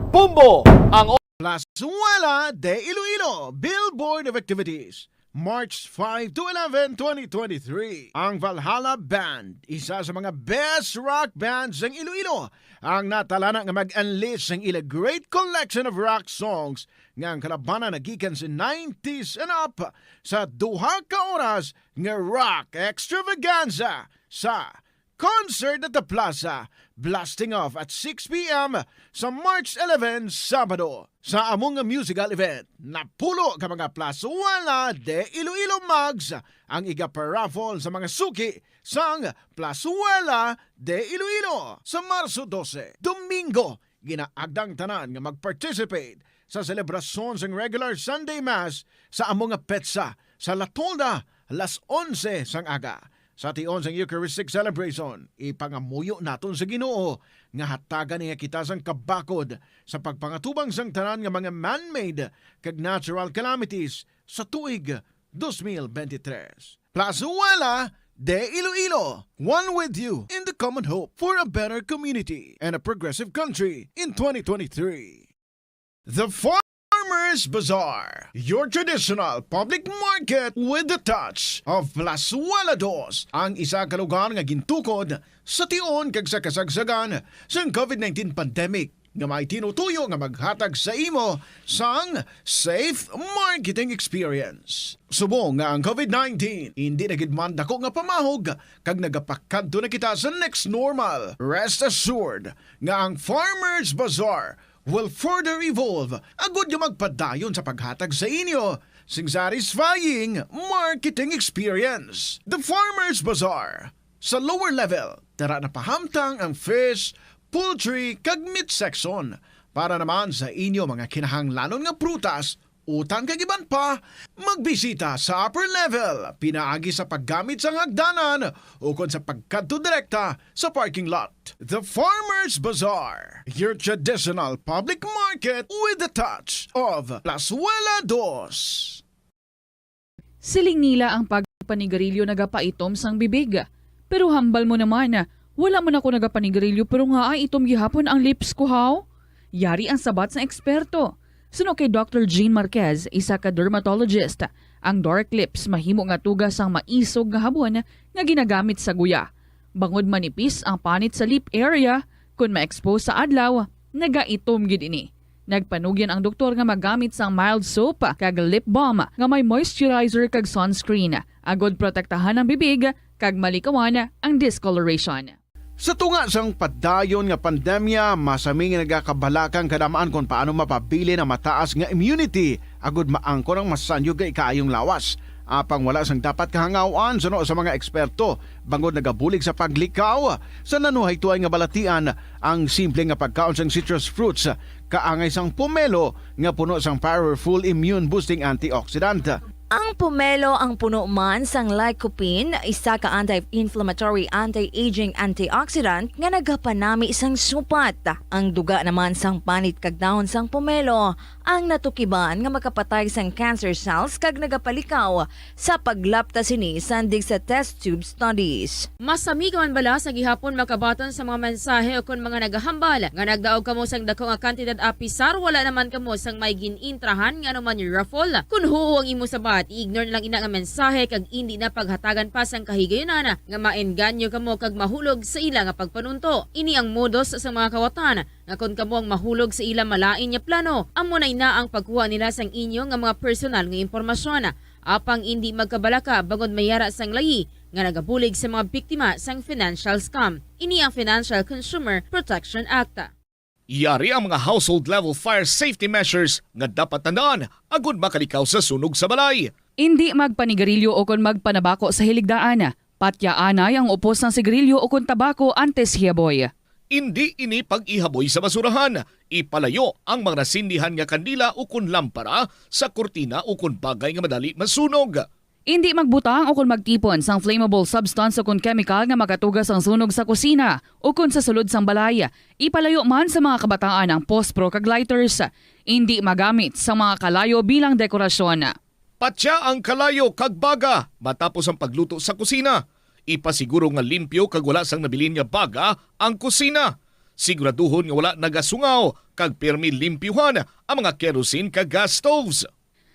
Bombo, ang Plazuela de Iloilo, Billboard of Activities, March five to eleven, twenty twenty-three. Ang Valhalla Band, isa sa mga best rock bands ng Iloilo, ang natalana nga mag-unleash sang ila great collection of rock songs nga ang kalabanan nagikan sa nineties and up sa duha ka oras nga rock extravaganza sa Concert at the Plaza, blasting off at six p m sa March eleven, Sabado. Sa amo nga musical event, napulo ka mga Plazuela de Iloilo mugs ang igaparaffle sa mga suki sang Plazuela de Iloilo. Sa Marso dose, Domingo, ginaagda ang tanan nga mag-participate sa selebrasyon sang regular Sunday Mass sa amo nga petsa sa La Tolda, alas onse sang aga. Sa tion sang Eucharistic celebration, ipangamuyo naton sa Ginoo nga hatagan niya kita sang kabakod sa pagpangatubang sang tanan nga mga man-made kag natural calamities sa tuig dos mil bente tres. Plazuela de Iloilo, one with you in the common hope for a better community and a progressive country in twenty twenty-three. The Farmer Bazaar, your traditional public market with the touch of Plazuela Dos, ang isa ka lugar nga gintukod sa tion kag sa kasagsagan sang covid nineteen pandemic, nga may tinutuyo nga maghatag sa imo sang safe marketing experience. Subong nga ang covid nineteen hindi na gid man dako nga pamahog kag nagapakadto na kita sa next normal, rest assured nga ang Farmers Bazaar will further evolve agud nga magpadayon sa paghatag sa inyo sing satisfying marketing experience. The Farmers Bazaar, sa lower level, tara na pahamtang ang fish, poultry, kag meat section. Para naman sa inyo mga kinahanglanon nga prutas, utan kag iban pa, magbisita sa upper level pinaagi sa paggamit sang hagdanan ukon sa pagkadto direkta sa parking lot. The Farmers Bazaar, your traditional public market with the touch of Plazuela Dos. Siling nila ang pagpanigarilyo nagapaitom sang bibig. Pero hambal mo naman, wala man ako nagapanigarilyo pero nga ay itom gihapon ang lips ko, haw? Yari ang sabat sang eksperto. Suno kay Doctor Jean Marquez, isa ka dermatologist, ang dark lips mahimo nga tuga sang maisog nga habon nga ginagamit sa guya. Bangod manipis ang panit sa lip area, kon ma-expose sa adlaw, nagaitom gid ini. Nagpanugyan ang doktor nga magamit sang mild soap kag lip balm nga may moisturizer kag sunscreen, agud protektahan ang bibig kag malikawan ang discoloration. Sa tunga sang padayon nga pandemya, masami nga nagakabalaka ang kadam-an kon paano mapabilin ang mataas nga immunity agud maangkon ang masanyog nga ikaayong lawas. Apang wala sang dapat kahangaw-an suno sa mga eksperto, bangod nagabulig sa paglikaw sa nanuhaytoan nga balatian ang simple nga pagkaon sang citrus fruits, kaangay sang pomelo nga puno sang powerful immune-boosting antioxidant. Ang pomelo ang puno man sang lycopene, isa ka anti-inflammatory, anti-aging antioxidant nga nagapanami sang supat. Ang duga naman sang panit kag dahon sang pomelo ang natukiban nga makapatay sang cancer cells kag nagapalikaw sa paglapta sini sandig sa test tube studies. Masami ka man bala sa gihapon makabaton sa mga mensahe ukon mga nagahambal nga nagdaog kamo sang dako nga kantidad, apisar wala naman kamo sang may gin-intrahan nga anuman raffle? Kon huo ang imo sabat, i-ignore na lang ina nga mensahe kag indi na paghatagan pa sang kahigayunan nga maengganyo kamo kag mahulog sa ila nga pagpanunto. Ini ang modus sa mga kawatan nga kon kamo ang mahulog sa ila malain nga plano, amo na ina ang pagkuha nila sang inyo nga mga personal nga impormasyon. Apang indi magkabalaka bangod may yara sang layi nga nagabulig sa mga biktima sang financial scam. Ini ang Financial Consumer Protection Act. Yari ang mga household level fire safety measures nga dapat tandaan agud makalikaw sa sunog sa balay. Indi magpanigarilyo ukon magpanabako sa hiligdaan. Patyaanay ang upos sang sigarilyo ukon tabako antes hiyaboy. Indi ini pag-ihaboy sa basurahan. Ipalayo ang mga nasindihan nga kandila ukon lampara sa kurtina ukon bagay nga madali masunog. Indi magbutang ukon magtipon sang flammable substance ukon chemical nga makatuga sang sunog sa kusina ukon sa sulod sang balay. Ipalayo man sa mga kabataan ang pospro kag lighters. Indi magamit sa mga kalayo bilang dekorasyon. Patya ang kalayo kag baga matapos ang pagluto sa kusina. Ipasiguro nga limpyo kag wala sang nabilin nga baga ang kusina. Siguraduhon nga wala nagasungaw kag pirmi limpyuhan ang mga kerosene kag gas stoves.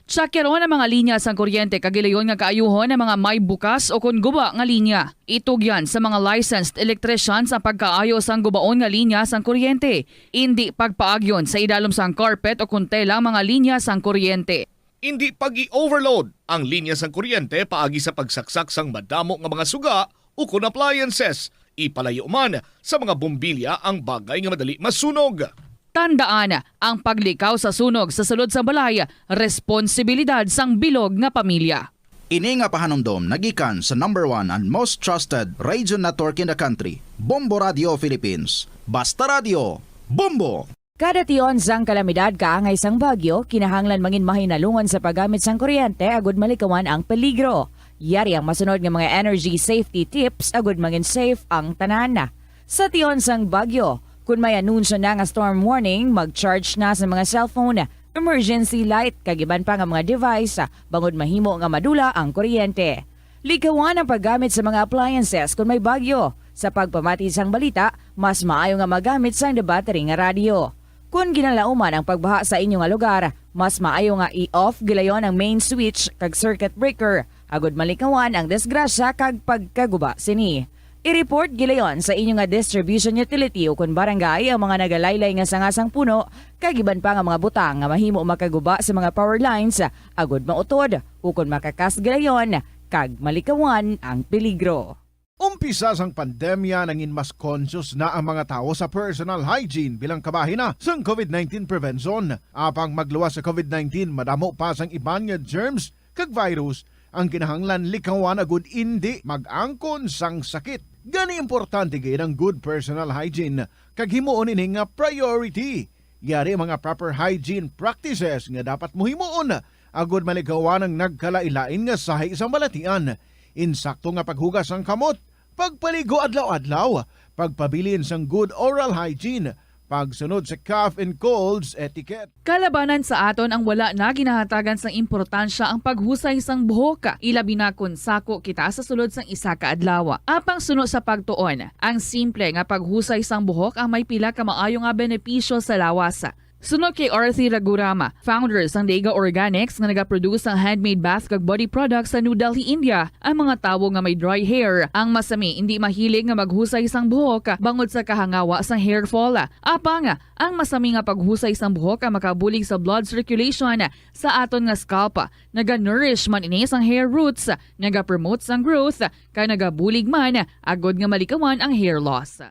Tsakyaron ang mga linya sang kuryente kag ilayon nga kaayuhon ang mga may bukas ukon guba nga linya. Itugyan sa mga licensed electricians ang pagkaayo sang gubaon nga linya sang kuryente. Indi pagpaagyon sa idalom sang carpet ukon tela ang mga linya sang kuryente. Indi pag-i-overload ang linya sang kuryente paagi sa pagsaksak sang madamo nga mga suga ukon appliances. Ipalayo man sa mga bombilya ang bagay nga madali masunog. Tandaan, ang paglikaw sa sunog sa sulod sang balay, responsibilidad sang bilog nga pamilya. Ini nga pahanumdom nagikan sa number one and most trusted radio network in the country, Bombo Radio Philippines. Basta Radio, Bombo! Kada tion sang kalamidad kaangay sang bagyo, kinahanglan mangin mahinalungon sa paggamit sang kuryente agud malikawan ang peligro. Yari ang masunod nga mga energy safety tips agud mangin safe ang tanan. Sa tion sang bagyo, kon may anunsyo na nga storm warning, mag-charge na sa mga cellphone, emergency light, kag iban pa nga mga device, bangod mahimo nga madula ang kuryente. Likawan ang paggamit sa mga appliances kon may bagyo. Sa pagpamati sang balita, mas maayo nga magamit sang debattery nga radyo. Kon ginalauman ang pagbaha sa inyo nga lugar, mas maayo nga i-off gilayon ang main switch kag circuit breaker, agud malikawan ang disgrasya kag pagkaguba sini. I-report gilayon sa inyo nga distribution utility o kon barangay ang mga nagalaylay nga sanga sang puno kag iban pa nga mga butang nga mahimo makaguba sa mga power lines, agud mautod o kon makakas gilayon kag malikawan ang peligro. Umpisa sang pandemya, nangin mas conscious na ang mga tawo sa personal hygiene bilang kabahin na sang COVID nineteen prevention. Apang magluwas sa COVID nineteen, madamo pa sang iban nga germs kag virus ang kinahanglan likawan agud indi mag-angkon sang sakit. Gani, importante gid ang good personal hygiene kag himuon ini nga priority. Yari ang mga proper hygiene practices nga dapat mo himuon agud malikawan ang nagkalain-lain nga sahi sang balatian. Insakto nga paghugas sang kamot, pagpaligo adlaw-adlaw, pagpabilin sang good oral hygiene, pagsunod sa cough and colds etiquette. Kalabanan sa aton ang wala na ginahatagan sang importansya ang paghusay sang buhok, ilabi na kon sako kita sa sulod sang isa ka adlaw. Apang suno sa pagtuon, ang simple nga paghusay sang buhok ang may pila ka maayo nga benepisyo sa lawas. Suno kay Arthi Ragurama, founder sang Dega Organics nga nagaproduce sang handmade bath kag body products sa New Delhi, India, ang mga tawo nga may dry hair ang masami indi mahilig nga maghusay sang buhok bangod sa kahangawa sang hair fall. Apang ang masami nga paghusay sang buhok ang makabulig sa blood circulation sa aton nga scalp. Naga-nourish man ini sang hair roots, nagapromote sang growth, kag nagabulig man agud nga malikawan ang hair loss.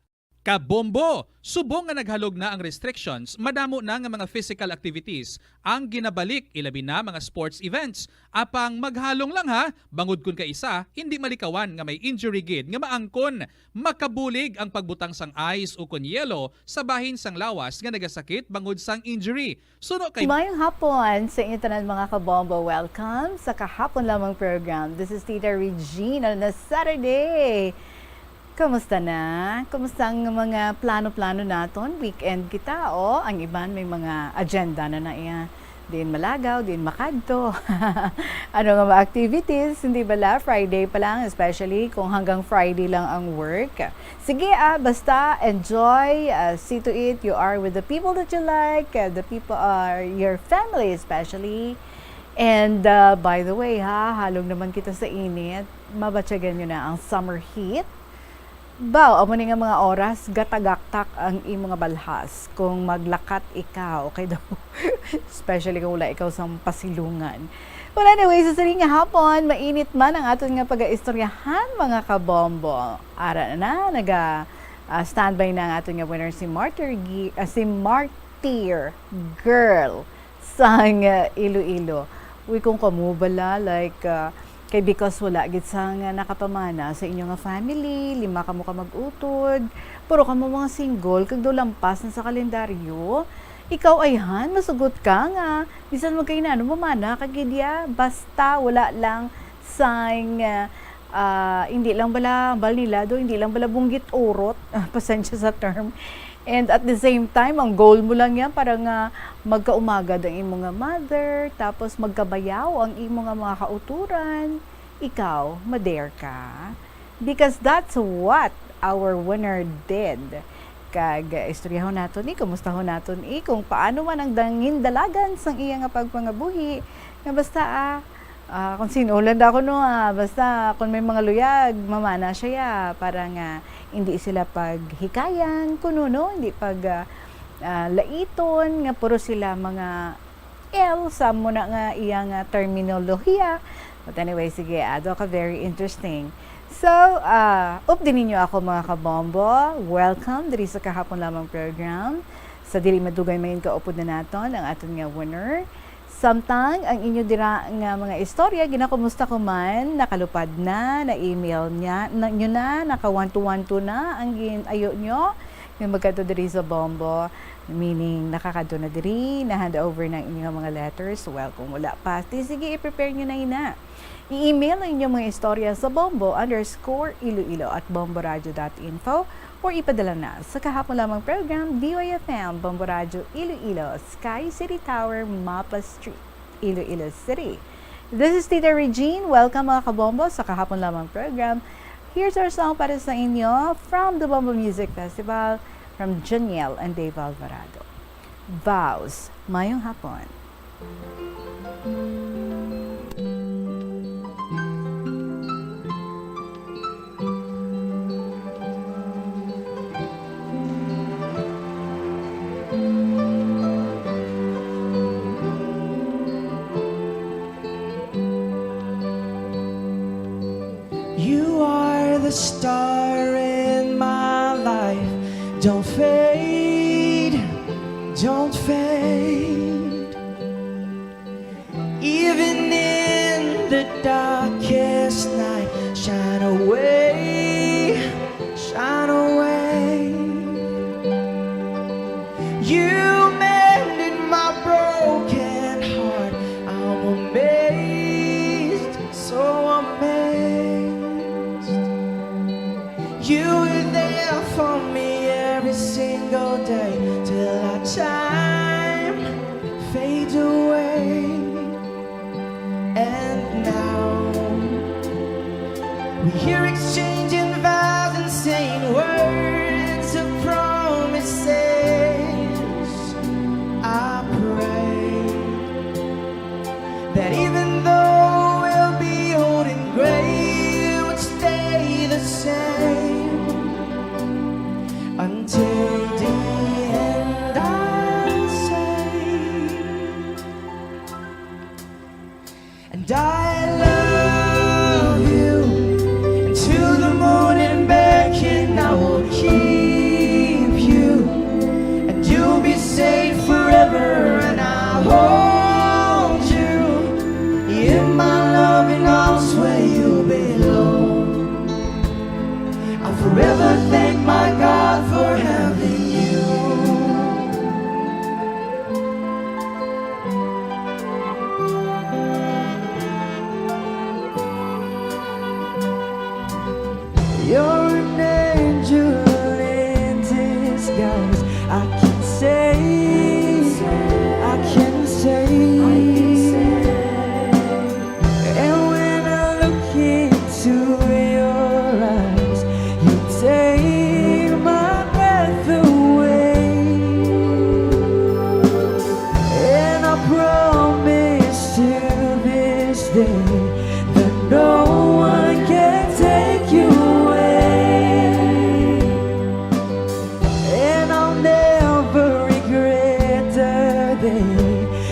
Kabombo! Subong nga naghalog na ang restrictions, madamo na nga mga physical activities ang ginabalik, ilabi na mga sports events. Apang maghalong lang ha, bangod kun kaisa, hindi malikawan nga may injury gid nga maangkon. Makabulig ang pagbutang sang ice ukon yelo sa bahin sang lawas nga nagasakit bangod sang injury. Suno kay Mayong hapon sa inyo tanan, mga kabombo. Welcome sa Kahapon Lamang program. This is Tita Regina na Saturday. Kumusta na? Kumusta ang mga plano-plano naton? Weekend kita, o. Ang iban may mga agenda na na iya. Diin malagaw, diin makadto. Ano nga mga activities? Hindi bala, Friday pa lang, especially kung hanggang Friday lang ang work. Sige, ah, basta enjoy, ah, see to it you are with the people that you like, ah, the people are your family especially. And, ah, by the way, ha, halong naman kita sa init. Mabatyagan nyo na ang summer heat. Baw, amo ni nga mga oras, gatagaktak ang imo nga balhas kung maglakat ikaw, okay daw? Especially kung wala ikaw sang pasilungan. Well, anyway, sa sining nga hapon, mainit man ang aton nga pag-aistoryahan, mga kabombo. Ara na, naga, ah, standby na ang aton nga winner, si Martyr Gi-, ah, si Martyr Girl sang, ah, Iloilo. Uy, kung kamo bala, like, ah, kay because wala gid sang, ah, nakapamana sa inyo nga family, lima kamo ka mag-utod, puro kamo mga single, kag daw lampas na sa kalendaryo. Ikaw, ayhan, masugot ka nga bisan magkainano, mamana ka gid ya, basta wala lang sang, ah, ah, hindi lang bala bal nila do, hindi lang bala bunggit urot. Pasensya sa term. And at the same time, ang goal mo lang yan para nga magkaumagad ang imo nga mother, tapos magkabayaw ang imo nga mga kauturan. Ikaw, ma-dare ka? Because that's what our winner did. Kag, eh, istoryahon naton ni, kumustahon naton ni kung paano man ang dangin dalagan sang iya nga pagpangabuhi. Nga basta, ah, ah, kung sin-o lang daw kuno, ah, basta kung may mga luyag, mamana siya ya, para nga hindi sila paghikayan kuno, no? Hindi pag, ah, ah, laiton, nga puro sila mga L sa muna nga iya nga terminolohiya. But anyway, sige, ado ka, very interesting. So, ah, updi ninyo ako, mga kabombo. Welcome diri sa Kahapon Lamang program. Sa dili madugay, mayon kaupod na naton ang aton nga winner. Samtang ang inyo dira nga mga istorya, ginakumusta ko man, nakalupad na, na-email niya, na, nyo na, naka one to one to na ang gin-, ayo nyo, nga magkadto diri sa Bombo, meaning nakakadto na diri, na-hand over na ang inyo mga letters. Well, kung wala pa, di sige, i-prepare nyo na ina. I-email ang inyong mga istorya sa bombo underscore iloilo at bomboradio dot info or ipadala na sa Kahapon Lamang program, D Y F M, Bombo Radio Iloilo, Sky City Tower, Mapa Street, Iloilo City. This is Tita Regine. Welcome, mga kabombo, sa Kahapon Lamang program. Here's our song para sa inyo from the Bombo Music Festival, from Janiel and Dave Alvarado. Vows. Mayong hapon. You are the star in my life. Don't fade, don't fade. Even in the darkest night, shine away, shine away. You mended my broken heart. I'm amazed, so amazed. You were there for me every single day till our time fades away. And now we hear exchanging vows and saying words of promises. I pray that even though we'll be old and gray, we'll stay the same until the end. I'll say, and I love you, and to the moon and back, and I will keep you, and you'll be safe forever, and I'll hold you in my loving arms where you belong. I'll forever thank my God for having you. You're an angel in disguise. I can say, I can say. And when I look into your eyes, you take my breath away. And I promise to this day that no one can take you away. And I'll never regret the day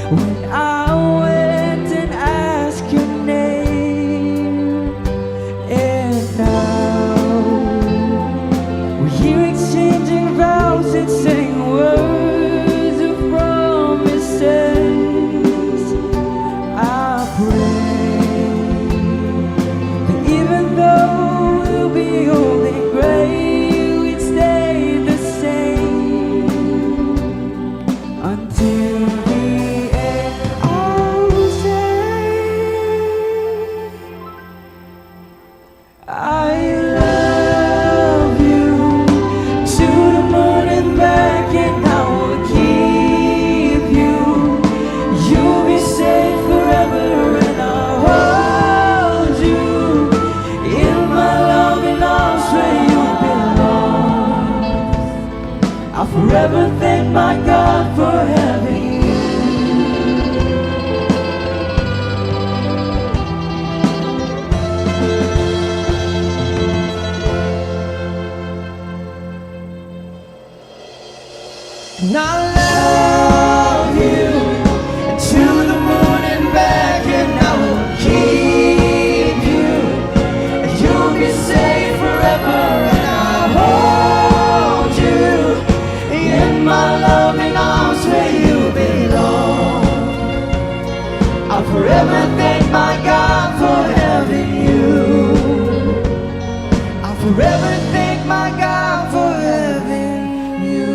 when I went and asked your name. And now we're here exchanging vows and saying words of promises. I pray that even though we'll be old and gray, we'd stay the same until the end. I'll say, I love you to the moon and back, and I will keep you. You'll be safe forever, and I'll hold you in my loving arms where you belong. I'll forever thank my God for having you. And I love you to the moon and back, and I will keep you. You'll be safe forever, and I'll hold you in my loving arms where you belong. I'll forever thank my God for having you. I'll forever thank my God for having you.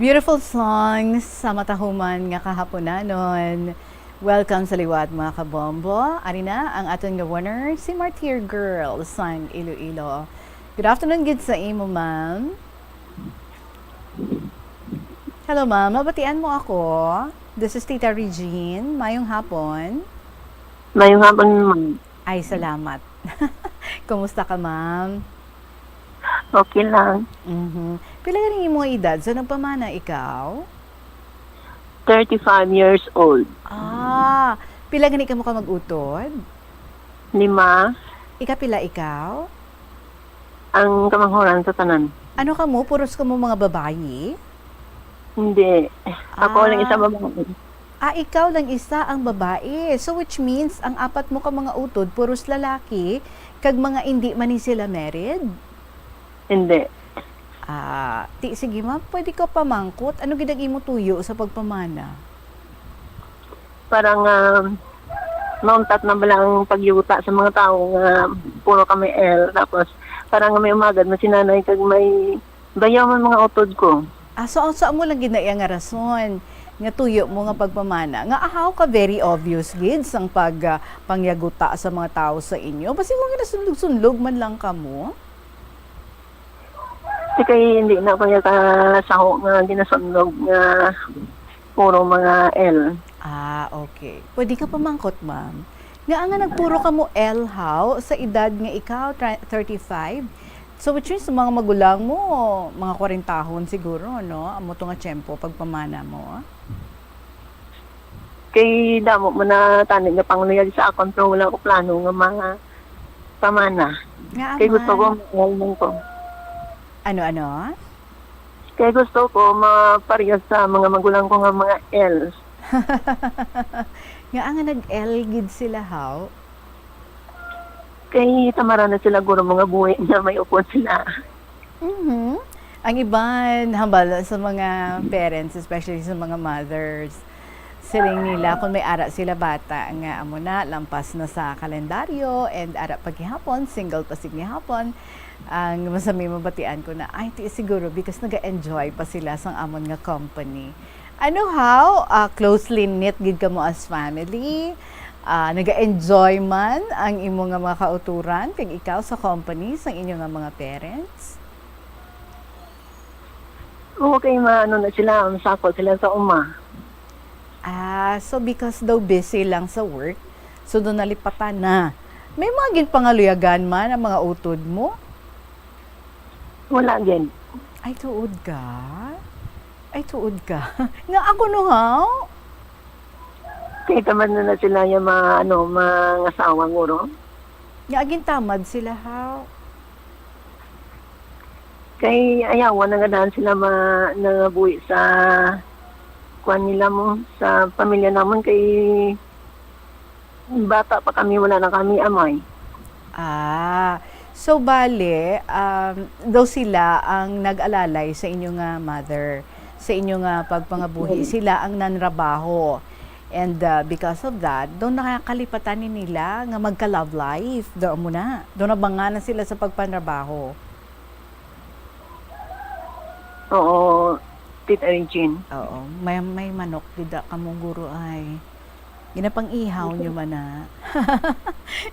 Beautiful songs sa matahuman nga kahaponanon. Welcome sa liwat, mga kabombo. Ari na ang aton nga winner, si Martyr Girl sang Iloilo. Good afternoon gid sa imo, ma'am. Hello, ma'am. Mabatian mo ako? This is Tita Regine. Mayong hapon. Mayong hapon, ma'am. Ay, salamat. Kumusta ka, ma'am? Okay lang. Mhm. Pila gani imong edad? So, nagpamana ikaw? Thirty-five years old. Ah, pila gani kamo ka mag-utod? Lima. Ikapila ikaw? Ang kamanghuran sa tanan. Ano kamo? Puros kamo mga babayi? Hindi. Ako lang isa Ah. babae. Ah, ikaw lang isa ang babae. So, which means, ang apat mo ka mga utod, puros lalaki, kag mga indi man ni sila married? Hindi. Ah, ti, sige ma'am, pwede ka pamangkot? Ano gid ang imo tuyo sa pagpamana? Parang ah, mauntat na bala ang pagyuta sa mga tao nga puro kami L. Tapos, parang may umagad na si nanay kag may bayaw man mga utod ko. Ah, so, so amo lang gid na iya nga rason nga tuyo mo nga pagpamana. Nga ahaw ka very obvious gid sang pag, ah, pangyaguta sa mga tawo sa inyo. Basi mo ginasunlog-sunlog man lang kamo. Di kay hindi na ko yung kasaho nga ginasunlog nga puro mga L. Ah, okay. Pwede ka pamangkot, ma'am. Nga nga nagpuro ka mo L, how? Sa edad nga ikaw, tra- thirty-five? So, which means, mga magulang mo, mga kwarentahon siguro, no? Amo to nga tiyempo, pagpamana mo. Kay damo mo na tani nga pangluyag sa akon, pero wala ko plano nga mga pamana. Nga Kay gusto ko man. ma-L man ko. Ano, ano? Kay gusto ko maparehas sa mga magulang ko nga mga L. Nga nga nag-L gid sila, how? Kay tamara na sila guro mga buhi nga may upod sila. Mhm. Ang iban, hambal sa mga parents, especially sa mga mothers, siling nila kung may ara sila bata nga amo na, lampas na sa kalendaryo, and ara pa gihapon, single pa sig gihapon, ang masami mabatian ko na, ay, ti siguro, because naga-enjoy pa sila sang amon nga company. Ano, how? Ah, closely knit gid kamo as family? Ah, naga-enjoy man ang imo nga mga kauturan, kag ikaw sa company sang inyo nga mga parents? Oo, kay maano na sila, masako sila sa uma. Ah, so because daw busy lang sa work, so doon nalipatan na. May mga ginpangaluyagan man ang mga utod mo? Wala gid. Ay, tuod ka? Ay, tuod ka? Nga ako no, how? Kay tamad na na sila yung mga, ano, mga asawa, guro. Nga gintamad sila, how? Kay ayawan na nga daan sila ma, nangabuhi sa kuan nila mo, sa pamilya namon, kay bata pa kami, wala na kami amay. Ah, so bale, um, daw sila ang nag-alalay sa inyo nga mother, sa inyo nga pagpangabuhi, sila ang nanrabaho. And uh, because of that, daw nakakalipatan ni nila nga magka-love life. Daw mo na. Daw nabangan na sila sa pagpanrabaho. Oo, Tita Regine. Oo, may, may manok gid kamo, guro, ay. Ginapang-ihaw nyo man na.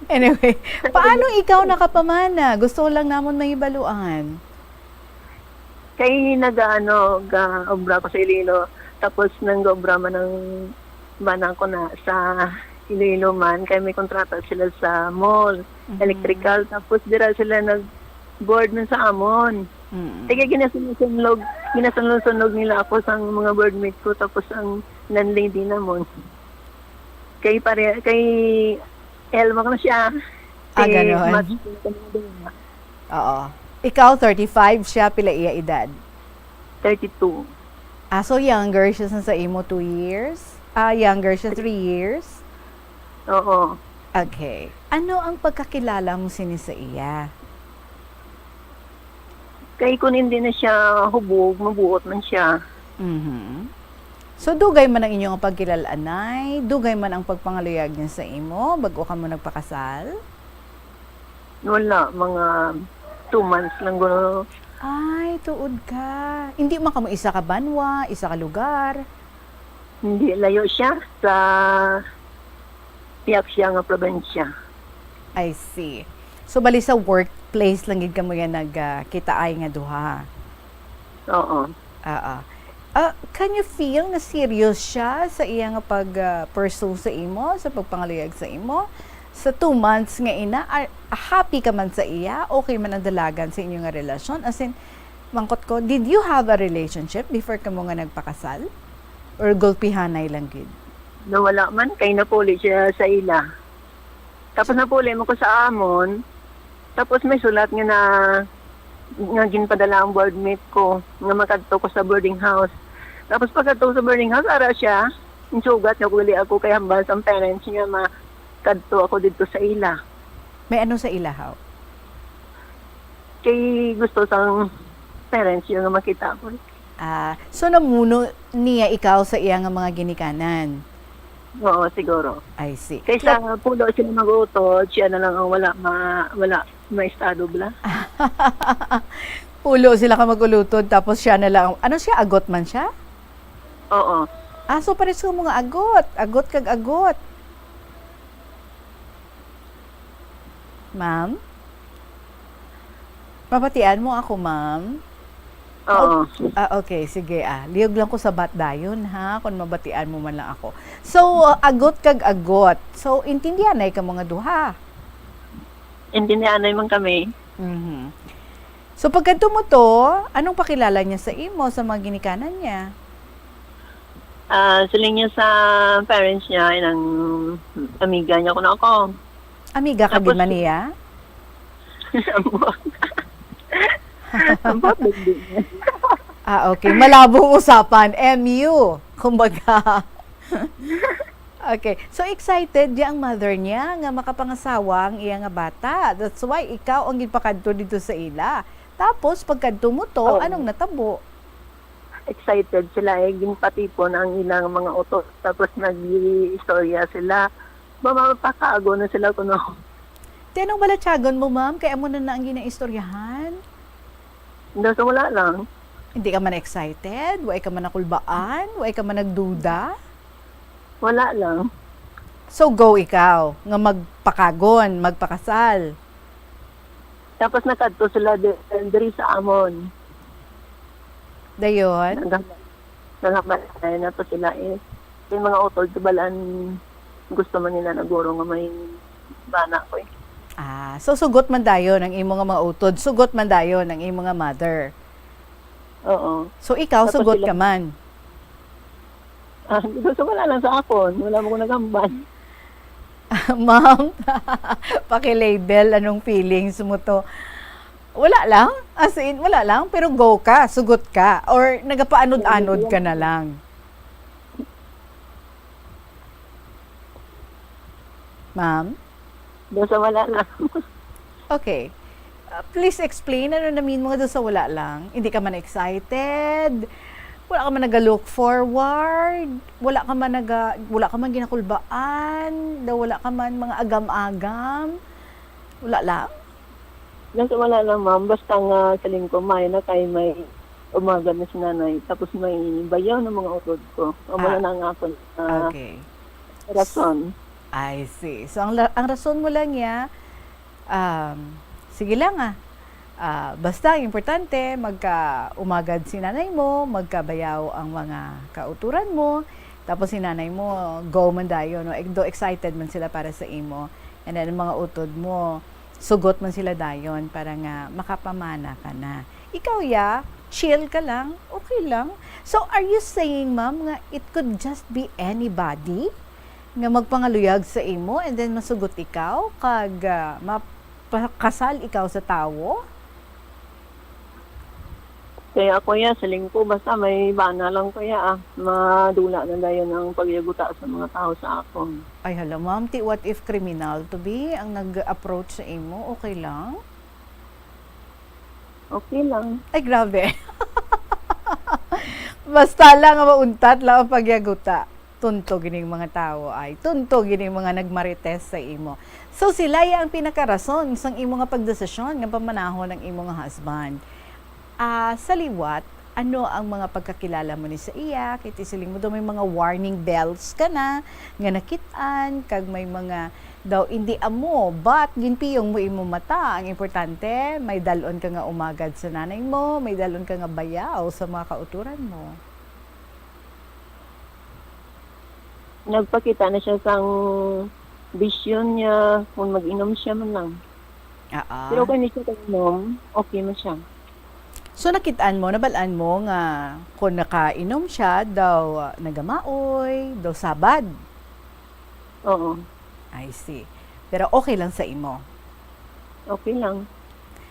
Anyway, paano ikaw nakapamana? Gusto lang namon mahibaluan. Kay nagaano, ga-obra ko sa Iloilo. Tapos nang obra man ang bana ko na sa Iloilo man, kay may kontrata sila sa mall, Mhm. electrical. Tapos dira sila nag-board man sa amon. Mm. Sige, ginasunlog-sunlog, ginasunlog-sunlog nila ako sa mga boardmate ko, tapos ang landlady namon. Kay pare, kay Elma ko na siya. Ah, Si ganon. Mas-, Oo. Ikaw, thirty-five siya, pila iya edad? Thirty-two. Ah, so younger siya sa, sa imo two years? Ah, younger siya three years? Oo. Okay. Ano ang pagkakilala mo sini sa iya? Kay kung hindi na siya hubog, mabuot man siya. Mhm. So, dugay man ang inyong pagkilal-anay, dugay man ang pagpangaluyag niya sa imo, bago ka mo nagpakasal? Wala, mga two months lang guro. Ay, tuod ka. Hindi man kamo isa ka banwa, isa ka lugar? Hindi, layo siya sa pihak siya nga probinsya. I see. So, bali sa workplace lang gid kamo yan nagkitaay nga duha? Oo. Ah, ah. Ah, can you feel nga serious siya sa iya nga pag, ah, pursue sa imo, sa pagpangaluyag sa imo? Sa two months nga ina, are, happy ka man sa iya? Okay man ang dalagan sa inyo nga relasyon? As in, mangkot ko, did you have a relationship before kamo nga nagpakasal? Or gulpihanay lang gid? Nawala man, kay napuli siya sa ila. Tapos napuli mo ko sa amon. Tapos may sulat nga na nga ginpadala ang board mate ko nga makadto ko sa boarding house. Tapos pagkadto ko sa boarding house, ara siya. Ang sugat nga kuli ako kay hambal sa parents niya makadto ako dito sa ila. May ano sa ila, haw? Kay gusto sang parents niya nga makita ko. Ah, so namuno niya ikaw sa iya nga mga ginikanan? Oo, siguro. I see. Kaysa pulo sila mag-utod, siya na lang ang wala ma, wala maestado bala. Pulo sila ka mag-ulutod, tapos siya na lang. Ano siya? Agot man siya? Oo. Ah, so pares ko mga agot. Agot kag agot. Ma'am? Mabatian mo ako, ma'am? Oo. Ah, okay. Sige, ah. Liyog lang ko sa bat dayon, ha? Kung mabatian mo man lang ako. So, uh, agot kag agot. So, intindihanay ka mga duha. Intindihanay man kami. Mhm. So, pagkadto mo to, anong pakilala niya sa imo, sa mga ginikanan niya? Ah, siling niya sa parents niya, inang amiga niya kuno ako. Amiga ka Tapos gid man niya? Ambot. Ambot, hindi niya. Ah, okay. Malabo ang usapan. M U. Kumbaga. Okay. So, excited di ang mother niya nga makapangasawa ang iya nga bata. That's why ikaw ang ginpakadto dito sa ila. Tapos, pagkadto mo to, Oo. Anong natabo? Excited sila eh. Ginpatipon ang ilang mga utot. Tapos nag-istorya sila. Mamapakago na sila kuno. Ti, anong balatyagon mo, ma'am? Kay amo na na ang ginaistoryahan? Hindi, so wala lang. Hindi ka man excited? Wa ka man nakulbaan? Wa ka man nagduda? Wala lang. So, go ikaw nga magpakagon, magpakasal. Tapos nakadto sila di, diri sa amon. Dayon? Nagambal na to sila eh. Yung mga utod sa balaan, gusto man nila na guro nga may bana ko eh. Ah, so sugot man dayon ang imo nga mga utod, sugot man dayon ang imo nga mother. Oo. So ikaw, Tapos sugot sila- ka man. Ah, gusto wala lang sa akon. Wala mo ko nagambal. Ma'am, paki-label, anong feelings mo to? Wala lang? As in, wala lang? Pero go ka, sugot ka? Or nagapaanod-anod ka na lang? Ma'am? Basta wala lang. Okay. Uh, please explain, ano na mean mo nga doon sa wala lang? Hindi ka man excited? Wala ka man naga-look forward? Wala ka man naga, wala ka man ginakulbaan? Daw wala ka man mga agam-agam? Wala lang? Basta wala lang, ma'am. Basta nga sa lingko, may na kay may umaga na si nanay. Tapos may bayaw ng mga utod ko. Amo Ah. na ang akon ah, Okay. rason. I see. So, ang, la- ang rason mo lang niya, um, sige lang ah. Ah, basta, ang importante, magka-umagad si nanay mo, magkabayaw ang mga kauturan mo, tapos si nanay mo, go man dayon, no? Ex-, do excited man sila para sa imo. And then, ang mga utod mo, sugot man sila dayon para nga makapamana ka na. Ikaw, ya, chill ka lang, okay lang. So, are you saying, ma'am, nga it could just be anybody nga magpangaluyag sa imo and then masugot ikaw kag, ah, mapakasal ikaw sa tawo? Kaya kuya, sa lingko, basta may bana lang kuya ah. Madula na dayon ang pagyaguta sa mga tao sa akon. Ay hala, ma'am, ti what if kriminal to be ang nag-approach sa imo? Okay lang? Okay lang. Ay, grabe. Basta lang nga mauntat lang ang pagyaguta. Tunto gining mga tawo ay. Tunto gining mga nagmarites sa imo. So, sila ya ang pinakarason sang imo nga pagdesisyon nga pamanahon ang imo nga husband. Ah, sa liwat, ano ang mga pagkakilala mo ni sa iya? Kay ti siling mo daw may mga warning bells ka na nga nakit-an, kag may mga daw hindi amo, but ginpiyong mo imo mata. Ang importante, may dal-on ka nga umagad sa nanay mo, may dal-on ka nga bayaw sa mga kauturan mo. Nagpakita na siya sang Bisyon niya kung mag-inom siya man lang. Ah, ah. Pero kung hindi siya kainom, okay man siya. So, nakit-an mo, nabal-an mo nga kung nakainom siya, daw, ah, nagamaoy, daw sabad? Oo. I see. Pero okay lang sa imo? Okay lang.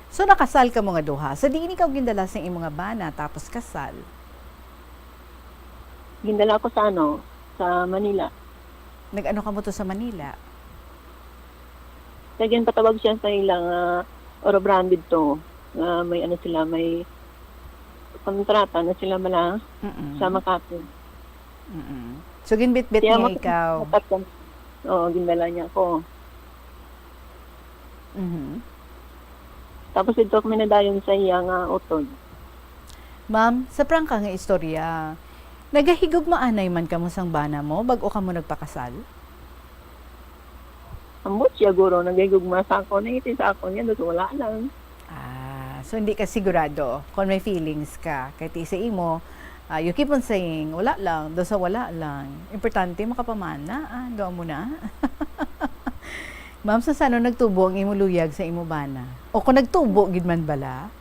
So, nakasal kamo nga duha. Sa diin ikaw gindala sa imo nga bana, tapos kasal? Gindala ko sa, ano, sa Manila. Nag-ano kamo to sa Manila? Kay ginpatawag siya sa ila nga orobrahan didto, nga may ano sila, may kontrata na sila mala Mm-mm. sa Makati. Mm-mm. So, ginbitbit Kaya niya mas-, ikaw? Dapat lang, oo, gindala niya ako. Mhm. Tapos didto kami nadayon sa iya nga utod. Ma'am, sa prangka nga istorya, nagahigugmaanay man kamo sang bana mo bag-o kamo nagpakasal? Ambot siya, guro, nagahigugma sa akon, eh, iti sa akon nga, wala lang. Ah, so hindi ka sigurado kung may feelings ka. Kay ti sa imo, ah, you keep on saying, "Wala lang, daw sa wala lang." Importante, makapamana, ah, daw mo na. Ma'am, sa sano nagtubo ang imo luyag sa imo bana? O kung nagtubo gid man bala?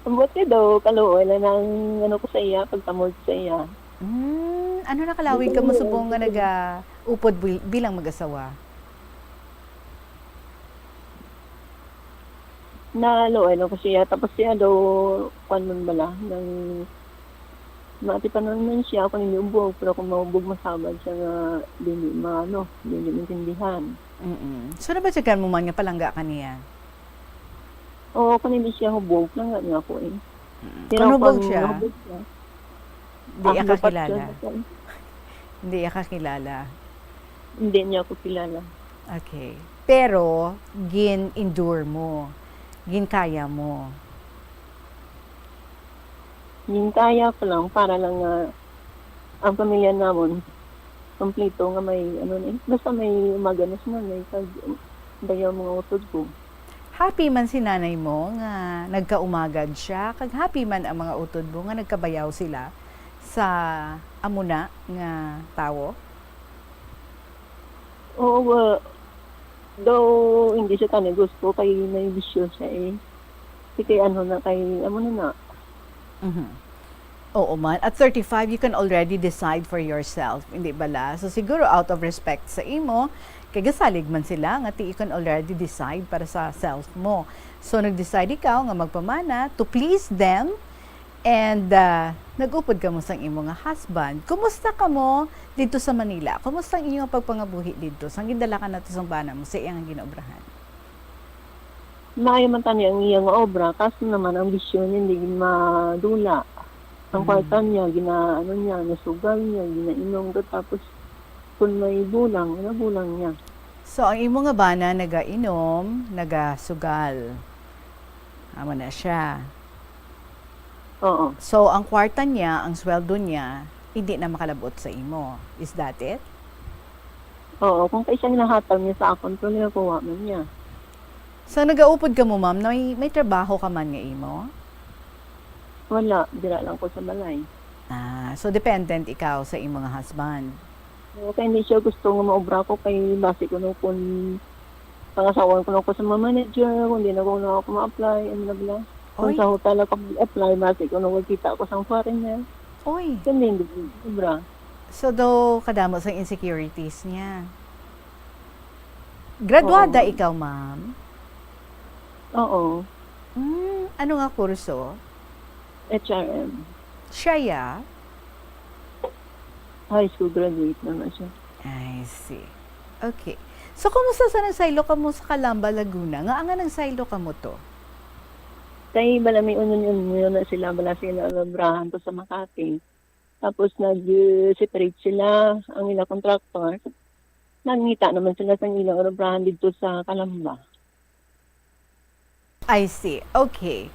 Ambot niya daw, kaluoy lang ang ano ko sa iya, pagtamod sa iya. Hmm, ano nakalawig ka mo subong nga nagaupod bil-, bilang mag-asawa? Naluoy lang ko siya. Tapos siya daw, kuwan man bala, nang matipanon man siya, ako nang iubog, pero kung maubog, masabad siya nga dili ma-, ano, dili maintindihan. Mm-mm. So, nabatyagan mo man nga palangga ka niya? Oo, kung hindi siya hubog, langga niya ako eh. Mm. Pero kung hubog kung siya, hubog siya, di ah, ka dapat kilala. Siya, hindi ka kilala. Hindi niya ako kilala. Okay. Pero, gin-endure mo. Ginkaya mo. Ginkaya ko lang para lang nga ang pamilya namon kompleto nga may ano ni, basta may umaganos man, may kag-, bayaw mga utod ko. Happy man si nanay mo nga nagkaumagad siya, kag happy man ang mga utod mo nga nagkabayaw sila sa amo na nga tawo? Oo, wa-, daw hindi siya tani gusto kay may bisyo siya eh. Kasi kay ano na, kay amo na na. Mhm. Oo man. At thirty-five, you can already decide for yourself, hindi bala? So, siguro out of respect sa imo, kay gasalig man sila, nga ti you can already decide para sa self mo. So, nag-decide ikaw nga magpamana to please them, and, ah, nag-upod kamo sang imo nga husband. Kumusta kamo didto sa Manila? Kumusta ang inyo nga pagpangabuhi didto? Sang gindala ka nato sang bana mo sa iya nga ginaobrahan? Maayo man tani ang iya nga obra, kaso naman ang bisyo niya hindi gid madula. Ang Mm. kwarta niya, gina-, ano niya, nasugal niya, ginainom ko, tapos kung may bulang, nabulang niya. So, ang imo nga bana nagainom, nagasugal. Amo na siya. Oo. So, ang kwarta niya, ang sweldo niya, hindi na makalabot sa imo. Is that it? Oo, kung kay siya ginahatag niya sa akon, pero nakuha man niya. So, nagaupod kamo, ma'am, na may, may trabaho ka man nga imo? Wala, dira lang ko sa balay. Ah, so dependent ikaw sa imo nga husband? Oo, kay hindi siya gusto nga maobra ko, kay basi kuno kung pangasawan kuno ko sa mga manager, kung di na kuno ako ma-apply, ano na bala. Kung Oy. Sa hotel ako mag-apply, basi kuno magkita ko sa foreigner. Oy. Kay hindi, hindi ko maobra. So, daw kadamo sa insecurities niya. Graduada Oo. Ikaw, ma'am? Oo. Mm, ano nga kurso? H R M. Siya, ya? High school graduate na nga siya. I see. Okay. So, kumusta sa nagsaylo kamo sa Calamba, Laguna? Ngaa nga nagsaylo kamo to? Kay bala may union-union na sila, bala sila nabrahan to sa Makati. Tapos nag-separate sila, ang ila contractor. Nangita naman sila sa ilang obrahan didto sa Calamba. I see. Okay.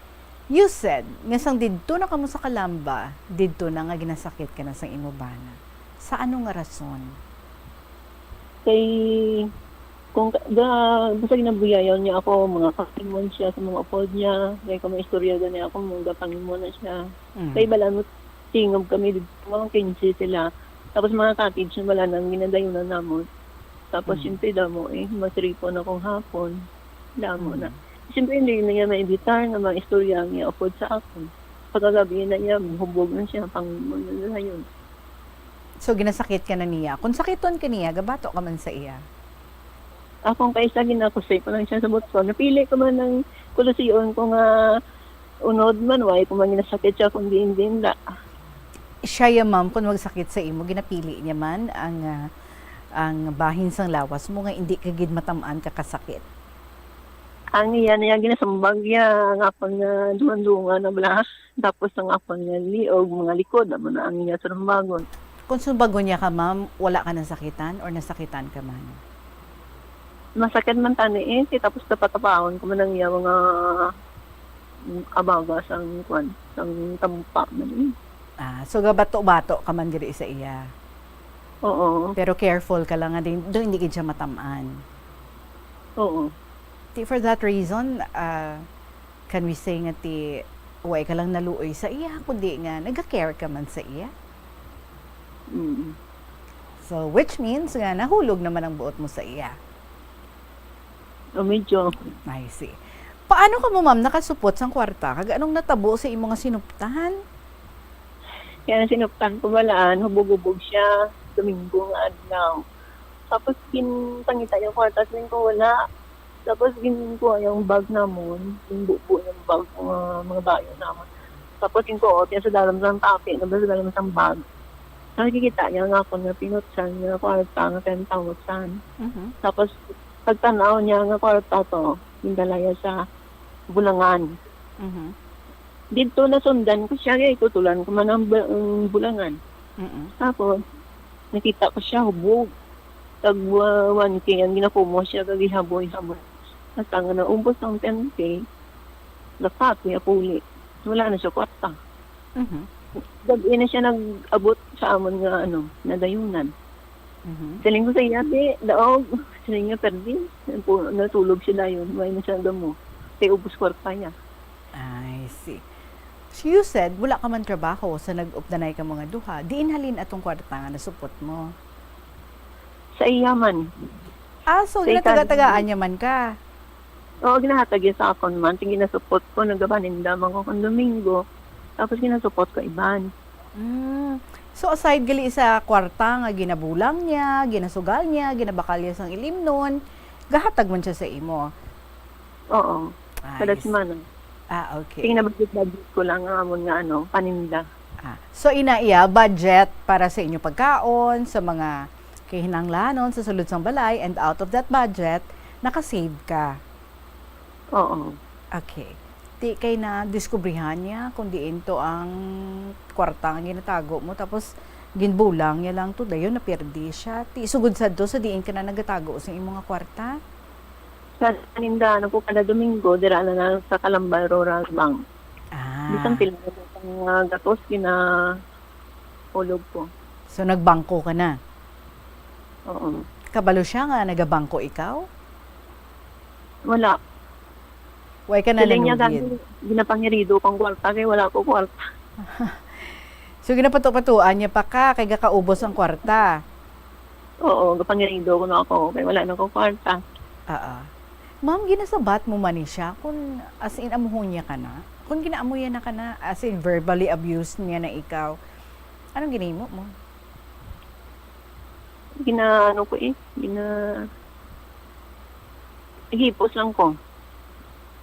You said nga sang didto na kamo sa Calamba, didto na nga ginasakit ka na sang imo bana. Sa ano nga rason? Kay, kung ka-, ga-, basta ginabuyayaw niya ako, mga kalimon siya sa mga upod niya. Kay kung may istorya gani ako, mga pangimon na siya. Mm. Kay bala mo, tingog kami dito, mga quince sila. Tapos mga cottage na wala nang ginadayunan namon. Tapos, Mm. siyempre, damo, eh, masiripon akong hapon. Damo na. Mm. Siyempre, hindi na niya maibitar nga mga istorya niya upod sa akon. Pagkagabi na niya, hubog na siya, pang, ano na yun. So, ginasakit ka na niya. Kung sakiton ka niya, gabato ka man sa iya? Akong kaisa, ginakusay ko lang siya sa butson. Napili ko man ang kulusion ko nga unod man, why ko man ginasakit siya kung diin-diin da. Siya ya, ma'am, kung magsakit sa imo, ginapili niya man ang, ah, ang bahin sang lawas mo nga hindi ka gid matam-an ka kasakit? Ang iya niya ginasumbag ya, ang akon nga dungan-dungan na bala. Tapos ang akon nga liog, mga likod, amo na ang iya sumbagon. Kung sumbagon niya ka, ma'am, wala ka nasakitan or nasakitan ka man? Masakit man tani eh, kay tapos tapatapahon ko man ang iya mga, mm, abaga sang kwan, sang tampa man eh. Ah, so gabato-bato ka man diri sa iya? Oo. Pero careful ka lang nga din, do hindi gid siya matam-an. Oo. Ti, for that reason, ah, can we say nga ti, way ka lang naluoy sa iya, kundi nga naga-care ka man sa iya? Mm. So, which means nga nahulog naman ang buot mo sa iya. Oh, medyo. I see. Paano ka mo, ma'am, nakasupot sang kwarta? Kag anong natabo sa imo nga sinuptan? Kaya ang sinuptan ko, balaan, hubog-hubog siya, Domingo nga adlaw. Tapos, ginpangita niya kwarta, siling ko, wala. Tapos, ginkuha yung bag namon, yung bubo yung bag, mga, mga bayo namon. Tapos, yung kuot niya sa dalam sang tapi, tapos sa dalam sang bag. Nakikita niya nga ako nga pinutsan nga kwarta nga ten thousand. Mhm. Tapos, pagtanaw niya nga kwarta to, gindala niya sa Bulangan. Mhm. Didto nasundan ko siya, kay tutulan ko man ang bu-, ang Bulangan. Mm-mm. Tapos, nakita ko siya, hubog. Tag, ah, one K ang ginakumo siya, kag gihaboy-haboy. Hasta nga naubos ang ten K, lapat niya puli. Wala na siya kwarta. Mhm. Gab-i na siya nag-abot sa amon nga, ano, nadayunan. Mhm. Siling ko sa iya, "Di, daog." Siling niya, "Perdi." Napu-, natulog siya dayon. Wala na siya damo. Kay ubos kwarta niya. I see. So, you said, wala ka man trabaho sa nag-updanay ka mga duha. Diin halin atong kwarta nga nasupot mo? Sa iya man. Ah, so, Sa ginataga-tagaan niya man ka? Oo, ginahatag niya sa akon man. Sige, ginasupot ko, nagapaninda man ko kung Domingo. Tapos ginasupot ko iban. Mm. So, aside gali sa kwarta nga ginabulang niya, ginasugal niya, ginabakal niya sang ilimnon, gahatag man siya sa imo? Oo. Kada Ay, s-, semana. Ah, okay. Sige, nabudget-budget ko lang ang amon nga, ano, paninda. Ah, so, ina iya, budget para sa inyo pagkaon, sa mga kahinanglanon sa sulod sang balay, and out of that budget, naka-save ka. Oo. Okay. Ti kay nadiskubrihan niya kung diin to ang kwarta nga ginatago mo, tapos ginbulang niya lang to, dayon napirdi siya. Ti sugod sadto sa diin ka na nagatago sa imo nga kwarta? Sa panindahan ko kada Domingo, dira na lang sa Calamba Rural Bank. Ah. Bisan pila na ang gatos, gina-, ulog ko. So, nagbangko ka na? Oo. Kabalo siya nga nagabangko ikaw? Wala. Why ka na Siling niya, nanugid? Gani, ginapangirido kong kwarta, kay wala ko kwarta. So, ginapato-patuan niya pa ka, kay gakaubos ang kwarta? Oo, gapangirido ko na ako, kay wala na ko kwarta. Oo. Ma'am, ginasabat mo man ni siya kung as in amuhon niya ka na? Kung ginaamuyan na ka na, as in verbally abused niya na ikaw, anong ginahimo mo? Ginaano ko eh, gina-, naghipos lang ko.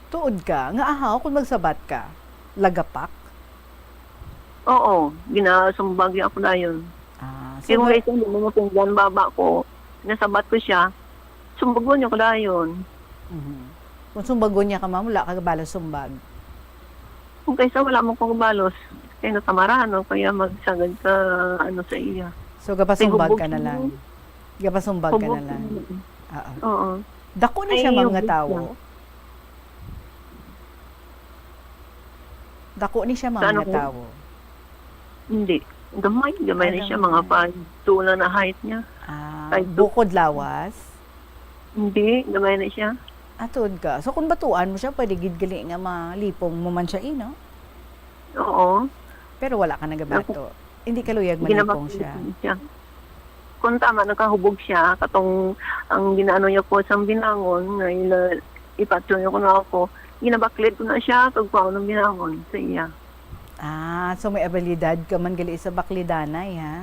Tuod ka? Nga ahaw kung magsabat ka? Lagapak? Oo, ginasumbag niya ako dayon. Ah, so Yung ga- guys, hindi mo mapunggan baba ko, nasabat ko siya, sumbagon niya ko dayon. Mhm. Kung sumbagon niya ka, ma'am, wala ka kabalo sumbag? Kung kaysa wala mo kong balos, kay natamarahan, no? Kaya magsagad ka, ano, sa iya. So, gapasumbag Kay ka na hubog lang? siya. Gapasumbag ka Hubog na lang? siya. Oo. Oo. Dako ni Ay, siya, ma'am, nga hubog tawo? siya. Dako ni siya, ma'am, Sa ano nga po? tawo? Hindi. Gamay, gamay Ah, na siya. Mga gamay. five two lang na height niya. Ah, Five two. bukod lawas? Hindi, gamay na siya. Ah, tuod ka. So, kung batuan mo siya, pwede gid gali nga malipong mo man siya, eh, no? Oo. Pero wala ka nagabato. Hindi ka luyag malipong Ginabato siya. siya. Kung tama, nakahubog siya, katong ang ginaano niya po sa binangon, nga ila-, ipatyo niya ko na ako, ginabaklid ko na siya, kag kuhaon ang binangon sa iya. Ah, so may abilidad ka man gali sa baklidanay, ha?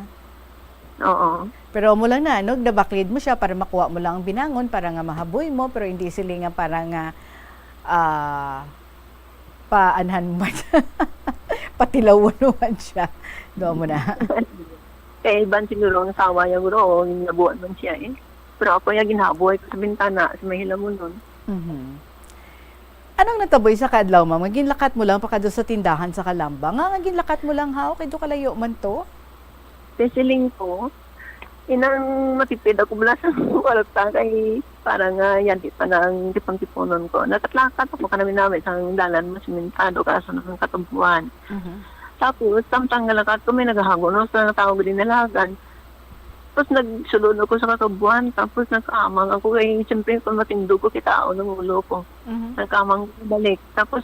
Oo. Pero amo lang na, no, nabaklid mo siya para makuha mo lang ang binangon, para nga mahaboy mo, pero hindi sila nga para nga, ah, paanhan mo man. Patilawon mo man siya. Doon mo na. Kay iban siguro ang asawa niya, guro, o, ginabuan man siya, eh. Pero ako, ya, ginhaboy ko sa bintana, sa may hilamunon. Mhm. Anong natabo sa kaadlaw, ma'am? Nga ginlakat mo lang pakadto sa tindahan sa Calamba? Nga, nga ginlakat mo lang, ha? Okay, do kalayo man to? Kay siling ko, inang matipid ako bala sa kwarta kay para nga yan, di pa nang tipang-tipunon ko. Nagkatlakat ako kanami-nami sa dalan, masimentado, kaso nang katubuan. Mhm. Tapos, samtang nga lakat ko, may nagahago, no, sa tao, ginalagan. Tapos nagsulod ako sa katubuan, tapos nagkaamang ako kay siyempre kung matindog ko, kitaon ang ulo ko. Mhm. Nagkaamang ko balik. Tapos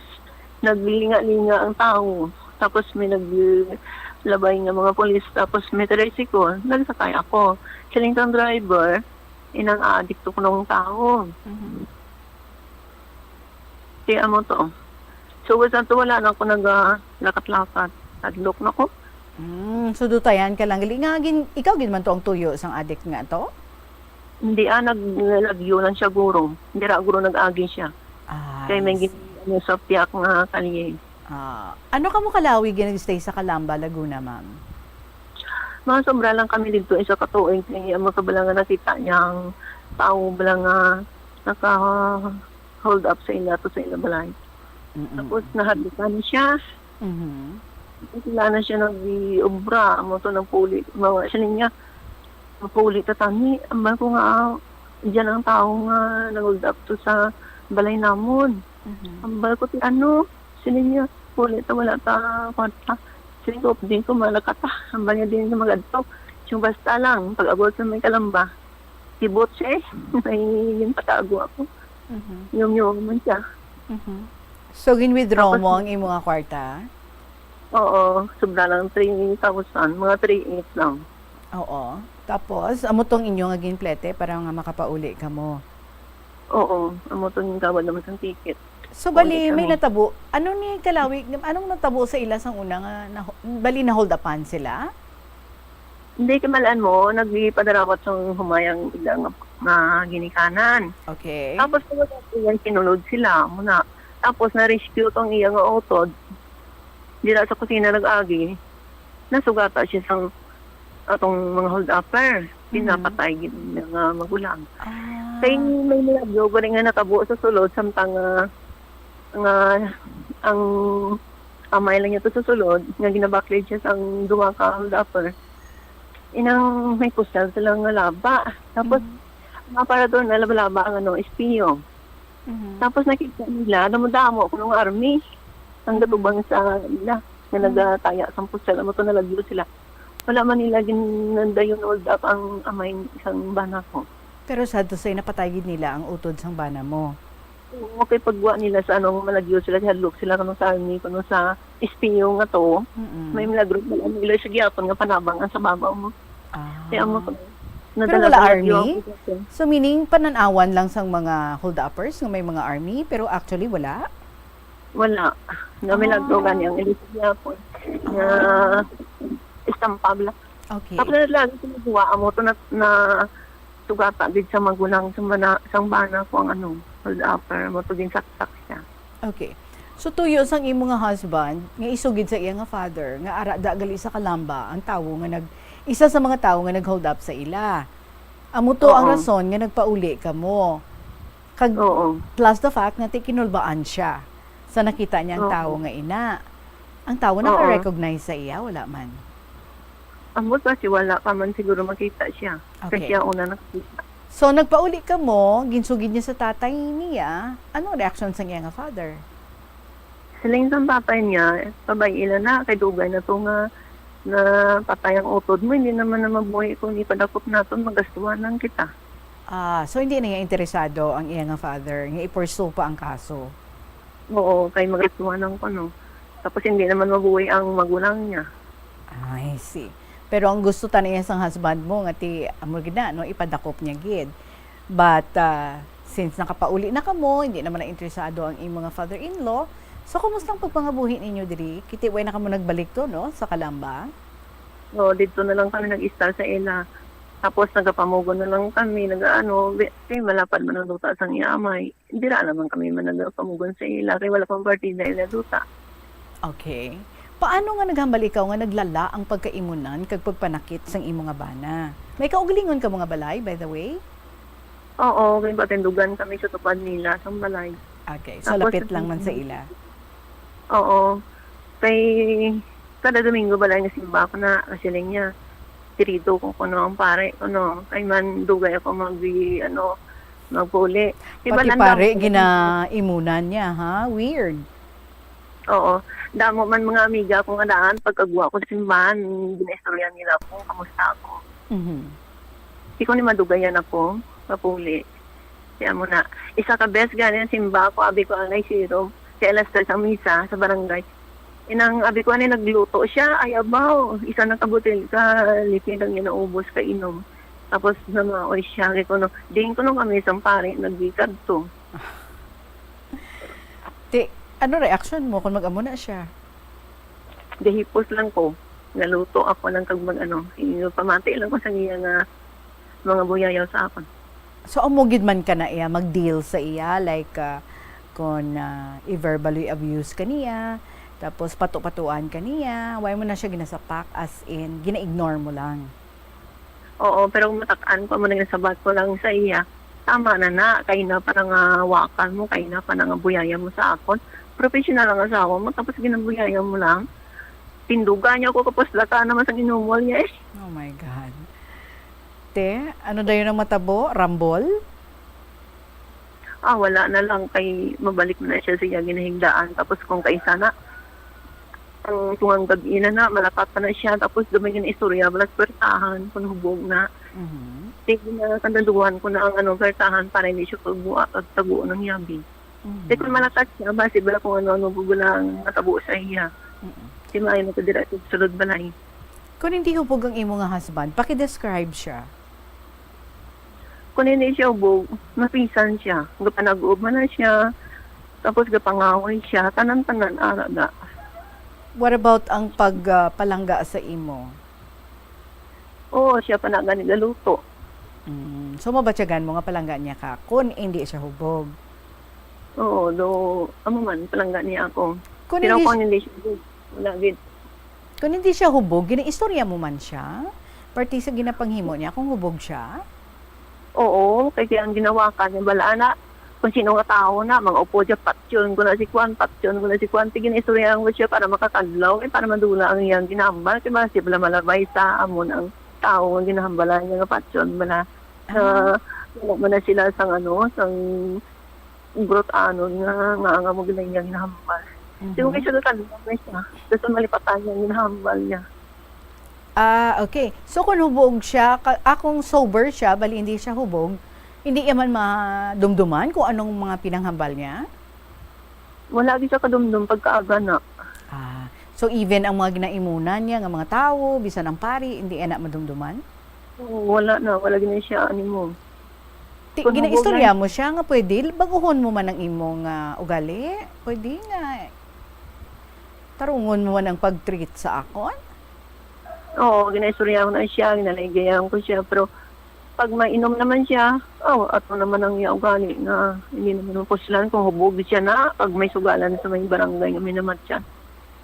naglinga-linga ang tao. Tapos may naglabay nga mga pulis. Tapos may tricycle. Nagsakay ako. Siling kang driver, inang adik to kunong tao. Mhm. Kaya mo to. So, was to, wala na ako nag, ah, lakat-lakat. Hadlok na ko. Mm, so dutayan ka lang gali. Nga, gin-, ikaw gid man to ang tuyo sang adik nga to? Hindi, ah, nag-, nalagyo lang siya, guro. Dira, guro, nag-agi siya. Ah, Kay may I see. gin-, ano, sa piyak nga kalye. Ah, ano ka mo kalawi gin nag-stay sa Calamba, Laguna, ma'am? Mga sobra lang kami dito, isa ka tuig. Kay amo ka bala nga nakita niya ang tao bala nga naka-hold up sa ila to sa ila balay. Mm-mm. Tapos nahadlukan siya. Mhm. Tapos wala na siya nag-obra. Amo to, nagpuli. Mawa siya niya. Nagpuli ta tani. Ambal ko nga, ah, diyan ang tao nga nag-hold up to sa balay namon. Mhm. Ambal ko ti ano, sila niya, puli ta, wala ta kwarta. Sila ko, di ko malakata. Ambal niya, di niya magadto. Yung basta lang, pag-abot sa may Calamba, tibot siya eh. May yung patago ako. Mhm. Yung, yung man siya. Mhm. So, gin-withdraw Tapos, mo ang imo nga kwarta? Oo, sobra lang three thousand, mga three eight lang. Oo. Tapos, amo tong inyo nga ginplete para nga makapauli kamo? Oo, amo tong gawad naman sang ticket. So, bali, Pauli may kami. natabo. Ano ni kalawi, anong natabo sa ila sang una nga naho-, bali, na-hold upan sila? Hindi, kimalaan mo, nagpadarawat sang humayang ila nga, nga ginikanan. Okay. Tapos, yung sinulod sila, muna. Tapos, na-rescue tong iya nga utod. Dira sa kusina nag-agi, nasugata siya sang atong mga hold-upper. Mm. Pinapatay gid niya nga magulang. Ah. Kay may milagro gani nga natabo sa sulod, samtang nga, nga ang amay lang niya to sa sulod, nga ginabaklid siya sang duha ka hold-upper. Inang may pusal sila nga laba. Tapos, Mm. ang aparador na laba-laba ang, ano, espiyo. Mhm. Tapos nakita nila, damo-damo kuno nga army ang Mhm. gatubang sa ila, nga Mhm. nagataya sang pusal, amo to nalagyo sila. Wala man nila ginandayon hold up ang amay sang bana ko. Pero sad to say, napatay gid nila ang utod sang bana mo. Oo, kay pagwa nila sa ano, malagyo sila, hadlok sila kuno sa army, kuno sa espiyo nga to. Mm-mm. May milagro man nila sa gihapon nga panabang ang sa babaw mo. Ah. Kaya mo, Pero nadala wala sa army? Radyo ang pagkakita. So, meaning, panan-awan lang sang mga hold-uppers nga may mga army, pero actually, wala? Wala. Nga may Ah. nagtugan yang ilis niya po. Nga Ah. estampable. Okay. Tapos na lang, sinabuha, amo to na, na sugata gid sa magulang, sa mana-, sa bana ko ang ano, hold-upper, amo to ginsaksak siya. Okay. So, tuyo sang imo nga husband, nga isugid sa iya nga father, nga ara da gali sa Calamba, ang tawo nga nag-, isa sa mga tawo nga nag-hold up sa ila. Amo to ang Oo. rason nga nagpauli kamo. Kag Oo. plus the fact nga ti kinulbaan siya sa nakita niya ang Oo. tawo nga ina. Ang tawo Oo. naka-recognize sa iya, wala man? Amo sa si wala pa man siguro makita siya. Kay Okay. siya una nakita. So, nagpauli kamo, ginsugid niya sa tatay niya. Anong reaksyon sang iya nga father? Siling sang tatay niya, "Pabay-i lang na, kay dugay na to nga napatay ang utod mo, hindi naman na mabuhi kung ipadakop naton, magastuhan lang kita." Ah, so hindi na niya interesado ang iya nga father nga i-pursue pa ang kaso? Oo, kay magastuhan lang ko, no. Tapos hindi naman mabuhi ang magulang niya. I see. Pero ang gusto ta niya sang husband mo nga ti amo gid na, no, ipadakop niya gid. But, ah, since nakapauli na kamo, hindi naman na interesado ang imo nga father-in-law, so kumusta ang pagpangabuhi ninyo diri? Kiti way na kamo nagbalik to, no, sa Calamba? Oo, didto na lang kami nag-istar sa ila. Tapos nagapamugon na lang kami, nagaano, bi-, kay malapad man ang duta sang iya amay. Dira naman kami man nagapamugon sa ila, kay wala pang partida ila duta. Okay. Paano nga naghambal ikaw nga naglala ang pagkaimunan kag pagpanakit sang imo nga bana? May kaugalingon kamo nga balay, by the way? Oo, may patindugan kami sa tupad nila, sang balay. Okay, so Tapos, lapit lang man sa ila. Oo. Kay kada Domingo balay nga simba ko na, siling niya, "Dirido ko kuno ang pare kuno. Kay man dugay ako mag, ano, magpuli." Di ba Pati lang pare, damo- ginaimunan niya, ha? Weird. Oo. Damo man mga amiga ko nga daan, pagkagwa ko sa simbahan, ginaistorya nila ako, kamusta ako. Mhm. Di ko ni madugayan ako, mapuli. Kaya mo na, isa ka bes gani ang simba ko, abi ko anay siro. Kay alas tres ang misa sa barangay. Inang abi ko anay nagluto siya, ay abaw, isa na ka butil ka, lipin ang ginaubos ka inom. Tapos namaoy siya, kay kuno, diin kuno kami isang pare, naglikad to. Ti, ano reaction mo kung mag-amo na siya? Gahipos lang ko. Naluto ako lang kag mag ano, pamati lang ko sa iya nga mga buyayaw sa akon. So, amo gid man ka na iya, mag-deal sa iya, like, ah, kung ah, i-verbally abuse ka niya, tapos pato-patuan ka niya, why mo na siya ginasapak, as in, gina-ignore mo lang? Oo, pero matak-an ko mo nang sabat ko lang sa iya. Tama na na, kay na pa nga wakan mo, kay na pa nga buyaya mo sa akon. Professional ang asawa mo, tapos ginabuyaya mo lang. Tindugan niya ako, kapos lata naman sang inumol niya eh. Oh my God. Te, ano dayon ang matabo? Rambol? Ah, wala na lang kay mabalik na siya sa iya ginahigdaan. Tapos kung kaisa na, ang tungang gabi na na, malapat pa na siya. Tapos gamay nga istorya, wala sa kwartahan, kung hubog na. Mhm. Sige na, kandaluhan ko na ang ano, kwartahan para hindi siya pagbuha, pagtago ng yabi. Mhm. Di kung malakat siya, basi bala kung ano-ano po bala ang natabo sa iya. Mm-mm. Di maayo na ko dira sa sulod balay. Kung hindi hubog ang imo nga husband, paki-describe siya. Kung hindi siya ubog, mapisan siya. Gapanag-uob man na siya. Tapos gapangaway siya. Tanan-tanan, ara na. What about ang pagpalangga sa imo? Oo, siya pa na gani galuto. Mm. So, mabatyagan mo nga palangga niya ka kung hindi siya hubog? Oo, do, amo man, palangga niya ako. Kung Pero hindi, kung hindi siya ubog, wala gid. Kung hindi siya hubog, ginaistorya mo man siya? Parte sa ginapanghimo niya kung hubog siya? Oo, kay kaya ang ginawa ka niya, bala na, kung sino nga tao na, mga upo dyan, patyon ko na si Kwan, patyon ko na si Kwan, sige na istorya mo siya para makakadlaw, eh, para madula ang iyang ginahambal, kay basi bala malabay sa amon ang tao nga ginahambalan niya nga patyon bala. Na, Ah. wala man na sila sang ano, sang brot anon nga, nga, nga mo gina-, iyang ginahambal. Mhm. Siguro kay siya nakadlaw na siya, gusto malipatan niya ang ginahambal niya. Ah, okay. So, kung hubog siya, ka, ah, kung sober siya, bali hindi siya hubog, hindi niya man madumduman kung anong mga pinanghambal niya? Wala gid siya kadumdum pagkaaga na. Ah, so even ang mga ginaimunan niya nga mga tawo, bisan ang pari, hindi niya na madumduman? Oo, wala na, wala gid na siya animo. Ti, Kung ginaistorya hubog mo siya nga pwede, baguhon mo man ang imong ah, ugali? Pwede nga, tarungon mo man ang pag-treat sa akon? Oo, ginaistorya ko na siya, ginaligayan ko siya, pero pag mainom naman siya, oh, ato naman ang iya ugali nga hindi naman mapuslan kung hubog siya na, pag may sugalan sa may barangay nga may namatyan.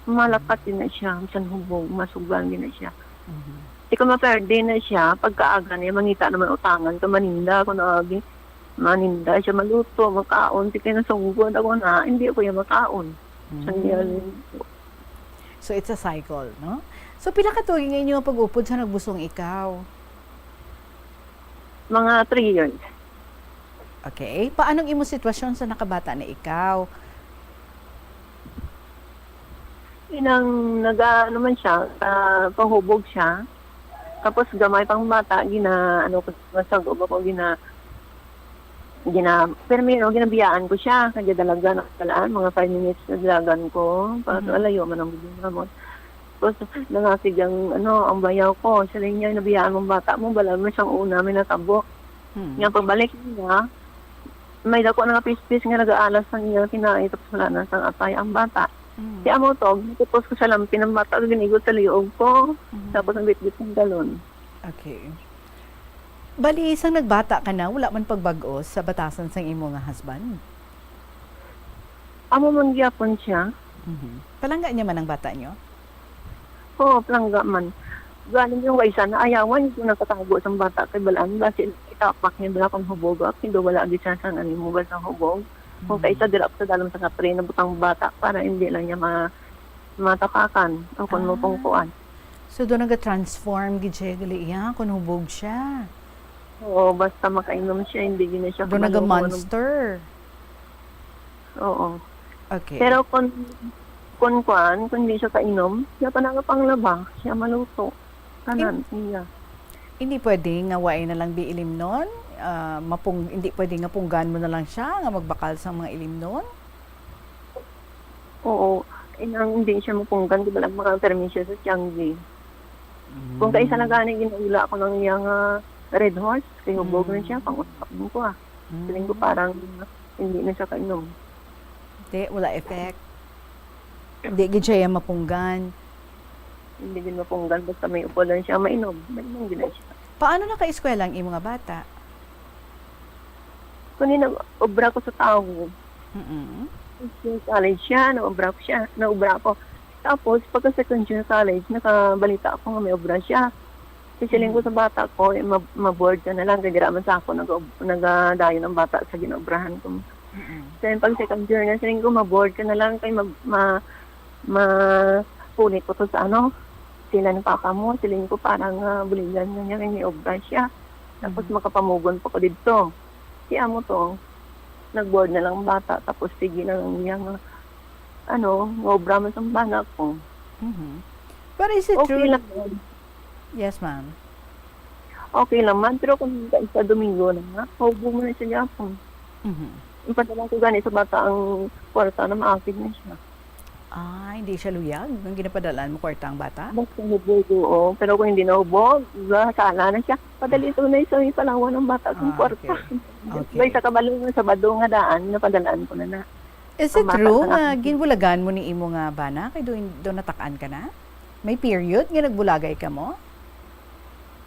Malakat din na siya, bisan hubog, masugal din na siya. Mhm. Di ko maperde na siya, pagkaaga niya, mangita naman utangan ka, maninda, kung naagi, maninda siya, maluto, makaon, di kaya nasunggod ako na, hindi ako yung makaon. Sa Mm. niya, So, it's a cycle, no? So, pila ka tuig nga inyo nga pag-upod sa nagbusong ikaw? Mga three years. Okay. Paano ang imo sitwasyon sa nakabata na ikaw? Inang naga, ano man siya, ah, pahubog siya. Tapos gamay pang bata, gina, ano ko, masagob ako, gina, gina, pero may, ano, ginabiyaan ko siya. Kaya dalaga na kalaan, mga five minutes na dalagan ko. Para Mhm. sa alayo man ang bubong namon. Tapos, nangakig ang, ano, ang bayaw ko. Siling niya, "Nabiyaan mo ang bata mo, bala mo siyang una, may natabo." Hmm. Nga pagbalik niya, may dako na nga pispis nga nag-aalas sang iyang kinain, tapos wala na sang atay ang bata. Hmm. Kaya mo to, tapos ko sa lampin ang bata, ginigot sa liog ko. Hmm. Tapos ang bitbit ng galon. Okay. Bali, isang nagbata ka na, wala man pagbag-o sa batasan sang imo nga husband? Amo man gyapon siya. Mhm. Palangga niya man ang bata niyo? Oo, palangga man. Gani yung kaisa, naayawan yung nakatago sa bata kay balaan, basi itapak niya bala kung hubog, ah, kindo wala gid siya sang ano mo ba sang hubog. Kung Mhm. kaisa dira sa dalom sa kapre, nabutang bata para hindi lang niya ma-, matapakan o kung Ah. mapungkuan. So, doon naga-transform gid siya gali iya kung hubog siya. Oo, basta makainom siya, hindi gid na siya Doon kabalo kung ano. Naga-monster. Oo. Okay. Pero kung, kung kuan, kung di siya kainom, siya pa nagapanglaba, siya maluto. Tanan, In-, iya. Hindi pwede nga waay na lang bi ilimnon? Ah, mapung-, hindi pwede nga punggan mo na lang siya nga magbakal sa mga ilimnon? Oo. Inang hindi siya mapunggan, di ba lang mga permisyo sa Tiangge? Kung kaisa na Mm. gani, ginaula ko ng iyang, ah, Red Horse, kay hubog na siya, Mm. pang-usap ko, ah. Siling ko Mm. parang hindi na siya kainom. Di, wala effect. Di gid siya yung mapunggan. Hindi gid mapunggan, basta may upo lang siya, mainom. Mainom gid na siya. Paano nakaeskwela ang imo nga bata? Kuni nag-obra ko sa tawo. Mm-mm. First year college siya, nag-obra ko siya, nag-obra ako. Tapos, pagka second year college, nakabalita ako nga may obra siya. Kasi siling ko Mm. sa bata ko, eh, ma-, ma-board ka na lang, kay dira man sa ako, nag-, nagadayon ang bata sa ginobrahan ko. Mm-mm. Then, pag second year na, siling ko, ma-board ka na lang, kay mag-, ma-, mapunit ko to sa ano, sila ni papa mo, siling ko, parang, ah, buligan na niya, kay may obra siya. Tapos, Mhm. makapamugon pa ko didto. Si amo to, nag-board na lang ang bata, tapos sige na lang niya nga, ano, nga obra man sa bana ko. Mhm. Pero is it Okay true? lang yun. Yes, ma'am. Okay lang man, pero kung sa Domingo na nga, maubo mo na siya gyapon. Mhm. Ipadala ko gani sa bata ang kwarta na maakig na siya. Ah, hindi siya luyag nung ginapadalaan mo kwarta ang bata? Basta hubog, oo. Pero kung hindi na hubog, ga, sala na siya. Padali Ah. to na sa may palawan ng bata kung Ah, kwarta. Okay. Okay. May sa kabalo nga Sabado nga daan, napadalaan ko na na. Is it Ang bata true sa nga akin. Ginbulagan mo ni imo nga bana kay do, do natak-an ka na? May period nga nagbulagay ka mo?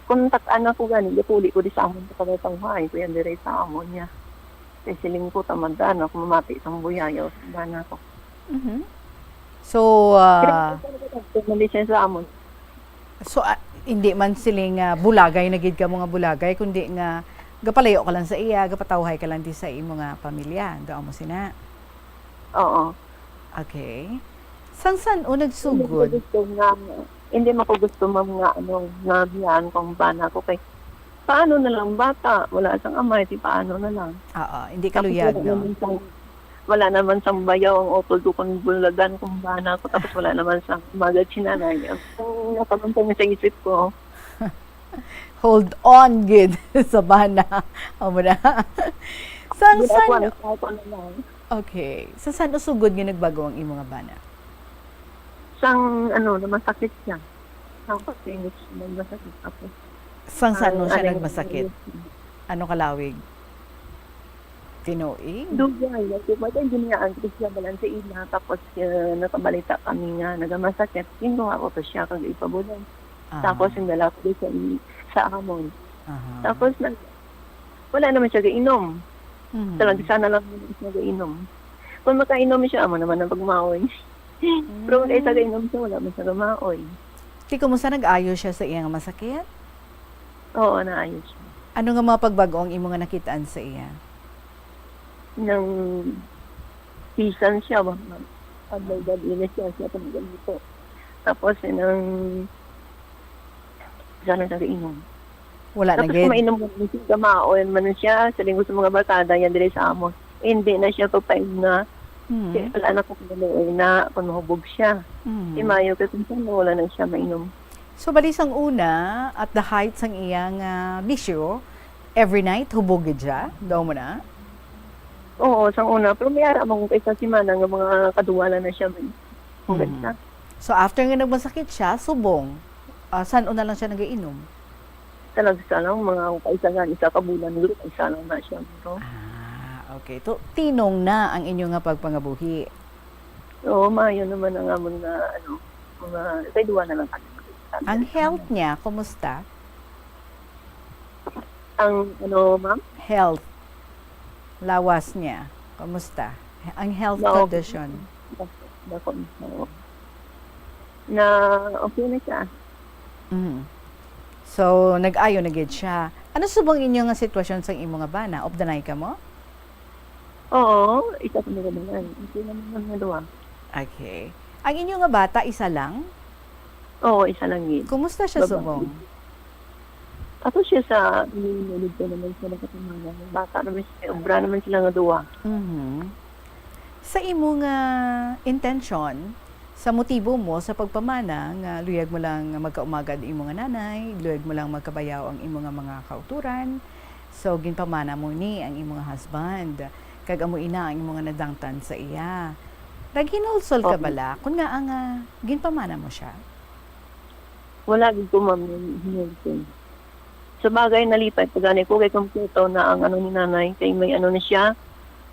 Kung tak-an ako gani, gapuli ko di sa amon sa kabay panghuay, kuya, dire sa amon niya. Kay siling ko, tamad na ako mamati sang buyayaw sa bana ko. Mhm. So, ah, Pero mali siya sa amon. So, ah, hindi man siling, ah, bulagay na gid ka mo nga bulagay, kundi nga gapalayo ka lang sa iya, gapatawhay ka lang di sa imo nga pamilya. Daw mo sina? Oo. Okay. Sang san-o Hindi ko nagsugod? gusto nga, hindi man ko gusto, ma'am, nga, ano, nga biyaan kong bana ko kay paano na lang bata, wala sang amay, di paano na lang. Oo, hindi ka Tapos luyag, wala no? naman sang, wala naman sang bayaw ang utod ko kung bulagan kong bana ko, tapos wala naman sang magad si nanay. Ang nakamantay na sa isip ko. Hold on, gid, sa bana. Amo na. Sang Hindi, ako, san-, ano, ako na lang. Okay. Sa san-o sugod nga nagbago ang imo nga bana? Sang, ano, namasakit siya. Sang pag-finish, namasakit ako. Sang san-o Ang siya aling nagmasakit? Ano kalawig? Tinuig? Dugay, like, di ba, kay giniyaan ko siya balan sa ila, tapos, eh, nakabalita kami nga nagamasakit. Ginkuha ko to siya kag ipabulong. Aha. Tapos, yung dala ko sa, sa amon. Aha. Tapos, nag-, wala naman siya gainom. Mhm. Talaga, sana lang siya gainom. Kung makainom siya, amo naman ang pagmaoy. Pero kung Mm. isa gainom siya, wala man siya gamaoy. Ti, kumusta, nag-ayo siya sa iyang masakit? Oo, naayo siya. Ano nga mga pagbago ang imo nga nakitaan sa iya? Nang bisan siya, ma-, ma-, pag may gabi na siya, siya pa nagganito. Tapos, yun ang, siya na nag-inom. Wala na Tapos gid. Mainom mo, minsan kamaon man siya, sa linggo sa mga barkada niya diri sa amo. Hindi na siya papaig na. Hmm. Kaya wala na ko kinaluoy na kung mahubog siya. Hmm. Imayo kay kung saan wala na siya mainom. So, bali sang una, at the height sang iyang, ah, bisyo, every night, hubog gid siya? Daw mo na? Oo, sang una. Pero may ara man kung kay sa semana nga mga kaduwa lang na siya, may hubog Mhm. siya. So, after nga nagmasakit siya, subong, ah, san-o na lang siya nagainom? Talagsa lang, mga kaisa nga, isa ka bulan, guro, isa lang na siya, guro. Ah, okay. To, tinong na ang inyo nga pagpangabuhi. Oo, maayo naman ang amon nga, ano, mga, kay duwa na lang kami. Ang health niya, kumusta? Ang, ano, ma'am? Health. Lawas niya, kumusta? Ang health Na okay. condition. Dako, dako na, oo. Na okay na siya. Mm. So, nag-ayo na gid siya. Ano subong inyo nga sitwasyon sang imo nga bana? Updanay kamo? Oo, isa kami ka bana. Okay naman ang duwa. Okay. Ang inyo nga bata, isa lang? Oo, isa lang gid. Kumusta siya Babae. subong? Ato siya sa, nilulod ko naman sa nakapangalan. Bata naman siya, obra naman sila nga duwa. Mhm. Sa imo nga intensyon, sa motibo mo sa pagpamana nga luyag mo lang magkaumagad imo nga nanay, luyag mo lang magkabayaw ang imo nga mga kauturan, so ginpamana mo ni ang imo nga husband, kag amo ina ang imo nga nadangtan sa iya. Naghinulsol ka Opo. bala kun ngaa nga ginpamana mo siya? Wala gid ko, ma'am, nang hinulsol. Sa bagay, nalipay pa gani ko kay kompleto na ang ano ni nanay, kay may ano na siya,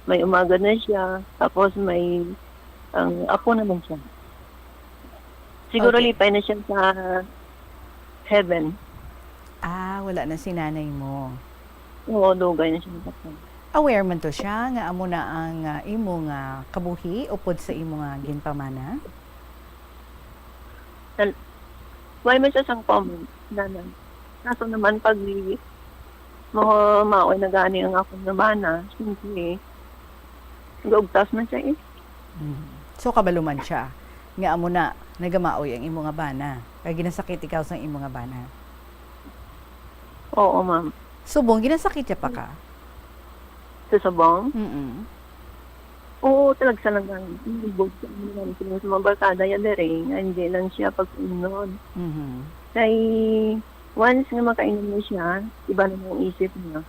may umagad na siya, tapos may, ang apo naman siya. Siguro Okay. lipay na siya sa heaven. Ah, wala na si nanay mo. Oo, dugay na siya napatay. Aware man to siya nga amo na ang, ah, imo nga kabuhi upod sa imo nga ginpamana? Nal-, wala man siya sang comment, nanan. Kaso naman, pag mo-, maoy na gani ang akon nga bana, siyempre, gaugtas man siya eh. Mm. So, kabalo man siya nga amo na nagamaoy ang imo nga bana, kay ginasakit ikaw sang imo nga bana? Oo, ma'am. Subong, ginasakit siya pa ka? Sa subong? Mm-mm. Oo, talaga sa nagdaan. Involved sa mga, sa mga barkada niya dere, nga hindi lang siya pag-unod. Mhm. Kay, once nga makainom na siya, iba na ang isip niya.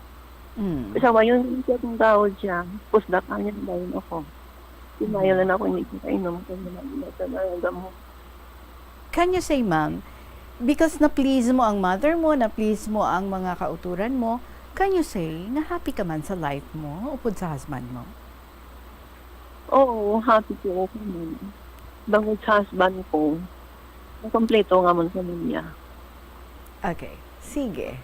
Mm. Sa wayon, siya kung tawag siya, pusdak niya, dayon ako. Kinayo Mhm. lang ako, hindi ko kainom, kay wala, wala sa mga gamot. Can you say, ma'am, because na-please mo ang mother mo, na-please mo ang mga kauturan mo, can you say nga happy ka man sa life mo upod sa husband mo? Oo, happy po ako, ma'am. Bangod sa husband ko, nakompleto nga amon pamilya. Okay, sige.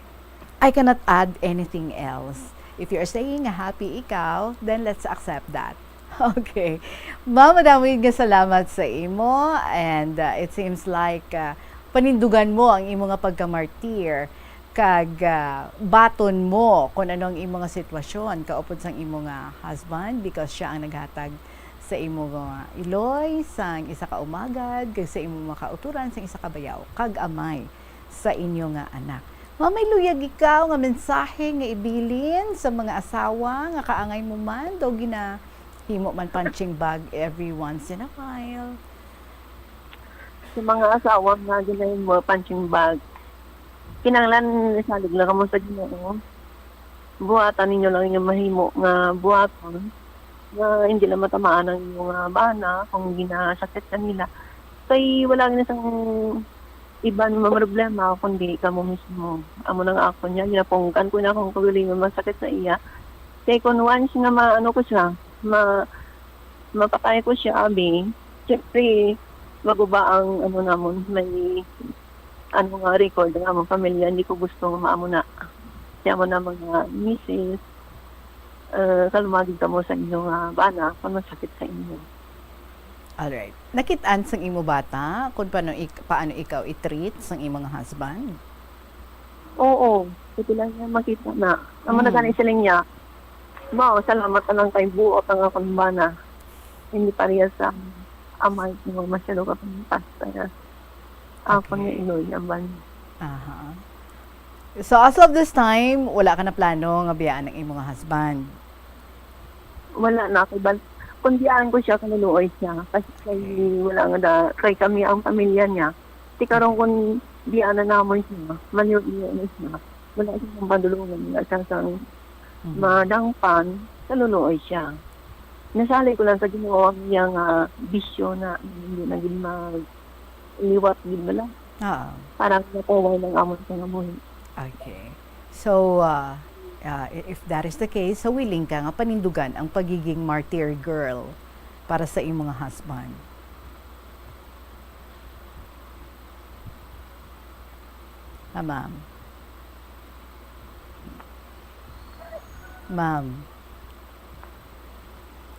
I cannot add anything else. If you're saying nga happy ikaw, then let's accept that. Okay. Ma'am, madamo gid nga salamat sa imo, and, uh, it seems like, uh, panindugan mo ang imo nga pagkamartir, kag, uh, baton mo kung ano ang imo nga sitwasyon kaupod sang imo nga husband, because siya ang naghatag sa imo nga iloy sang isa ka umagad, kag sa imo mga kauturan sang isa ka bayaw, kag amay sa inyo nga anak. Ma'am, may luyag ikaw nga mensahe nga ibilin sa mga asawa nga kaangay mo man daw ginahimo man punching bag every once in a while? Sa mga asawa nga ginahimo punching bag, kinahanglan isalig lang kamo sa Ginoo. Buhatan ninyo lang yung mahimo nga buhaton, nga hindi lang matamaan ang inyong, ah, bana kung ginasakit ka nila. Kay wala gani sang iban nga problema kundi kamo mismo. Amo na nga ako niya, ginapunggan ko na akong kaugalingon masakit sa iya. Kay kung once nga maano ko siya, ma-, mapatay ko siya, abi, siyempre, maguba ang ano namon, may ano nga record nga among pamilya, hindi ko gusto nga maamo na. Kaya mo na mga misis, eh, kalumagig kamo sa inyo nga bana kung masakit sa inyo. Alright. Nakit-an sang imo bata kung paano ik-, paano ikaw i-treat sang imong husband? Oo, pwede lang niya makita na. Amo na Mm. gani siling niya, "Wow, salamat na lang kay buot ang akong bana. Hindi pareha sa amay ko nga masyado ka pangpasta niya." Ako Okay. nga iloy naman. Aha. So, as of this time, wala ka na plano nga biyaan ang imong husband? Wala na ako. Ban-, kung biyaan ko siya, kaluluoy siya. Kasi kay Okay. wala nga da-, kay kami ang pamilya niya. Ti karon Okay. kung biyaan na namon siya, maliw-liw na siya. Wala siya kung padulungan, wala siya sa Mhm. madangpan, kaluluoy siya. Nasali ko lang sa Ginoo ang iya nga bisyo na hindi na gid mag-, liwat gid bala. Ah, Parang nataway lang amon sa nga buhi. okay. So, ah, ah, i- if that is the case, so willing ka nga panindugan ang pagiging martyr girl para sa imong husband? Ah, ma'am. Ma'am.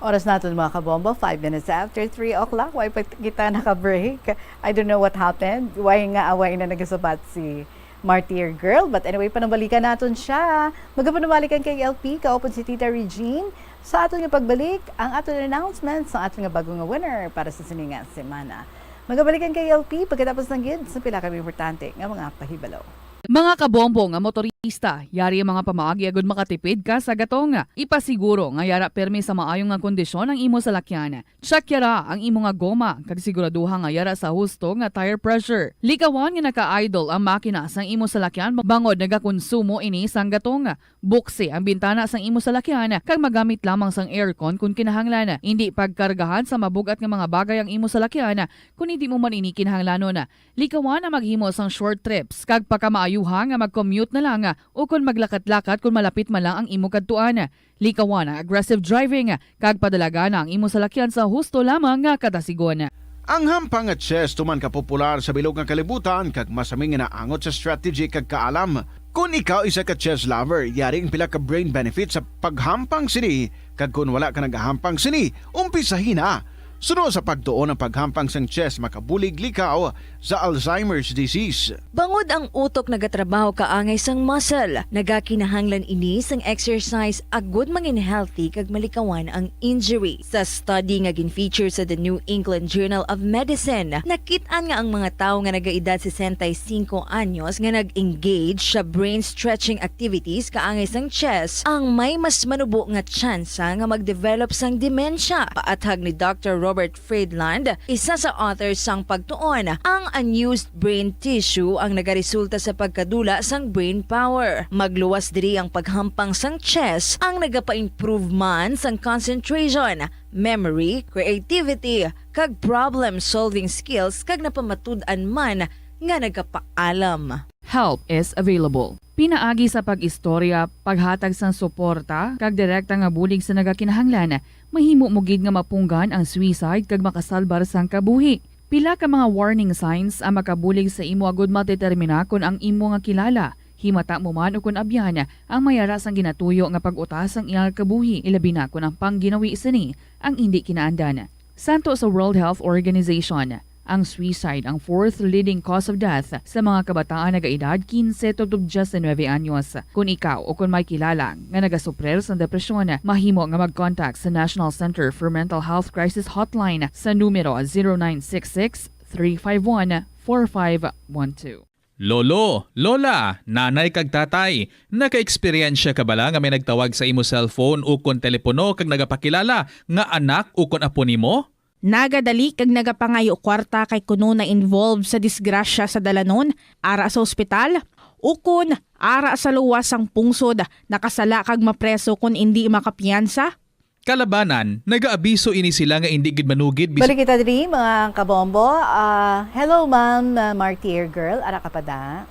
Oras naton, mga kabombo, five minutes after three o'clock. Way pa kita naka-break. I don't know what happened. Way nga away na nagasabat si Martyr Girl. But anyway, panabalikan naton siya. Magapanabalik ang K L P, kaupod si Tita Regine. Sa aton nga pagbalik, ang aton announcement sa aton nga bago nga winner para sa sini nga semana. Magabalik ang K L P pagkatapos ng gid sa pila ka importante nga mga pahibalo. Mga kabombo nga motorista, yari ang mga pamaagi agud makatipid ka sa gatong. Ipasiguro nga yara permi sa maayo nga kondisyon ang imo salakyan. Check yara ang imo nga goma kag siguraduha nga yara sa husto nga tire pressure. Likawan nga naka-idle ang makina sang imo salakyan bangod nagakonsumo ini sang gatong. Buksi ang bintana sang imo salakyan kag magamit lamang sang aircon kon kinahanglan. Indi pagkargahan sa mabug-at nga mga bagay ang imo salakyan kon hindi mo man ini kinahanglanon. Likawan ang maghimo sang short trips kag pakamaayuha nga mag-commute na lang o kon maglakat-lakat kon malapit man lang ang imo kadtuan. Likawan ang aggressive driving kag padalagan ang imo salakyan sa husto lamang nga kadasigon. Ang hampang nga chess tuman ka popular sa bilog nga kalibutan kag masami nga naangot sa strategy kag kaalam. Kon ikaw isa ka chess lover, yari ang pila ka brain benefits sa paghampang sini, kag kon wala ka nagahampang sini, umpisahi na. Suno sa pagtuon, ang paghampang sang chess makabulig likaw sa Alzheimer's disease. Bangod ang utok nagatrabaho kaangay sang muscle, nagakinahanglan ini sang exercise agud mangin healthy kag malikawan ang injury. Sa study nga gin-feature sa The New England Journal of Medicine, nakit-an nga ang mga tawo nga nagaedad sesenta y cinco anyos nga nag-engage sa brain stretching activities kaangay sang chess ang may mas manubo nga tsansa nga mag-develop sang demensya. Paathag ni Doctor Robert Friedland, isa sa author sang pagtuon, ang unused brain tissue ang nagaresulta sa pagkadula sang brain power. Magluwas diri ang paghampang sang chess ang nagapa-improve man sang concentration, memory, creativity, kag problem-solving skills, kag napamatud-an man nga nagapaalam. Help is available. Pinaagi sa pag-istorya, paghatag sang suporta, kag direkta nga bulig sa nagakinahanglan, mahimo mo gid nga mapunggan ang suicide kag makasalbar sang kabuhi. Pila ka mga warning signs ang makabulig sa imo agud madetermina kon ang imo nga kilala, himata mo man ukon abyan, ang may ara sang ginatuyo nga pag-utas sang iya kabuhi, ilabi na kon ang pangginawi sini ang indi kinaandan. Santo sa World Health Organization, ang suicide ang fourth leading cause of death sa mga kabataan nagaedad kinse tubtob diyes y nuebe anyos. Kon ikaw o kon may kilala nga nagasuprir sang depresyon, mahimo nga mag-contact sa National Center for Mental Health Crisis Hotline sa numero zero nine six six, three five one, four five one two. Lolo, lola, nanay kag tatay, naka-eksperyensya ka bala nga may nagtawag sa imo cellphone ukon telepono kag nagapakilala nga anak ukon apo nimo? Nagadali kag nagapangayo kwarta kay kuno na-involve sa disgrasya sa dalanon, ara sa ospital, ukon ara sa luwas sang pungsod, nakasala kag mapreso kon indi makapiyansa? Kalabanan, nagaabiso ini sila nga indi gid manugid bis- Balik kita diri, mga kabombo. Ah, hello, Ma'am, ah, Martyr Girl. Ara ka pa da?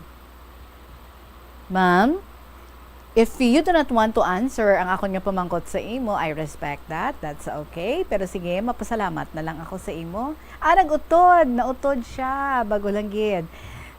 Ma'am, if you do not want to answer ang akon nga pamangkot sa imo, I respect that. That's okay. Pero sige, mapasalamat na lang ako sa imo. Ah, nag-utod. Nautod siya. Bago lang gid.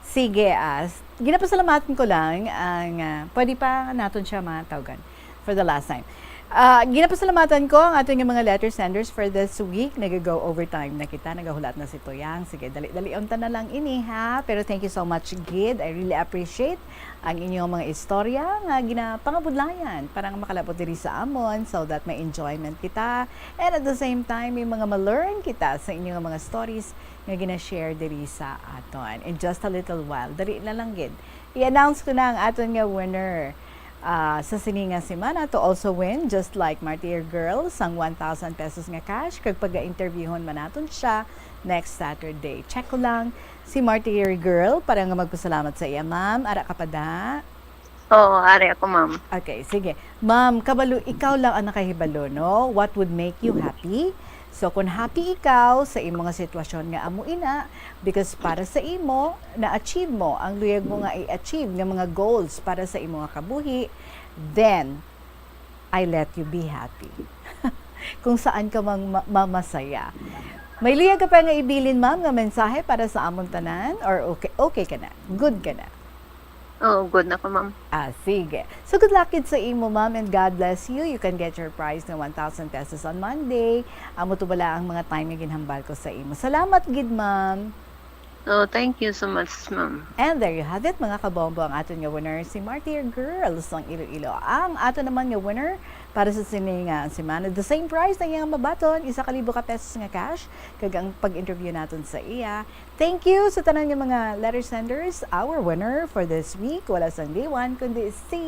Sige, ah, s- ginapasalamatan ko lang ang, ah, pwede pa naton siya matawgan for the last time. Ah, ginapasalamatan ko ang aton nga mga letter senders for this week. Nag-go overtime na kita. Nagahulat na si Tuyang. Sige, dali-dali unta na lang ini, ha? Pero thank you so much, gid. I really appreciate ang inyong mga istorya nga ginapangabudlayan para nga makalabot diri sa amon so that may enjoyment kita. And at the same time, may mga ma-learn kita sa inyong mga stories nga gina-share diri sa aton. In just a little while, dali na lang gid. I-announce ko na ang aton nga winner, ah, sa sini nga semana to also win, just like Martyr Girl, sang one thousand pesos nga cash, kag paga-interviewhon man naton siya next Saturday. Check ko lang si Martyr Girl para nga magpasalamat sa iya, ma'am. Ara ka pa da? Oo, ari ako, ma'am. Okay, sige. Ma'am, kabalo, ikaw lang ang nakahibalo, no? What would make you happy? So, kung happy ikaw sa imo nga sitwasyon nga amo ina, because para sa imo, na-achieve mo ang luyag mo nga i-achieve nga mga goals para sa imo nga kabuhi, then I let you be happy. Kung saan ka mang ma- mamasaya. May luyag ka pa nga ibilin, ma'am, nga mensahe para sa amon tanan? Or okay, okay ka na? Good ka na? Oh, good na ko, ma'am. Ah, sige. So, good luck gid sa imo, ma'am, and God bless you. You can get your prize na one thousand pesos on Monday. Amo to bala ang mga time nga ginhambal ko sa imo. Salamat gid, ma'am. Oh, thank you so much, ma'am. And there you have it, mga kabombo, ang aton nga winner, si Martyr Girl sang Iloilo. Ang ato naman nga winner para sa sini nga semana, the same prize na iyang mabaton, isa ka libo ka pesos nga cash, kag ang pag-interview naton sa iya. Thank you sa tanan nga mga letter senders. Our winner for this week, wala sang day one, kundi si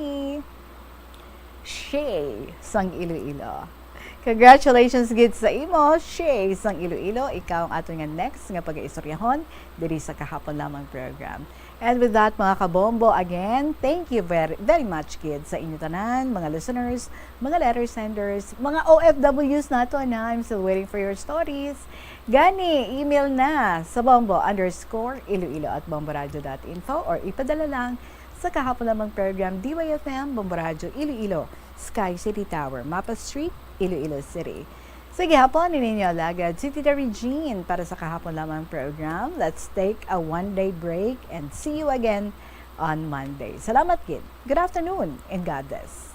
Shay sang Iloilo. Congratulations gid sa imo, Shay sang Iloilo. Ikaw ang aton nga next nga pagaistoryahon diri sa Kahapon Lamang program. And with that, mga kabombo, again, thank you very, very much gid sa inyo tanan, mga listeners, mga letter senders, mga O F Ws nato, na I'm still waiting for your stories. Gani, email na sa bombo underscore iloilo at bomboradio dot info or ipadala lang sa Kahapon Lamang program, D Y F M, Bombo Radyo Iloilo, Sky City Tower, Mapa Street, Iloilo City. Sa gihapon, ini ninyo alagad si Tita Regine para sa Kahapon Lamang program. Let's take a one-day break and see you again on Monday. Salamat gid. Good afternoon and God bless.